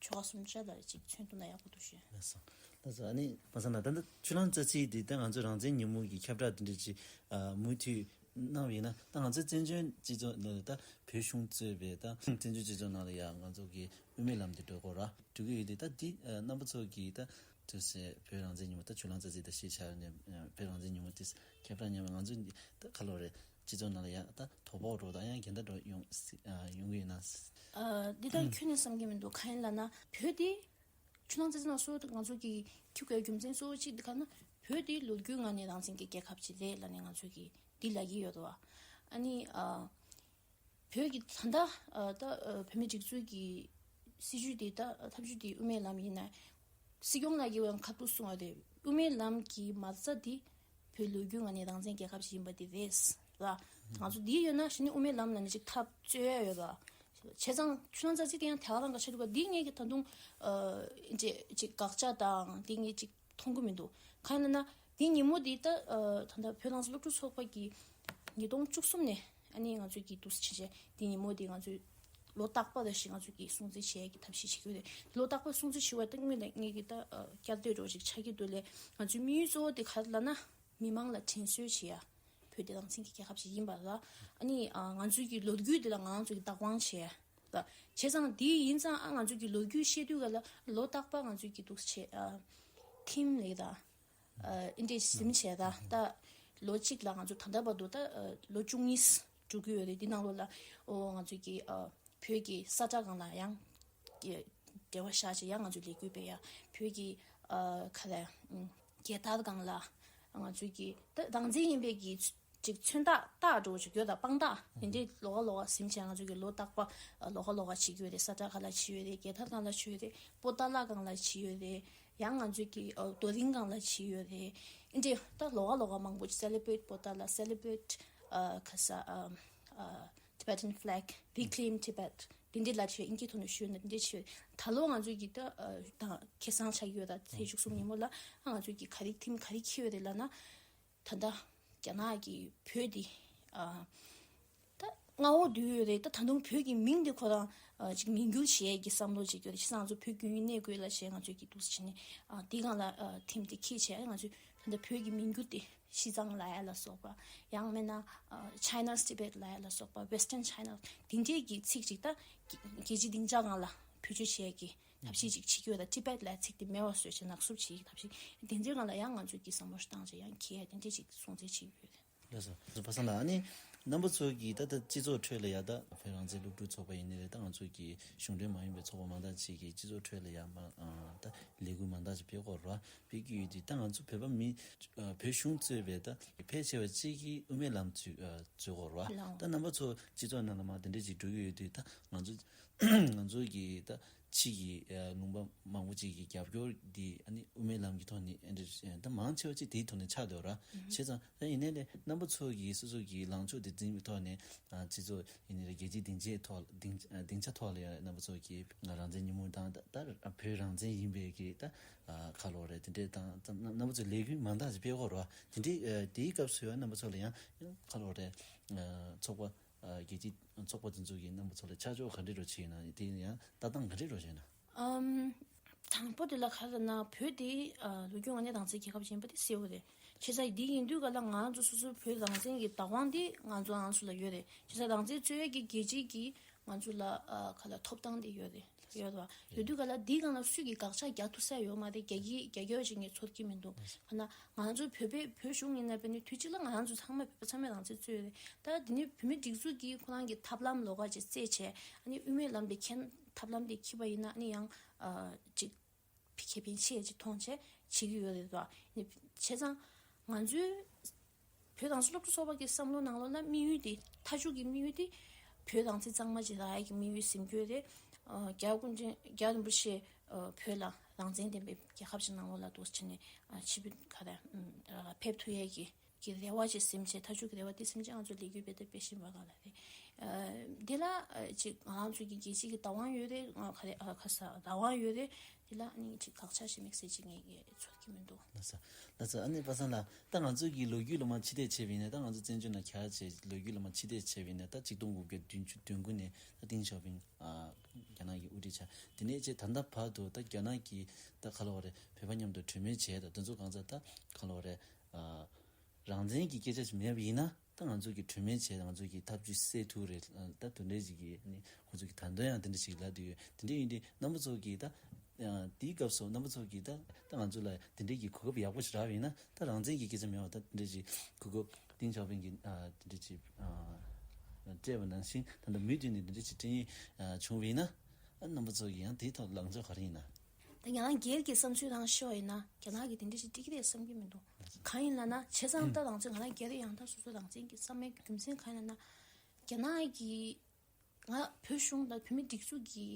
ཆོལ་ཁ་གསུམ་ཆ་ལ་ཅིག་མཚོན་ཐུབ་ན་ཡག་པོ་འདུག་ཞུ། ལགས་སོ། ལགས་སོ། ཨ་ནི་པ་སངས་ལགས་ད་ལྟ་ཆུ་གླང་རྩ་ཚིག་འདི་ད་ང་ཚོ་རང་བཙན་ཉིན་མོ་གི་ཁྱབ་བསྒྲགས་འདི་འདྲ་ཅིག་ཨ་མུ་མཐུད་ གནང་བ་ཡིན་ན་ད་ང་ཚོའི་བཙན་བྱོལ་སྤྱི་ཚོགས་ནང་ལ་ད་བོད་གཞུང་གཙོས་པའི་ད་བཙན་བྱོལ་སྤྱི་ཚོགས་ནང་ལ་ཡང་ང་ཚོ་གི་དབུ་མའི་ལམ་དེ་འགྲོ་དགོས་ར་འགྲོ་གི་ཡོད་དེ། ད་འདི་རྣམ་པ་ཚོ་གི་ད་དུས་ཚོད་བོད་རང་བཙན་ཉིན་མོ་ད་ཆུ་གླང་རྩ་ཚིག་ད་ཤེས་བྱ་ནས་བོད་རང་བཙན་ཉིན་མོ་དེ་ཁྱད་པར་ཉམས་ང་ཚོ་འདི་ད་ག་ལོ་རེད། སྤྱི་ཚོགས་ནང་ལ་ཡང་ད་དོ་ཕོག་འགྲོ་དང་ཡང་གན་ད་འགྲོ་ཡོང་སྲིད་ཨ་ཡོང་གི་ཡོད་ན། ཨ་འདི་ལྟར་ཁྱོན་ནས་བསམ་གྱི་མི་འདུག་གང་ཡིན་ལབ་ན་བོད་དེ་ཆུ་ནང་རྩི་ནང་སོ་ང་ཚོ་གི་ཁྱུ་གའི་རྒྱུ་མཚན་གཙོ་བོ་གཅིག་འདི་ག་ན་བོད་དེ་ལོ་རྒྱུས་ངང་ནས་རང་བཙན་གྱི་རྒྱལ་ཁབ་ཅིག་རེད་ལབ་ནས་ང་ཚོ་གི་འདི་ལབ་ཀྱི་ཡོད་དོ། ཨ་ནི་ཨ་བོད་ཀྱི་ད་ལྟ་ཨ་ད་ཨ་བོད་མི་སྒྲིག་འཛུགས་ཀྱི་སྲིད་ཇུས་དེ་ད་ཐབས་ཇུས་དེ་དབུ་མའི་ལམ་ཡིན་ན། སྲིད་སྐྱོང་ལགས་ཀྱིས་ཡང་ཁ་ཐུག་གསུངས་པ་དེ་དབུ་མའི་ལམ་གྱི་མ་རྩ་དེ་བོད་ལོ་རྒྱུས་ངང་ནས་རང་བཙན་རྒྱལ་ཁབ་ཞིག་ཡིན་པ་དེ་རེད་ལ། ང་ཚོ་འདི་ཡོད་ན་གཞི་ནས་དབུ་མའི་ལམ་ལ་ནི་ཅིག་ཐབས་རྩོད་ཡ་ཡོད་ལ། བྱས་ཙང་ཆུ་ནང་རྩ་ཚིག་དེ་ཡང་དེ་ག་རང་ག་ཆ་འདུག་ག་འདི་ངས་ཀྱི་ད་དུང་ཨ་ཅིག་ཅིག་དགག་བྱ་དང་འདི་ངས་ཅིག་མཐོང་གི་མི་འདུག་གང་ཡིན་ན་འདི་ཉིན་མོ་འདི་ད་ཨ་ད་ལྟ་བོད་རང་བཙན་སློབ་ཕྲུག་ཚོགས་པ་གི་ཉིས་སྟོང་བཅུ་གསུམ་ནས་ཨ་ནི་ང་ཚོས་ཀྱི་འདུག་སེ་བྱས་བྱས་འདི་ཉིན་མོ་འདི་ང་ཚོས་ལོ་རྟག་པ་རེ་ཞིག་ང་ཚོས་ཀྱི་སྲུང་བརྩི་བྱེད་ཡས་ཀྱི་ཐབས་ཤེས་བྱེད་ཀྱི་ཡོད་རེད། ལོ་རྟག་པ་སྲུང་བརྩི་ཞུ་བ་ད་དངོས་གནས་ངེད་ཀྱི་ད་ཨ་བསྐྱར་ཟློས་རོགས་ཤིག་ཆགས་ཀྱི་འདུག་ལས་ང་ཚོའི་དམིགས་ཡུལ་གཙོ་བོ་དེ་ག་རེ་ལབ་ན་མི་མང་ལ་དྲན་གསོ་བྱེད་ཡ། བོད་དེ་རང་བཙན་གྱི་རྒྱལ་ཁབ་ཅིག་ཡིན་པ་ལ་ཨ་ནི་ཨ་ང་ཚོའི་ཀྱི་ལོ་རྒྱུས་དེ་ལ་ང་ཚོས་ཀྱི་བདག་དབང་བྱེད་ཡ། ལ། བྱས་ཙང་དེ་ཡིན་ཙང་ཨ་ང་ཚོ་གི་ལོ་རྒྱུས་བཤད་དུས་ག་ལ་ལོ་རྟག་པ་ང་ཚོ་གི་འདུག་བྱས་ཨ་ཐིམ་ལེ་ད་ཨ་ཨིན་འདྲས་ཟིན་བྱས་ད་ད་ལོ་གཅིག་ལ་ང་ཚོ་ད་ལྟ་བར་དུ་ད་ཨ་ལོ་བཅུ་གཉིས་འགྲོ་གི་ཡོད་རེད། འདི་ནང་ལོགས་ལ་ཨོ་ང་ཚོ་གི་ཨ་བོད་ཀྱི་ས་བཀྲ་སྒང་ལ་ཡང་འབྲེལ་བ་བཞག་བྱས་ཡང་ང་ཚོ་ལས་འགུལ་སྤེལ་ཡ་བོད་ཀྱི་ཨ་ག་ལ་ཨ་རྒྱལ་དར་སྒང་ལ་ང་ཚོ་གི་ད་རང་བཙན་ཡིན་པའི་གི་ཅིག་མཚོན་རྟགས་རྟགས་འགྲོ་བཅུག་ཡོད་ད་དཔང་རྟགས་དེ་འདྲའི་ལོ་ག་ལོ་ག་ཟིན་བྱས་ང་ཚོ་གི་ལོ་རྟག་པ་ལོ་ག་ལོ་ག་བྱེད་ཀྱི་ཡོད་རེད། ས་བཀྲ་སྒང་ལ་བྱེད་ཡོད་རེད། རྒྱལ་དར་སྒང་ལ་བྱེད་ཡོད་རེད། པོ་ཏཱ་ལ་སྒང་ལ་བྱེད་ཡོད་རེད། ཡང་ང་ཚོ་གི་རྡོ་རིང་སྒང་ལ་བྱེད་ཡོད་རེད། ཨིན་འདྲའི་ད་ལོ་ག་ལོ་ག་མང་པོ་celebrate པོ་ཏཱ་ལ་celebrate ཁ་ས་Tibetan flag reclaim Tibet དེ་འདྲའི་ལ་བྱེད་ཨིན་སྐད་ཐོག་ནས་ཞུས་ན་དེ་འདྲའི་བྱེད་ད་ལོ་ང་ཚོ་གི་ད་དང་ཁེ་བཟང་ཆགས་ཀྱི་ཡོད་ད་ཚེས་བཅུ་གསུམ་ཉིན་མོ་ལ་ང་ཚོ་གི་ག་རེ་ཐིམ་ག་རེ་འཁྱེར་ཡོད་རེད་ལབ་ན། ད་ལྟ་རྒྱ་ནག་གིས་བོད་འདི་ཨ་ད་མངའ་འོག་བསྡུས་ཡོད་རེད། ད་ད་དུང་བོད་ཀྱི་མིང་འདི་ཁོ་རང་ཨ་ཅིག་མིང་བསྒྱུར་བྱེད་ཡས་ཀྱི་བསམ་བློ་ཅིག་ཡོད་རེད། བྱས་ཙང་ང་ཚོ་བོད་རྒྱུན་གནས་དགོས་ལ་བྱས་ང་ཚོས་ཀྱི་འདུག་སེ་བྱས་ནས་ཨ་འདི་སྒང་ལ་ཨ་ཐིམ་འདི་འཁྱེར་བྱས་ང་ཚོས་ད་ལྟ་བོད་ཀྱི་མིང་བསྒྱུར་འདི་ཤི་ཙང་ལ་ཡ་ལ་སོགས་པ་ཡང་མིན་ན་ཨ་China's Tibet ལ་ཡ་ལ་སོགས་པ་Western China དེ་འདྲས་ཀྱི་ཚིག་ཅིག་ད་རྒྱལ་སྤྱིའི་སྡིངས་ཆ་སྒང་ལ་བེད་སྤྱོད་བྱེད་ཡས་ཀྱི་ཐབས་ཤེས་ཅིག་བྱེད་ཀྱི་ཡོད་ད། Tibet ལ་ཚིག་དེ་མེད་པ་བཟོས་བྱས་ནག་བསུབ་བྱེད་ཀྱི་ཐབས་ཤེས་དེ་ཚོའི་སྒང་ལ་ཡང་ང་ཚོས་ཀྱི་བསམ་བློ་ཞིག་བཏང་བྱས་ཡང་འཁྱེར་ཡ་དེ་འདྲས་ཅིག་སྲུང་བརྩི་བྱེད་ཀྱི་ཡོད་རེད། ལགས་སོ། པ་སངས་ལགས། ཨ་ནི་རྣམ་པ་ཚོ་གིས་ད་ལྟ་སྤྱི་ཚོགས་ཁྲོད་ལ་ཡ་ད་བོད་རང་བཙན་སློབ་ཕྲུག་ཚོགས་པ་ཡིན་ནི་རེད། ད་ང་ཚོ་གི་གཞུང་འབྲེལ་མ་ཡིན་པའི་ཚོགས་པ་མང་དག་ཅིག་གིས་སྤྱི་ཚོགས་ཁྲོད་ལ་ཡ་མ་ད་ལས་འགུལ་མང་དག་ཅིག་སྤེལ་གོ་ར་སྤེལ་གྱི་ཡོད་དུས་ད་ང་ཚོ་བོད་པ་མི་བོད་གཞུང་གཙོས་པའི་ད་ཕལ་ཆེ་བ་ཅིག་གིས་དབུ་མའི་ལམ་ཚུད་གཙོས་གོ་ར་ད་རྣམ་པ་ཚོ་སྤྱི་ཚོགས་ནང་ལ་མ་དེ་འདྲ་ཅིག་འགྲོ་གི་ཡོད་དུས་ད་ང་ཚོ་ང་ཚོ་གི་ད། ཕྱི་གི་ལུང་པ་མང་པོ་ཅིག་གི་རྒྱབ་སྐྱོར་འདི་ཨ་ནི་དབུ་མའི་ལམ་གྱི་ཐོག་ནས་ཨ་འདྲ་ད་མང་ཆེ་བ་ཅིག་དེའི་ཐོག་ནས་ཆགས་འདུག་ར། བྱས་ཙང་ད་ཡིན་ནའི་ལས་རྣམ་པ་ཚོ་གིས་སོ་སོ་གི་ལངས་ཕྱོགས་དེ་འཛིན་པའི་ཐོག་ནས་སྤྱི་ཚོགས་ཡིན་ནའི་རེད་རྒྱལ་སྤྱིའི་སྡིངས་ཆའི་ཐོག་སྡིངས་སྡིངས་ཆ་ཐོག་ལ་ཡང་རྣམ་པ་ཚོ་གིས་ང་རང་བཙན་ཉིན་མོ་དང་ད་ད་བོད་རང་བཙན་ཡིན་པའི་གི་ད་ཁ་ལོ་རེད་དེ་འདྲས་དང་རྣམ་པ་ཚོས་ལས་འགུལ་མང་དག་ཅིག་སྤེལ་གོ་ར་དེ་འདྲས་དེའི་སྐབས་སུ་ཡང་རྣམ་པ་ཚོ་ལ་ཡང་ཁ་ལོ་རེད་ཚོགས་པ། རྒྱལ་སྤྱིའི་ཚོགས་པ་དེ་ཚོ་གི་རྣམ་པ་ཚོ་ལ་ཆ་འཇོག་ག་འདྲས་རོ་བྱས་ན་དེ་ཡང་ལྟ་སྟངས་ག་འདྲས་རོ་བྱས་ན། ཨམ། དང་པོ་དེ་ལ་ག་རེ་ན་བོད་དེ་ལོ་རྒྱུས་ངོས་ནས་རང་བཙན་རྒྱལ་ཁབ་ཡིན་པ་དེ་གསལ་བོ་རེད། བྱས་ཙང་འདི་ཡིན་དུས་ག་ལ་ང་ཚོ་སོ་སོའི་བོད་རང་བཙན་གྱི་བདག་དབང་དེ་ང་ཚོ་རང་ཚོ་ལ་ཡོད་རེད། བྱས་ཙང་རང་བཙན་རྩོད་ཡས་ཀྱི་རྒྱལ་སྤྱི་གི་ང་ཚོ་ལ་ག་ལ་ཐོབ་ཐང་དེ་ཡོད་རེད། ཡོད་རེད་བ། ཡོད་དུས་ག་ལ་འདིའི་སྒང་ལ་སུས་ཀྱིས་དགག་བྱ་རྒྱག་ཐུབ་ས་ཡོད་མ་རེད། རྒྱ་གི་རྒྱ་སྐྱོར་ཅིག་ངས་ཚོར་གྱི་མི་འདུག་ཁ་ན་ང་ཚོ་བོད་པའི་བོད་གཞུང་ཡིན་ན་བས་ནི་དུས་གཅིག་ལ་ང་ཚོ་ཚང་མ་བོད་པ་ཚང་མས་རང་བཙན་རྩོད་ཡོད་རེད། ད་དེ་ནི་བོད་མི་སྒྲིག་འཛུགས་ཀྱིས་ཁོ་རང་གི་ཐབས་ལམ་ལོགས་ཀ་ཅིག་བཙལ་བྱས་ཨ་ནི་དབུ་མའི་ལམ་དེ་མཁྱེན་ཐབས་ལམ་དེ་འཁྱེར་བ་ཡིན་ན་ཨ་ནི་ཡང་ཅིག་ཁེ་ཕན་ཆེ་ཅིག་མཐོང་བྱས་བྱེད་ཀྱི་ཡོད་རེད་ད། ཨ་ནི་བྱས་ཙང་ང་ཚོའི་བོད་རང་བཙན་སློབ་ཕྲུག་ཚོགས་པ་གི་བསམ་བློ་ནང་ལོགས་ལ་དམིགས་ཡུལ་དེ་མཐའ་མཇུག་གི་དམིགས་ཡུལ་དེ་བོད་རང་བཙན་གཙང་མ་ཅིག་རག་ཡག་གི་དམིགས་ཡུལ་ཟིན་གྱི་ཡོད་རེད། རྒྱལ་བ་ཀུན་མཁྱེན་རྒྱལ་བ་རིན་པོ་ཆེ་བོད་ལ་རང་བཙན་ལྡན་པའི་རྒྱལ་ཁབ་ཅིག་ནང་ལོགས་ལ་འདུག་སེ་བྱས་ནས་ཕྱི་ཕུད་ག་རེ་ཕེབས་ཐུབ་ཡག་གི་གི་རེ་བ་ཅིག་ཟིན་བྱས་མཐའ་མཇུག་གི་རེ་བ་དེ་ཟིན་བྱས་ང་ཚོ་ལས་འགུལ་སྤེལ་ཐབས་སྤེལ་བཞིན་པ་ག་ལ་རེད། འདི་ལ་ཅིག་ང་རང་ཚོ་གི་རྒྱལ་སྤྱི་གི་བདག་དབང་ཡོད་རེད། ང་ག་རེ་ཁ་ས་བདག་དབང་ཡོད་རེད། འདི་ལ་ནི་ཅིག་དགག་བྱ་ཞིག་དམིགས་བསལ་ཅིག་ངས་ཚོར་གྱི་མི་འདུག་ལགས་སོ། ལགས་སོ། ཨ་ནི་པ་སངས་ལགས། ད་ང་ཚོ་གི་ལོ་རྒྱུས་ལ་མ་ཕྱི་བལྟས་བྱས་པ་ཡིན་ན་ད་ང་ཚོ་བཙན་བྱོལ་ནང་ག་རེ་བྱས་ལོ་རྒྱུས་ལ་མ་ཕྱི་བལྟས་བྱས་པ་ཡིན་ན་ད་ཆིག་སྟོང་དགུ་བརྒྱ་བདུན་ཅུ་དོན་དགུ་ནས་ད་ཏེང་ཞའོ་ཕིང་རྒྱ་ནག་གི་དབུ་ཁྲིད་ཆགས། དེ་ནས་ཅིག་ད་ལྟ་བར་དུ་ད་རྒྱ་ནག་གིས་ད་ག་ལབ་དགོས་རེད། བོད་པ་མཉམ་དུ་གྲོས་མོལ་བྱས་ད་དེ་ཚོ་གང་ཚ་ད་ག་ལབ་དགོས་རེད། རང་བཙན་གྱི་སྐད་ཆ་ཞིག་མེད་པ་ཡིན་ན། ད་ང་ཚོ་གི་གྲོས་མོལ་བྱས། ང་ཚོ་གི་ཐབས་ཇུས་སེལ་ཐུབ་རེད། ད་དེ་འདྲ་ཞིག་གི་ནི་ཁོང་ཚོ་གི་ད་དུང་ཡང་དེ་འདྲ་ཞིག་ལབ་བསྡད་ཡོད། དེ་འདྲ་ཡིན་དུས་རྣམ་པ་ཚོ་གི་ད་དེའི་སྐབས་སུ་རྣམ་པ་ཚོ་གི་ད་ད་ང་ཚོ་ལ་དེ་འདྲ་གི་གོ་སྐབས་ཡག་པོ་ཞིག་རག་པ་ཡིན་ན། ད་རང་བཙན་གྱི་སྐད་ཆ་མེད་པ། ད་དེ་འདྲ་ཞིག་གོ་སྐབས་ཏིང་ཞའོ་ཕིང་གིས་དེ་འདྲ་ཞིག་སྤྲད་པ་ནང་བཞིན། ད་ལྟ་མུ་མཐུད་ནས་དེ་འདྲ་ཞིག་སྤྲད་ཡ་བྱུང་བ་ཡིན་ན། རྣམ་པ་ཚོ་གི་ཡང་དེའི་ཐོག་ལངས་ཕྱོགས་ག་རེ་ཡིན་ན། ད་ང་རང་སྒེར་གྱི་བསམ་ཚུལ་རང་ཤོད་ཡིན་ན། རྒྱ་ནག་གིས་དེ་འདྲ་ཞིག་སྤྲད་ཀྱི་རེད་བསམ་གྱི་མི་འདུག་གང་ཡིན་ལབ་ན། བྱས་ཙང་ད་རང་ཚོ་ང་རང་སྒེར་ཡང་དག་སོ་སོ་རང་བཙན་གྱི་བསམ་པའི་རྒྱུ་མཚན་གང་ཡིན་ལབ་ན། རྒྱ་ནག་གིས་ང་བོད་གཞུང་དང་བོད་མི་སྒྲིག་འཛུགས་ཀྱི་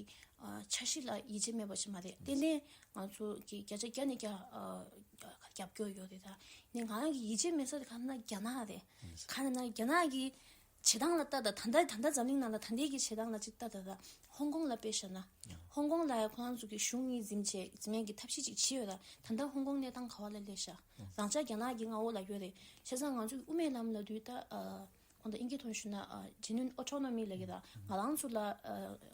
ཨ་འཆར་གཞི་ལ་ཡིད་ཆེས་མེད་པ་ཞིག་མ་རེད། ཏན་ཏན་ང་ཚོ་གི་བརྒྱ་ཆ་བརྒྱ་ནས་བརྒྱ་ཨ་རྒྱབ་སྐྱོར་ཡོད་རེད། ད་ནི་ང་རང་གི་ཡིད་ཆེས་མེད་ས་དེ་གང་ཡིན་ན་རྒྱ་ནག་རེད། གང་ཡིན་ན་རྒྱ་ནག་གི་བྱེད་སྟངས་ལ་ལྟ་དང་། ད་ལྟ་ད་ལྟ་འཛམ་གླིང་ནང་ལ་ད་ལྟའི་གི་བྱེད་སྟངས་ལ་ཅིག་ལྟ་དང་། ད་ཧོང་ཀོང་ལ་དཔེ་བཞག་ན། ཧོང་ཀོང་ལ་ཡང་ཁོ་རང་ཚོ་གི་གཞུང་གཉིས་འཛིན་བྱས། འཛིན་ཡག་གི་ཐབས་ཤེས་ཅིག་བྱས་ཡོད། ད་ད་ལྟ་ཧོང་ཀོང་གནས་སྟངས་ག་བ་ལ་སླེབས་ཤག་རང་ཅག་རྒྱ་ནག་གི་མངའ་འོག་ལ་ཡོད་རེད། བྱས་ཙང་ང་ཚོ་གི་དབུ་མའི་ལམ་ལབ་དུས་ད་ཨ་གོང་དུ་དབྱིན་སྐད་ཐོག་ནས་ཞུས་ན་ཨ་genuine autonomy ལབ་ཀྱི། ད་ང་རང་ཚོ་ལ་ཨ་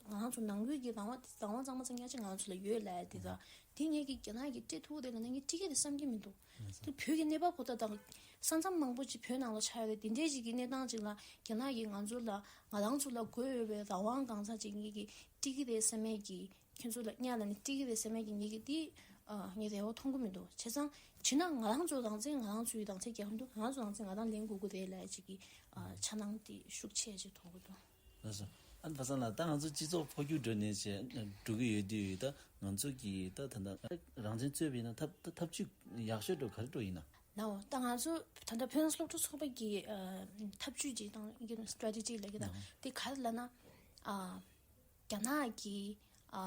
ང་རང་ཚོ་ནང་ཁུལ་གྱི་རང་དབང་རང་དབང་གཙང་མ་གཙང་རྐྱང་ཅིག་ང་རང་ཚོ་ལ་ཡོད་ལབ་ཡ་དེ། ད་དེ་ངེད་ཀྱིས་རྒྱ་ནག་གིས་སྤྲད་ཐུབ་རེད་ལབ་ན་ངས་སྤྲད་ཀྱི་རེད་བསམ་གྱི་མི་འདུག་དེ་བོད་ཀྱི་གནས་བབ་ཁོ་ཐག་དང་། ས་མཚམས་མང་པོ་ཅིག་བོད་ནང་ལ་ཆགས་ཡོད་རེད། དེ་འདྲའི་ཞིག་གི་གནས་སྟངས་ཅིག་ལ་རྒྱ་ནག་གིས་ང་ཚོ་ལ་ང་རང་ཚོ་ལ་དགོས་ཡོད་པའི་རང་དབང་གང་ཟག་ཅིག་ངེད་ཀྱིས་སྤྲད་ཀྱི་རེད་བསམ་ཡས་ཀྱི། ཁྱེད་ཚོ་ལ་གཉའ་ལ་ནི་སྤྲད་ཀྱི་རེད་བསམ་ཡས་ཀྱི་ངེད་ཀྱིས་དེ་ཨ་ངས་རེ་བ་མཐོང་གི་མི་འདུག་བྱས་ཙང་བྱས་ན་ང་རང་ཚོ་རང་བཙན། ང་རང་ཚོའི་རང་བཙན་རྒྱལ་ཁབ་འདུག་ང་རང་ཚོ་རང་བཙན་ང་རང་ལེན་དགོས་ཀྱི་རེད་ལབ་ཡས་ཅིག་གི་ཨ་འཆར་སྣང་དེ་ཤུགས་ཆེ་ཅིག་མཐོང་གི་འདུག་ལགས་སོ། ཨ་ནི་པ་སངས་ལགས། ད་ང་ཚོ་སྤྱི་ཚོགས་འཕོ་འགྱུར་འགྲོ་ནས་བྱས་འགྲོ་གི་ཡོད་དུས། ད་ང་ཚོ་གིས་ད་ད་ལྟ་རང་བཙན་རྩོད་པ་ཡིན་ན་ཐབས་ད་ཐབས་ཇུས་ཡག་ཤོས་འགྲོ་ག་རེ་འགྲོ་ཡིན་ན། ནའོ། ད་ང་ཚོ་ད་ལྟ་བོད་ནང་སློབ་ཕྲུག་ཚོགས་པ་གི་ཨ་ཐབས་ཇུས་ཅིག་དང་ཡིན་གྱི་strategy ལབ་ཀྱི། ད་དེ་ག་རེ་ལབ་ན། ཨ་རྒྱ་ནག་གི་ཨ་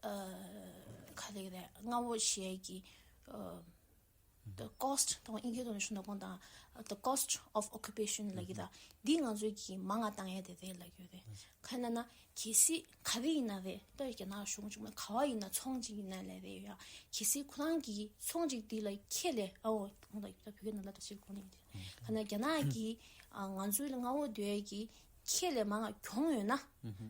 ཨ་ག་རེ་རེད། མངའ་འོག་བཞེས་ཀྱི་ཨ་the cost དང་། དབྱིན་སྐད་ཐོག་ནས་ཞུ་ན་གོང་དང་the cost of occupation ལབ་ཀྱི། ད་འདི་ང་ཚོའི་གི་མང་ང་བཏང་ཡ་དེ་རེད་ལབ་ཀྱི་ཡོད་རེད། ག་རེ་ལབ་ན། གལ་སྲིད་ག་རེ་ཡིན་ན་རེད། ད་རྒྱ་ནག་གཞུང་ཆུང་མ་ག་བ་ཡིན་ན། ཚོང་ཅིག་ཡིན་ན་ལས་རེད་ཡ། གལ་སྲིད་ཁོ་རང་གི་ཚོང་ཅིག་འདི་ལ་ཁྱེད་ལས་ཨའོ་གོང་དང་ད་བོད་སྐད་ནང་ལ་ད་ཅིག་གོང་ནས་ཡིན་ཏེ། ག་ན་རྒྱ་ནག་གི་ཨ་ང་ཚོའི་ལ་མངའ་འོག་སྡོད་ཡ་གི་ཁྱེད་ལས་མང་ང་གྱོང་ཡོད་ན།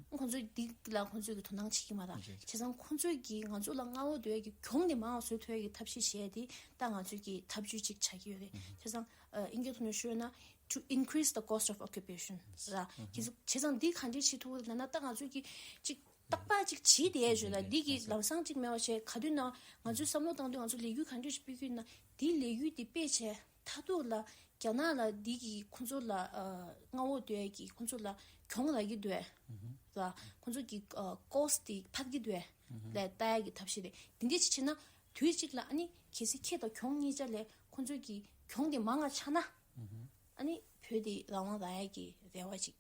ཁོང་ཚོས་འདི་ལ་ཁོང་ཚོས་གི་དོ་སྣང་བྱེད་ཀྱི་མ་རེད། བྱས་ཙང་ཁོང་ཚོས་གི་ང་ཚོ་ལ་མངའ་འོག་སྡོད་ཡ་གི་གྱོང་དེ་མང་ང་བཟོ་ཐུབ་ཡ་གི་ཐབས་ཤེས་བྱས་ཏེ། ད་ང་ཚོས་གི་ཐབས་ཇུས་ཅིག་བྱ་གི་ཡོད་རེད། བྱས་ཙང་ཨ་དབྱིན་སྐད་ཐོག་ནས་ཞུས་ན། to increase the cost of occupation ར། བྱས་ཙང་འདི་ག་འདྲས་བྱེད་ཐུབ་ལབ་ན། ད་ང་ཚོས་གི་ཅིག་རྟག་པར་ཅིག་བྱེད་བསྡད་ཡ་ཞོ་ལ། འདི་གི་ལམ་སང་ཅིག་མེད་པ་བྱས། ག་དུས་ན་ང་ཚོས་བསམ་བློ་བཏང་དུས། ང་ཚོ་ལས་འགུལ་ག་འདྲས་ཤིག་སྤེལ་གྱི་ཡོད་ན། འདིའི་ལས་འགུལ་འདི་སྤེལ་བྱས་མཐར་ཐུག་ལ་རྒྱ་ནག་ལ་འདི་གི་ཁོང་ཚོ་ལ་ཨ་མངའ་འོག་སྡོད་ཡ་གི་ཁོང་ཚོ་ལ་གྱོང་རག་གི་འདུག་ལ། ཁོང་ཚོ་གི་ཨ་cost དེ་འཕར་གྱི་འདུག་ལ། ལྟ་ཡ་གི་ཐབས་ཤེས་རེད། འདི་འདྲས་ཅིག་བྱས་ན་དུས་གཅིག་ལ་ཨ་ནི་གལ་སྲིད་ཁྱེད་དང་གྱོང་གཉིས་ཆ་ལས་ཁོང་ཚོ་གི་གྱོང་དེ་མང་ང་ཆགས་ན། ཨ་ནི་བོད་དེ་རང་དབང་རག་ཡ་གི་རེ་བ་ཅིག་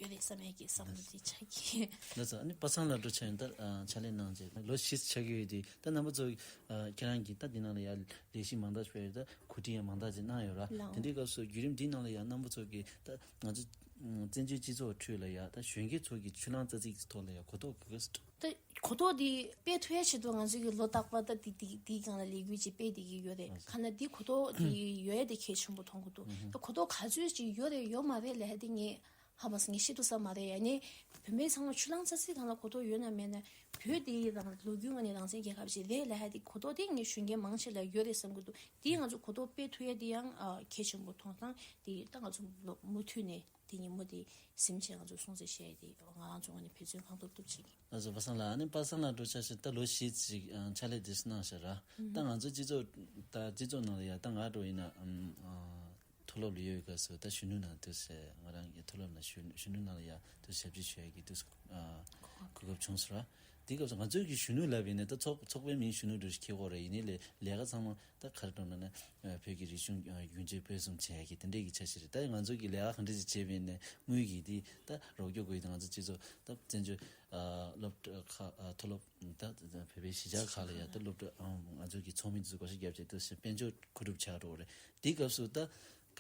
ཡོད་རེད་བསམ་ཡ་གི་བསམ་བློ་དེ་ཆགས་ཀྱི། ལགས་སོ། ཨ་ནི་པ་སངས་ལགས་འགྲོ་ཆ་ཡིན། ད་ཨ་ཕྱག་ལས་གནང་རྗེས་ལོ་བཞི་ཆགས་ཀྱི་ཡོད་དུས། ད་རྣམ་པ་ཚོ་ཨ་ཁྱེད་རང་གིས་ད་འདི་ནང་ལ་ཡ་ལས་གཞི་མང་དག་ཞིག་སྤེལ་ཡོད། ད་གོ་སྒྲིག་ཡང་མང་དག་ཅིག་གནང་ཡོད་ར། ལགས། དེ་འདྲའི་སྐབས་སུ་བརྒྱུད་རིམ་འདིའི་ནང་ལ་ཡ་རྣམ་པ་ཚོ་གིས་ད་ང་ཚོ་བཙན་བྱོལ་སྤྱི་ཚོགས་ཁྲོད་ལ་ཡ་ད་གཞོན་སྐྱེས་ཚོ་གི་ཆུ་ལང་རྩ་ཚིག་ཐོག་ལ་ཡ་གོ་རྟོགས་ག་ག་ཚོད་འདུག་ད་གོ་རྟོགས་འདི་སྤེལ་ཐུབ་ཡ་ཆེད་དུ་ང་ཚོ་གི་ལོ་རྟག་པར་ད་འདི་འདི་འདིའི་སྒང་ལ་ལས་འགུལ་ཅིག་སྤེལ་བསྡད་ཀྱི་ཡོད་རེད། ཨ་ཁ་ན་འདི་གོ་རྟོགས་འདི་ཡོད་ཡ་དེ་གལ་ཆེན་པོ་མཐོང་གི་འདུག་ད་གོ་རྟོགས་ག་ཚོད་ཅིག་ཡོད་རེད་ཡོད་མ་རེད་ལབ་ཡ་དེ་ངས་ཧ་མ་སང་ངས་ཤེས་ཐུབ་ས་མ་རེད། ཡ་ནས་བོད་མི་ཚང་མ་ཆུ་ལང་རྩ་ཚིག་སྒང་ལ་གོ་རྟོགས་ཡོད་ན་མེད་ན། བོད་འདི་རང་ལོ་རྒྱུས་ངོས་ནས་རང་བཙན་རྒྱལ་ཁབ་ཅིག་རེད་ལབ་ཡ་དེ་གོ་རྟོགས་དེ་ངས་གཞོན་སྐྱེས་མང་ཆེ་ལ་ཡོད་རེད་བསམ་གྱི་འདུག་དེ་ང་ཚོ་གོ་རྟོགས་སྤེལ་ཐུབ་ཡ་དེ་ཡང་ཨ་གལ་ཆེན་པོ་མཐོང་སྟངས་དེ། ད་ང་ཚོ་ལོ་མུ་མཐུད་ནས་དེ་ཉིན་མོ་དེ་ཟིན་བྱས་ང་ཚོ་སྲུང་བརྩི་བྱས་ཏེ་ང་རང་ཚོ་ངོས་ནས་འབད་བརྩོན་གང་ཐུབ་ཐུབ་བྱེད་ཀྱི། ལགས་སོ། པ་སངས་ལགས། ཨ་ནི་པ་སངས་ལགས་འགྲོ་ཆ་ཞིག་ད་ལོ་བཞི་ཅིག་ཨ་ཕྱག་ལས་དེ་གནང་ཤག་ར། ད་ང་ཚོ་སྤྱི་ཚོགས་ད་སྤྱི་ཚོགས་ནང་ལ་ཡ་ད་ང་འགྲོ་ཡིན་ན་ཨམ་ཨ་མཐོ་སློབ་ལ་ཡོད་སྐབས་སུ་ད་གཞོན་ནུ་ནང་དུ་ཟེར། ང་རང་གི་མཐོ་སློབ་ནང་གཞོན་གཞོན་ནུ་ནང་ལ་ཡ་དུ་ཞབས་ཕྱི་ཞུ་ཡ་གི་དུ་ཨ་གོ་སྐབས་བྱུང་སོང་ར། དེའི་སྐབས་སུ་ང་ཚོའི་གི་གཞོན་ནུ་ལབ་ཡིན་ན་ད་ཚོགས་ཚོགས་པའི་མིང་གཞོན་ནུ་འགྲོ་ཞིག་འཁྱེར་དགོས་རེད། ཡིན་ནའི་ལས་ལས་ཀ་ཚང་མ་ད་ག་རེ་འགྲོ་ན་ན་བོད་ཀྱི་རིག་གཞུང་རྒྱུན་སྤྱོད་སྤེལ་གསུམ་བྱེད་ཡ་གི་དེ་འདྲས་ཀྱི་འཆར་གཞི་རེད། ད་ང་ཚོ་གི་ལས་ཀ་ག་འདྲས་ཅིག་བྱས་པ་ཡིན་ནའི་དངུལ་གྱི་དེ་ད་རོགས་སྐྱོར་དགོས་ཡོད། ད་ང་ཚོ་སྤྱི་ཚོགས་ད་བཙན་བྱོལ་ཨ་སློབ་གྲྭ་ཁག་ཨ་མཐོ་སློབ་ད་བོད་པའི་གཞིས་ཆགས་ཁག་ལ་ཡ་ད་སློབ་གྲྭ་ཨང་ང་ཚོ་གི་ཚོགས་མི་འདི་ཚོ་བགོ་བཤའ་བརྒྱབ་བྱས་ད་དཔལ་འབྱོར་མཁོ་སྒྲུབ་བྱ་འགྲོ་གི་རེད། དེའི་སྐབས་སུ་ད་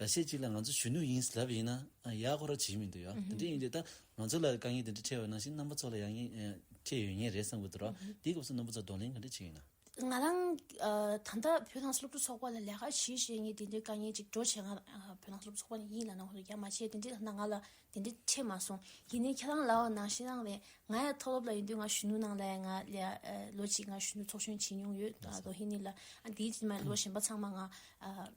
འགའ་ཤས་ཅིག་ལ་ང་ཚོ་གཞོན་ནུ་ཡིན་ལབ་ཡིན་ན་ཡག་ཁོ་ར་བྱེད་མི་འདུག་ཡ། དེ་འདྲ་ཡིན་དུས་ད་ང་ཚོ་ལ་དཀའ་ངལ་དེ་འདྲ་འཕྲད་པ་ནང་བཞིན་རྣམ་པ་ཚོ་ལ་ཡང་ངེས་འཕྲད་ཡོད་ངེས་རེད་བསམ་གི་འདུག་ར། དེའི་སྐབས་སུ་རྣམ་པ་ཚོ་གདོང་ལེན་ག་འདྲ་བྱེད་ཀྱི་ཡིན་ན། ང་རང་ཨ་ད་ལྟ་བོད་ནང་སློབ་ཕྲུག་ཚོགས་པ་ལ་ལས་ཀ་བྱེད་བྱེད་ངེས་དེ་འདྲའི་དཀའ་ངལ་ཅིག་འགྲོ་བྱེད། ང་ཨ་བོད་ནང་སློབ་ཕྲུག་ཚོགས་པ་ནས་ཡིན་ལབ་ན་ཁོ་ཚོ་རྒྱ་མ་བྱེད་དེ་འདྲའི་ལབ་ན་ང་ལ་དེ་འདྲའི་འཕྲད་མ་སོང་། ཡིན་ནའི་ཁྱེད་རང་ལབ་པ་ནང་བཞིན་རང་རེད། ང་ཡང་མཐོ་སློབ་ལ་ཡིན་དུས་ང་གཞོན་ནུ་ནང་ལ་ཡང་ང་ལ་ཨ་ལོ་གཅིག་ང་གཞོན་ནུ་ཚོགས་གཞོན་བྱེད་མྱོང་ཡོད། ཨ་རོ་ཧི་ནི་ལ་ཨ་དེའི་རྗེས་མ་ལོ་གཞན་པ་ཚང་མ་ང་ཨ་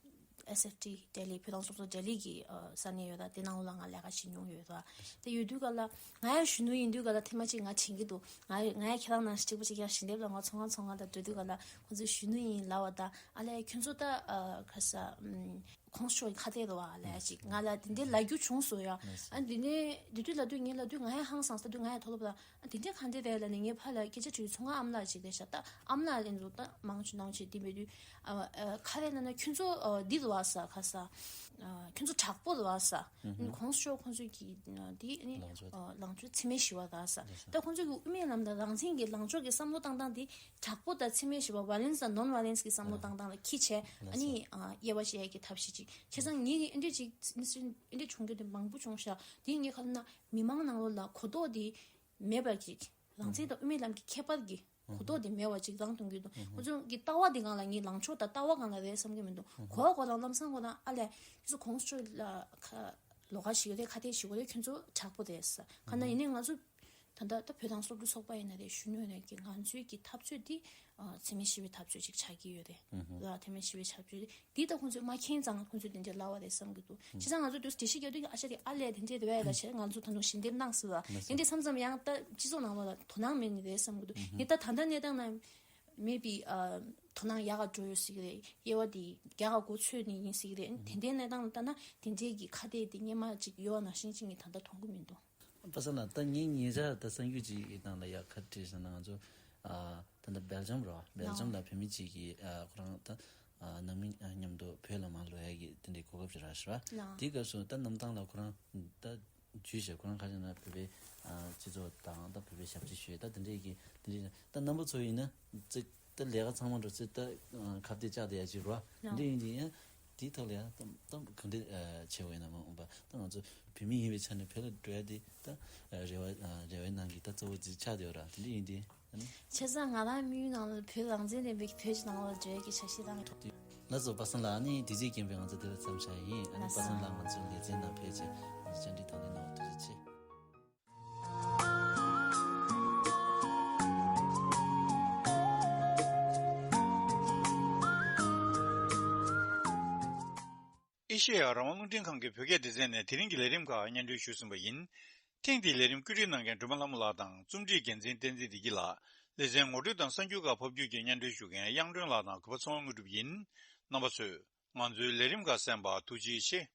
ཨེས་ཨེཕ་ཊི་ལྡི་ལི། བོད་དང་སོ་སོ་ལྡི་ལི་གི་ཨ་ས་གནས་ཡོད་ད། དེ་ནང་ལ་ང་ལས་ཀ་བྱེད་མྱོང་ཡོད་ད། དེ་ཡོད་དུས་ག་ལ་ང་ཡང་གཞོན་ནུ་ཡིན་དུས་ག་ལ་ཐེངས་མ་གཅིག་ང་དྲན་གྱི་འདུག་ང་ང་ཡང་ཁྱེད་རང་ནང་གཅིག་པ་གཅིག་ཡང་ཞལ་འདེབས་ལ་ང་ཚོང་ཁང་ཚོང་ཁང་དང་འགྲོ་དུས་ག་ལ་ཁོང་ཚོས་གཞོན་ནུ་ཡིན་ལབ་པ་ད། ཨ་ལས་ཁྱོད་ཚོ་ད་ཨ་ག་ས་ཨམ་གོང་ས་མཆོག་གི་ཁ་གཏད་རེད་བ་ལབ་ཅིག་ང་ལ་དེ་འདྲའི་ལབ་རྒྱུ་བྱུང་སོང་ཡ། ཨ་དེ་ནས་དེ་དུས་ལབ་དུས་ངས་ལབ་དུས་ང་ཡང་ཧང་སངས་ས་དུས་ང་ཡང་མཐོ་སློབ་ལ། ཨ་དེ་འདྲའི་གང་འདྲ་རེད་ལབ་ནས་ངའི་ཕ་ལ་སྐད་ཆ་དྲིས། ཚོང་ཁང་ཨ་མ་ལགས་ཅིག་རེད་ཤག་ད་ཨ་མ་ལགས་ལན་འདུག་ད་མང་ཆུང་ནང་ཆེ་དེ་མེད་དུས་ཨ་ཨ་ཁ་རས་ན་ན་ཁྱོད་ཚོ་ཨ་འདི་རེད་བ་ས་ག་ས་ཨ་ཁྱོད་ཚོ་དྲག་པོ་རེད་བ་ས། ཨ་ནི་གོང་ས་མཆོག་ཁོང་ཚོས་ཀྱི་ཨ་འདི་ཨ་ནི་ལངས་ཕྱོགས། ཨ་ལངས་ཕྱོགས་འཚེ་མེད་ཞི་བ་རེད་ས། ད་ཁོང་ཚོས་ཀྱི་དབུ་མའི་ལམ་དང་རང་བཙན་གྱི་ལངས་ཕྱོགས་ཀྱི་བསམ་བློ་བཏང་སྟངས་དེ་དྲག་པོ་དང་འཚེ་མེད་ཞི་བ། ཝ་ལེན་སི་དང་ནོན་ཝ་ལེན་སི་གི་བསམ་བློ་བཏང་སྟངས་ལ་ཁྱི་བྱས། ཨ་ནི་ཨ་དབྱེ་བ་ཕྱེ་ཡས་ཀྱི་ཐབས་ཤེས་ཅིག་བྱས་ཙང་ངས་ཨ་འདྲ་ཅིག་ཨ་འདྲ་བྱུང་རྒྱུ་དེ་མང་པོ་བྱུང་ཤག་དེ་ངས་ག་ལབ་ན་མི་མང་ནང་ལོགས་ལ་གོ་རྟོགས་དེ་མེད་པ་ཅིག་རང་བཙན་དང་དབུ་མའི་ལམ་གྱི་ཁྱད་པར་གྱི་གོ་རྟོགས་དེ་མེད་པ་ཅིག་རང་མཐོང་གི་འདུག་ཁོ་ཚོ་གི་ལྟ་བ་དེ་སྒང་ལ་ངས་ལངས་ཕྱོགས་དང་ལྟ་བ་སྒང་ལ་རེད་བསམ་གྱི་མི་འདུག་གོ་བ་གོ་ལ་ལམ་སང་གོ་ན་ཨ་ལས་ཁྱོད་ཚོ་གོང་ས་མཆོག་ལ་ཁ་ལོགས་ཀ་ཞིག་རེད། ཁ་གཏད་ཞིག་རེད། ཁྱོད་ཚོ་དྲག་པོ་རེད་ས། ག་ན་ཡིན་ནའི་ང་ཚོ་ད་ལྟ་ད་བོད་དང་སོག་པོའི་ཚོགས་པ་ཡིན་ན་རེད། གཞོན་ནུ་ཡིན་ན་གི་ང་ཚོའི་གི་འཐབ་རྩོད་དེ་ཨ་འཚེ་མེད་ཞི་བའི་འཐབ་རྩོད་ཅིག་ཆགས་ཀྱི་ཡོད་རེད་ལ། འཚེ་མེད་ཞི་བའི་འཐབ་རྩོད་དེ་ད་ཁོང་ཚོས་མ་མཁྱེན་ཙང་ཁོང་ཚོས་དེ་འདྲ་ལབ་པ་རེད་བསམ་གྱི་འདུག་བྱས་ཙང་ང་ཚོ་དུས་འགྲེལ་བཤད་རྒྱག་དུས་ཨ་ཅག་གིས་ཨ་ལས་དེ་འདྲ་རེད་བས་ལ་བྱས། ང་ཚོ་ད་དུང་ཞལ་འདེབས་གནང་སྲིད་ལ། དེ་འདྲ་མཚམས་མཚམས་ཡང་ད་སྤྱི་ཚོགས་ནང་ལོགས་ལ་དོ་སྣང་མེད་ནི་རེད་བསམ་གྱི་འདུག་ངས་ད་ད་ལྟ་གནས་སྟངས་ན་མེད་པའི་ཨ་དོ་སྣང་ཡག་ག་འགྲོ་ཡོད་སྲིད་ཀྱི་རེད། དབྱེ་བ་དེ་རྒྱ་གར་མགོ་ཚོས་ནི་ཡིན་སྲིད་ཀྱི་རེད། དེ་འདྲའི་གནས་སྟངས་ལ་ལྟ་ན་དེ་འདྲའི་གི་ཁ་གཏད་དེ་སྔོན་མ་ཅིག་ཡོད་པ་ནང་བཞིན་ཅིག་ངས་ད་ལྟ་མཐོང་གི་མི་འདུག་པ་སངས་ལགས། ད་ངས་ཉེ་ཆར་ད་གསར་འགྱུར་ཅིག་གི་ནང་ལ་ཡ་ཁ་བྲིས་ཟིན་ན། ང་ཚོ་ཨ་ད་ལྟ་སྦེལ་ཇམ་རེད་བ། སྦེལ་ཇམ་ལ་བོད་མི་ཅིག་གིས་ཨ་ཁོ་རང་ད་ཨ་ནང་མི་མཉམ་དུ་བོད་ལ་མར་ལོག་ཡ་གི་དེ་འདྲའི་གོ་སྐབས་ཅིག་རག་ཤག་ར། དེའི་སྐབས་སུ་ད་གནམ་ཐང་ལ་ཁོ་རང་ད་འཇུས་བྱས། ཁོ་རང་ཁ་ཤས་ན་བོད་པའི་ཨ་སྤྱི་ཚོགས་དང་ད་བོད་པའི་ཞབས་ཕྱི་ཞུས། ད་དེ་འདྲའི་གི་དེ་འདྲའི་ད་རྣམ་པ་ཚོ་ཡིན་ན་ཙིག་ད་ལས་ཀ་ཚང་མ་འགྲོ་ཚེ་ད་ཁ་གཏད་བཅག་བསྡད་ཡ་ཅིག་རེད་བ། དེ་འདྲ་ཡིན་དུས་ཡང་དེའི་ཐོག་ལ་ཡང་ད་ད་གང་འདྲ་བྱེད་དགོས་ཡིན་ན་མ་འོངས་པ་ད་ང་ཚོ་བོད་མི་ཡིན་པའི་ཆ་ནས་བོད་ལ་འགྲོ་ཡ་དེ་ད་རེ་བ་རེ་བའི་ནང་གི་ད་གཙོ་བོ་ཅིག་ཆགས་བསྡད་ཡོད་ར། དེ་འདྲ་ཡིན་དུས་ཨ་ནི། བྱས་ཙང་ང་རང་དམིགས་ཡུལ་ནང་ལ་བོད་རང་བཙན་ལྡན་པའི་བོད་ཀྱི་ནང་ལ་འགྲོ་ཡ་གི་འཆར་གཞི་དང་། ལགས་སོ། པ་སངས་ལགས། ཨ་ནི་དུས་ཚོད་རྐྱེན་པས་ང་ཚོ་དེ་ལ་མཚམས་བཞག་ཡིན། ཨ་ནི་པ་སངས་ལགས་ང་ཚོའི་ལེ་ཚན་ནང་ཕེབས་བྱས་ང་ཚོ་བཅར་འདྲི་དང་ལེན་གནང་བ་ཐུགས་རྗེ་ཆེ། ཨེ་ཤེ་ཡ་རང་དབང་རླུང་འཕྲིན་ཁང་གི་བོད་སྐད་སྡེ་ཚན་ནས་དེ་རིང་གི་ལས་རིམ་ཁག་སྙན་སྒྲོན་ཞུས་ཟིན་པ་ཡིན། ཐེངས་འདིའི་ལས་རིམ་བཀོད་སྒྲིག་གནང་མཁན་སྒྲོལ་མ་ལྷ་མོ་ལགས་དང་རྩོམ་སྒྲིག་འགན་འཛིན་བསྟན་འཛིན་བདེ་སྐྱིད་ལགས། ལེ་ཚན་ངོ་སྤྲོད་དང་གསར་འགྱུར་ཁག་ཕབ་སྒྱུར་གྱིས་སྙན་སྒྲོན་ཞུ་མཁན་དབྱངས་སྒྲོན་ལགས་དང་གུས་པ་ཚེ་དབང་དངོས་གྲུབ་ཡིན། རྣམ་པ་ཚོས་ང་ཚོའི་ལས་རིམ་ཁག་གསན་པར་ཐུགས་རྗེ་ཆེ།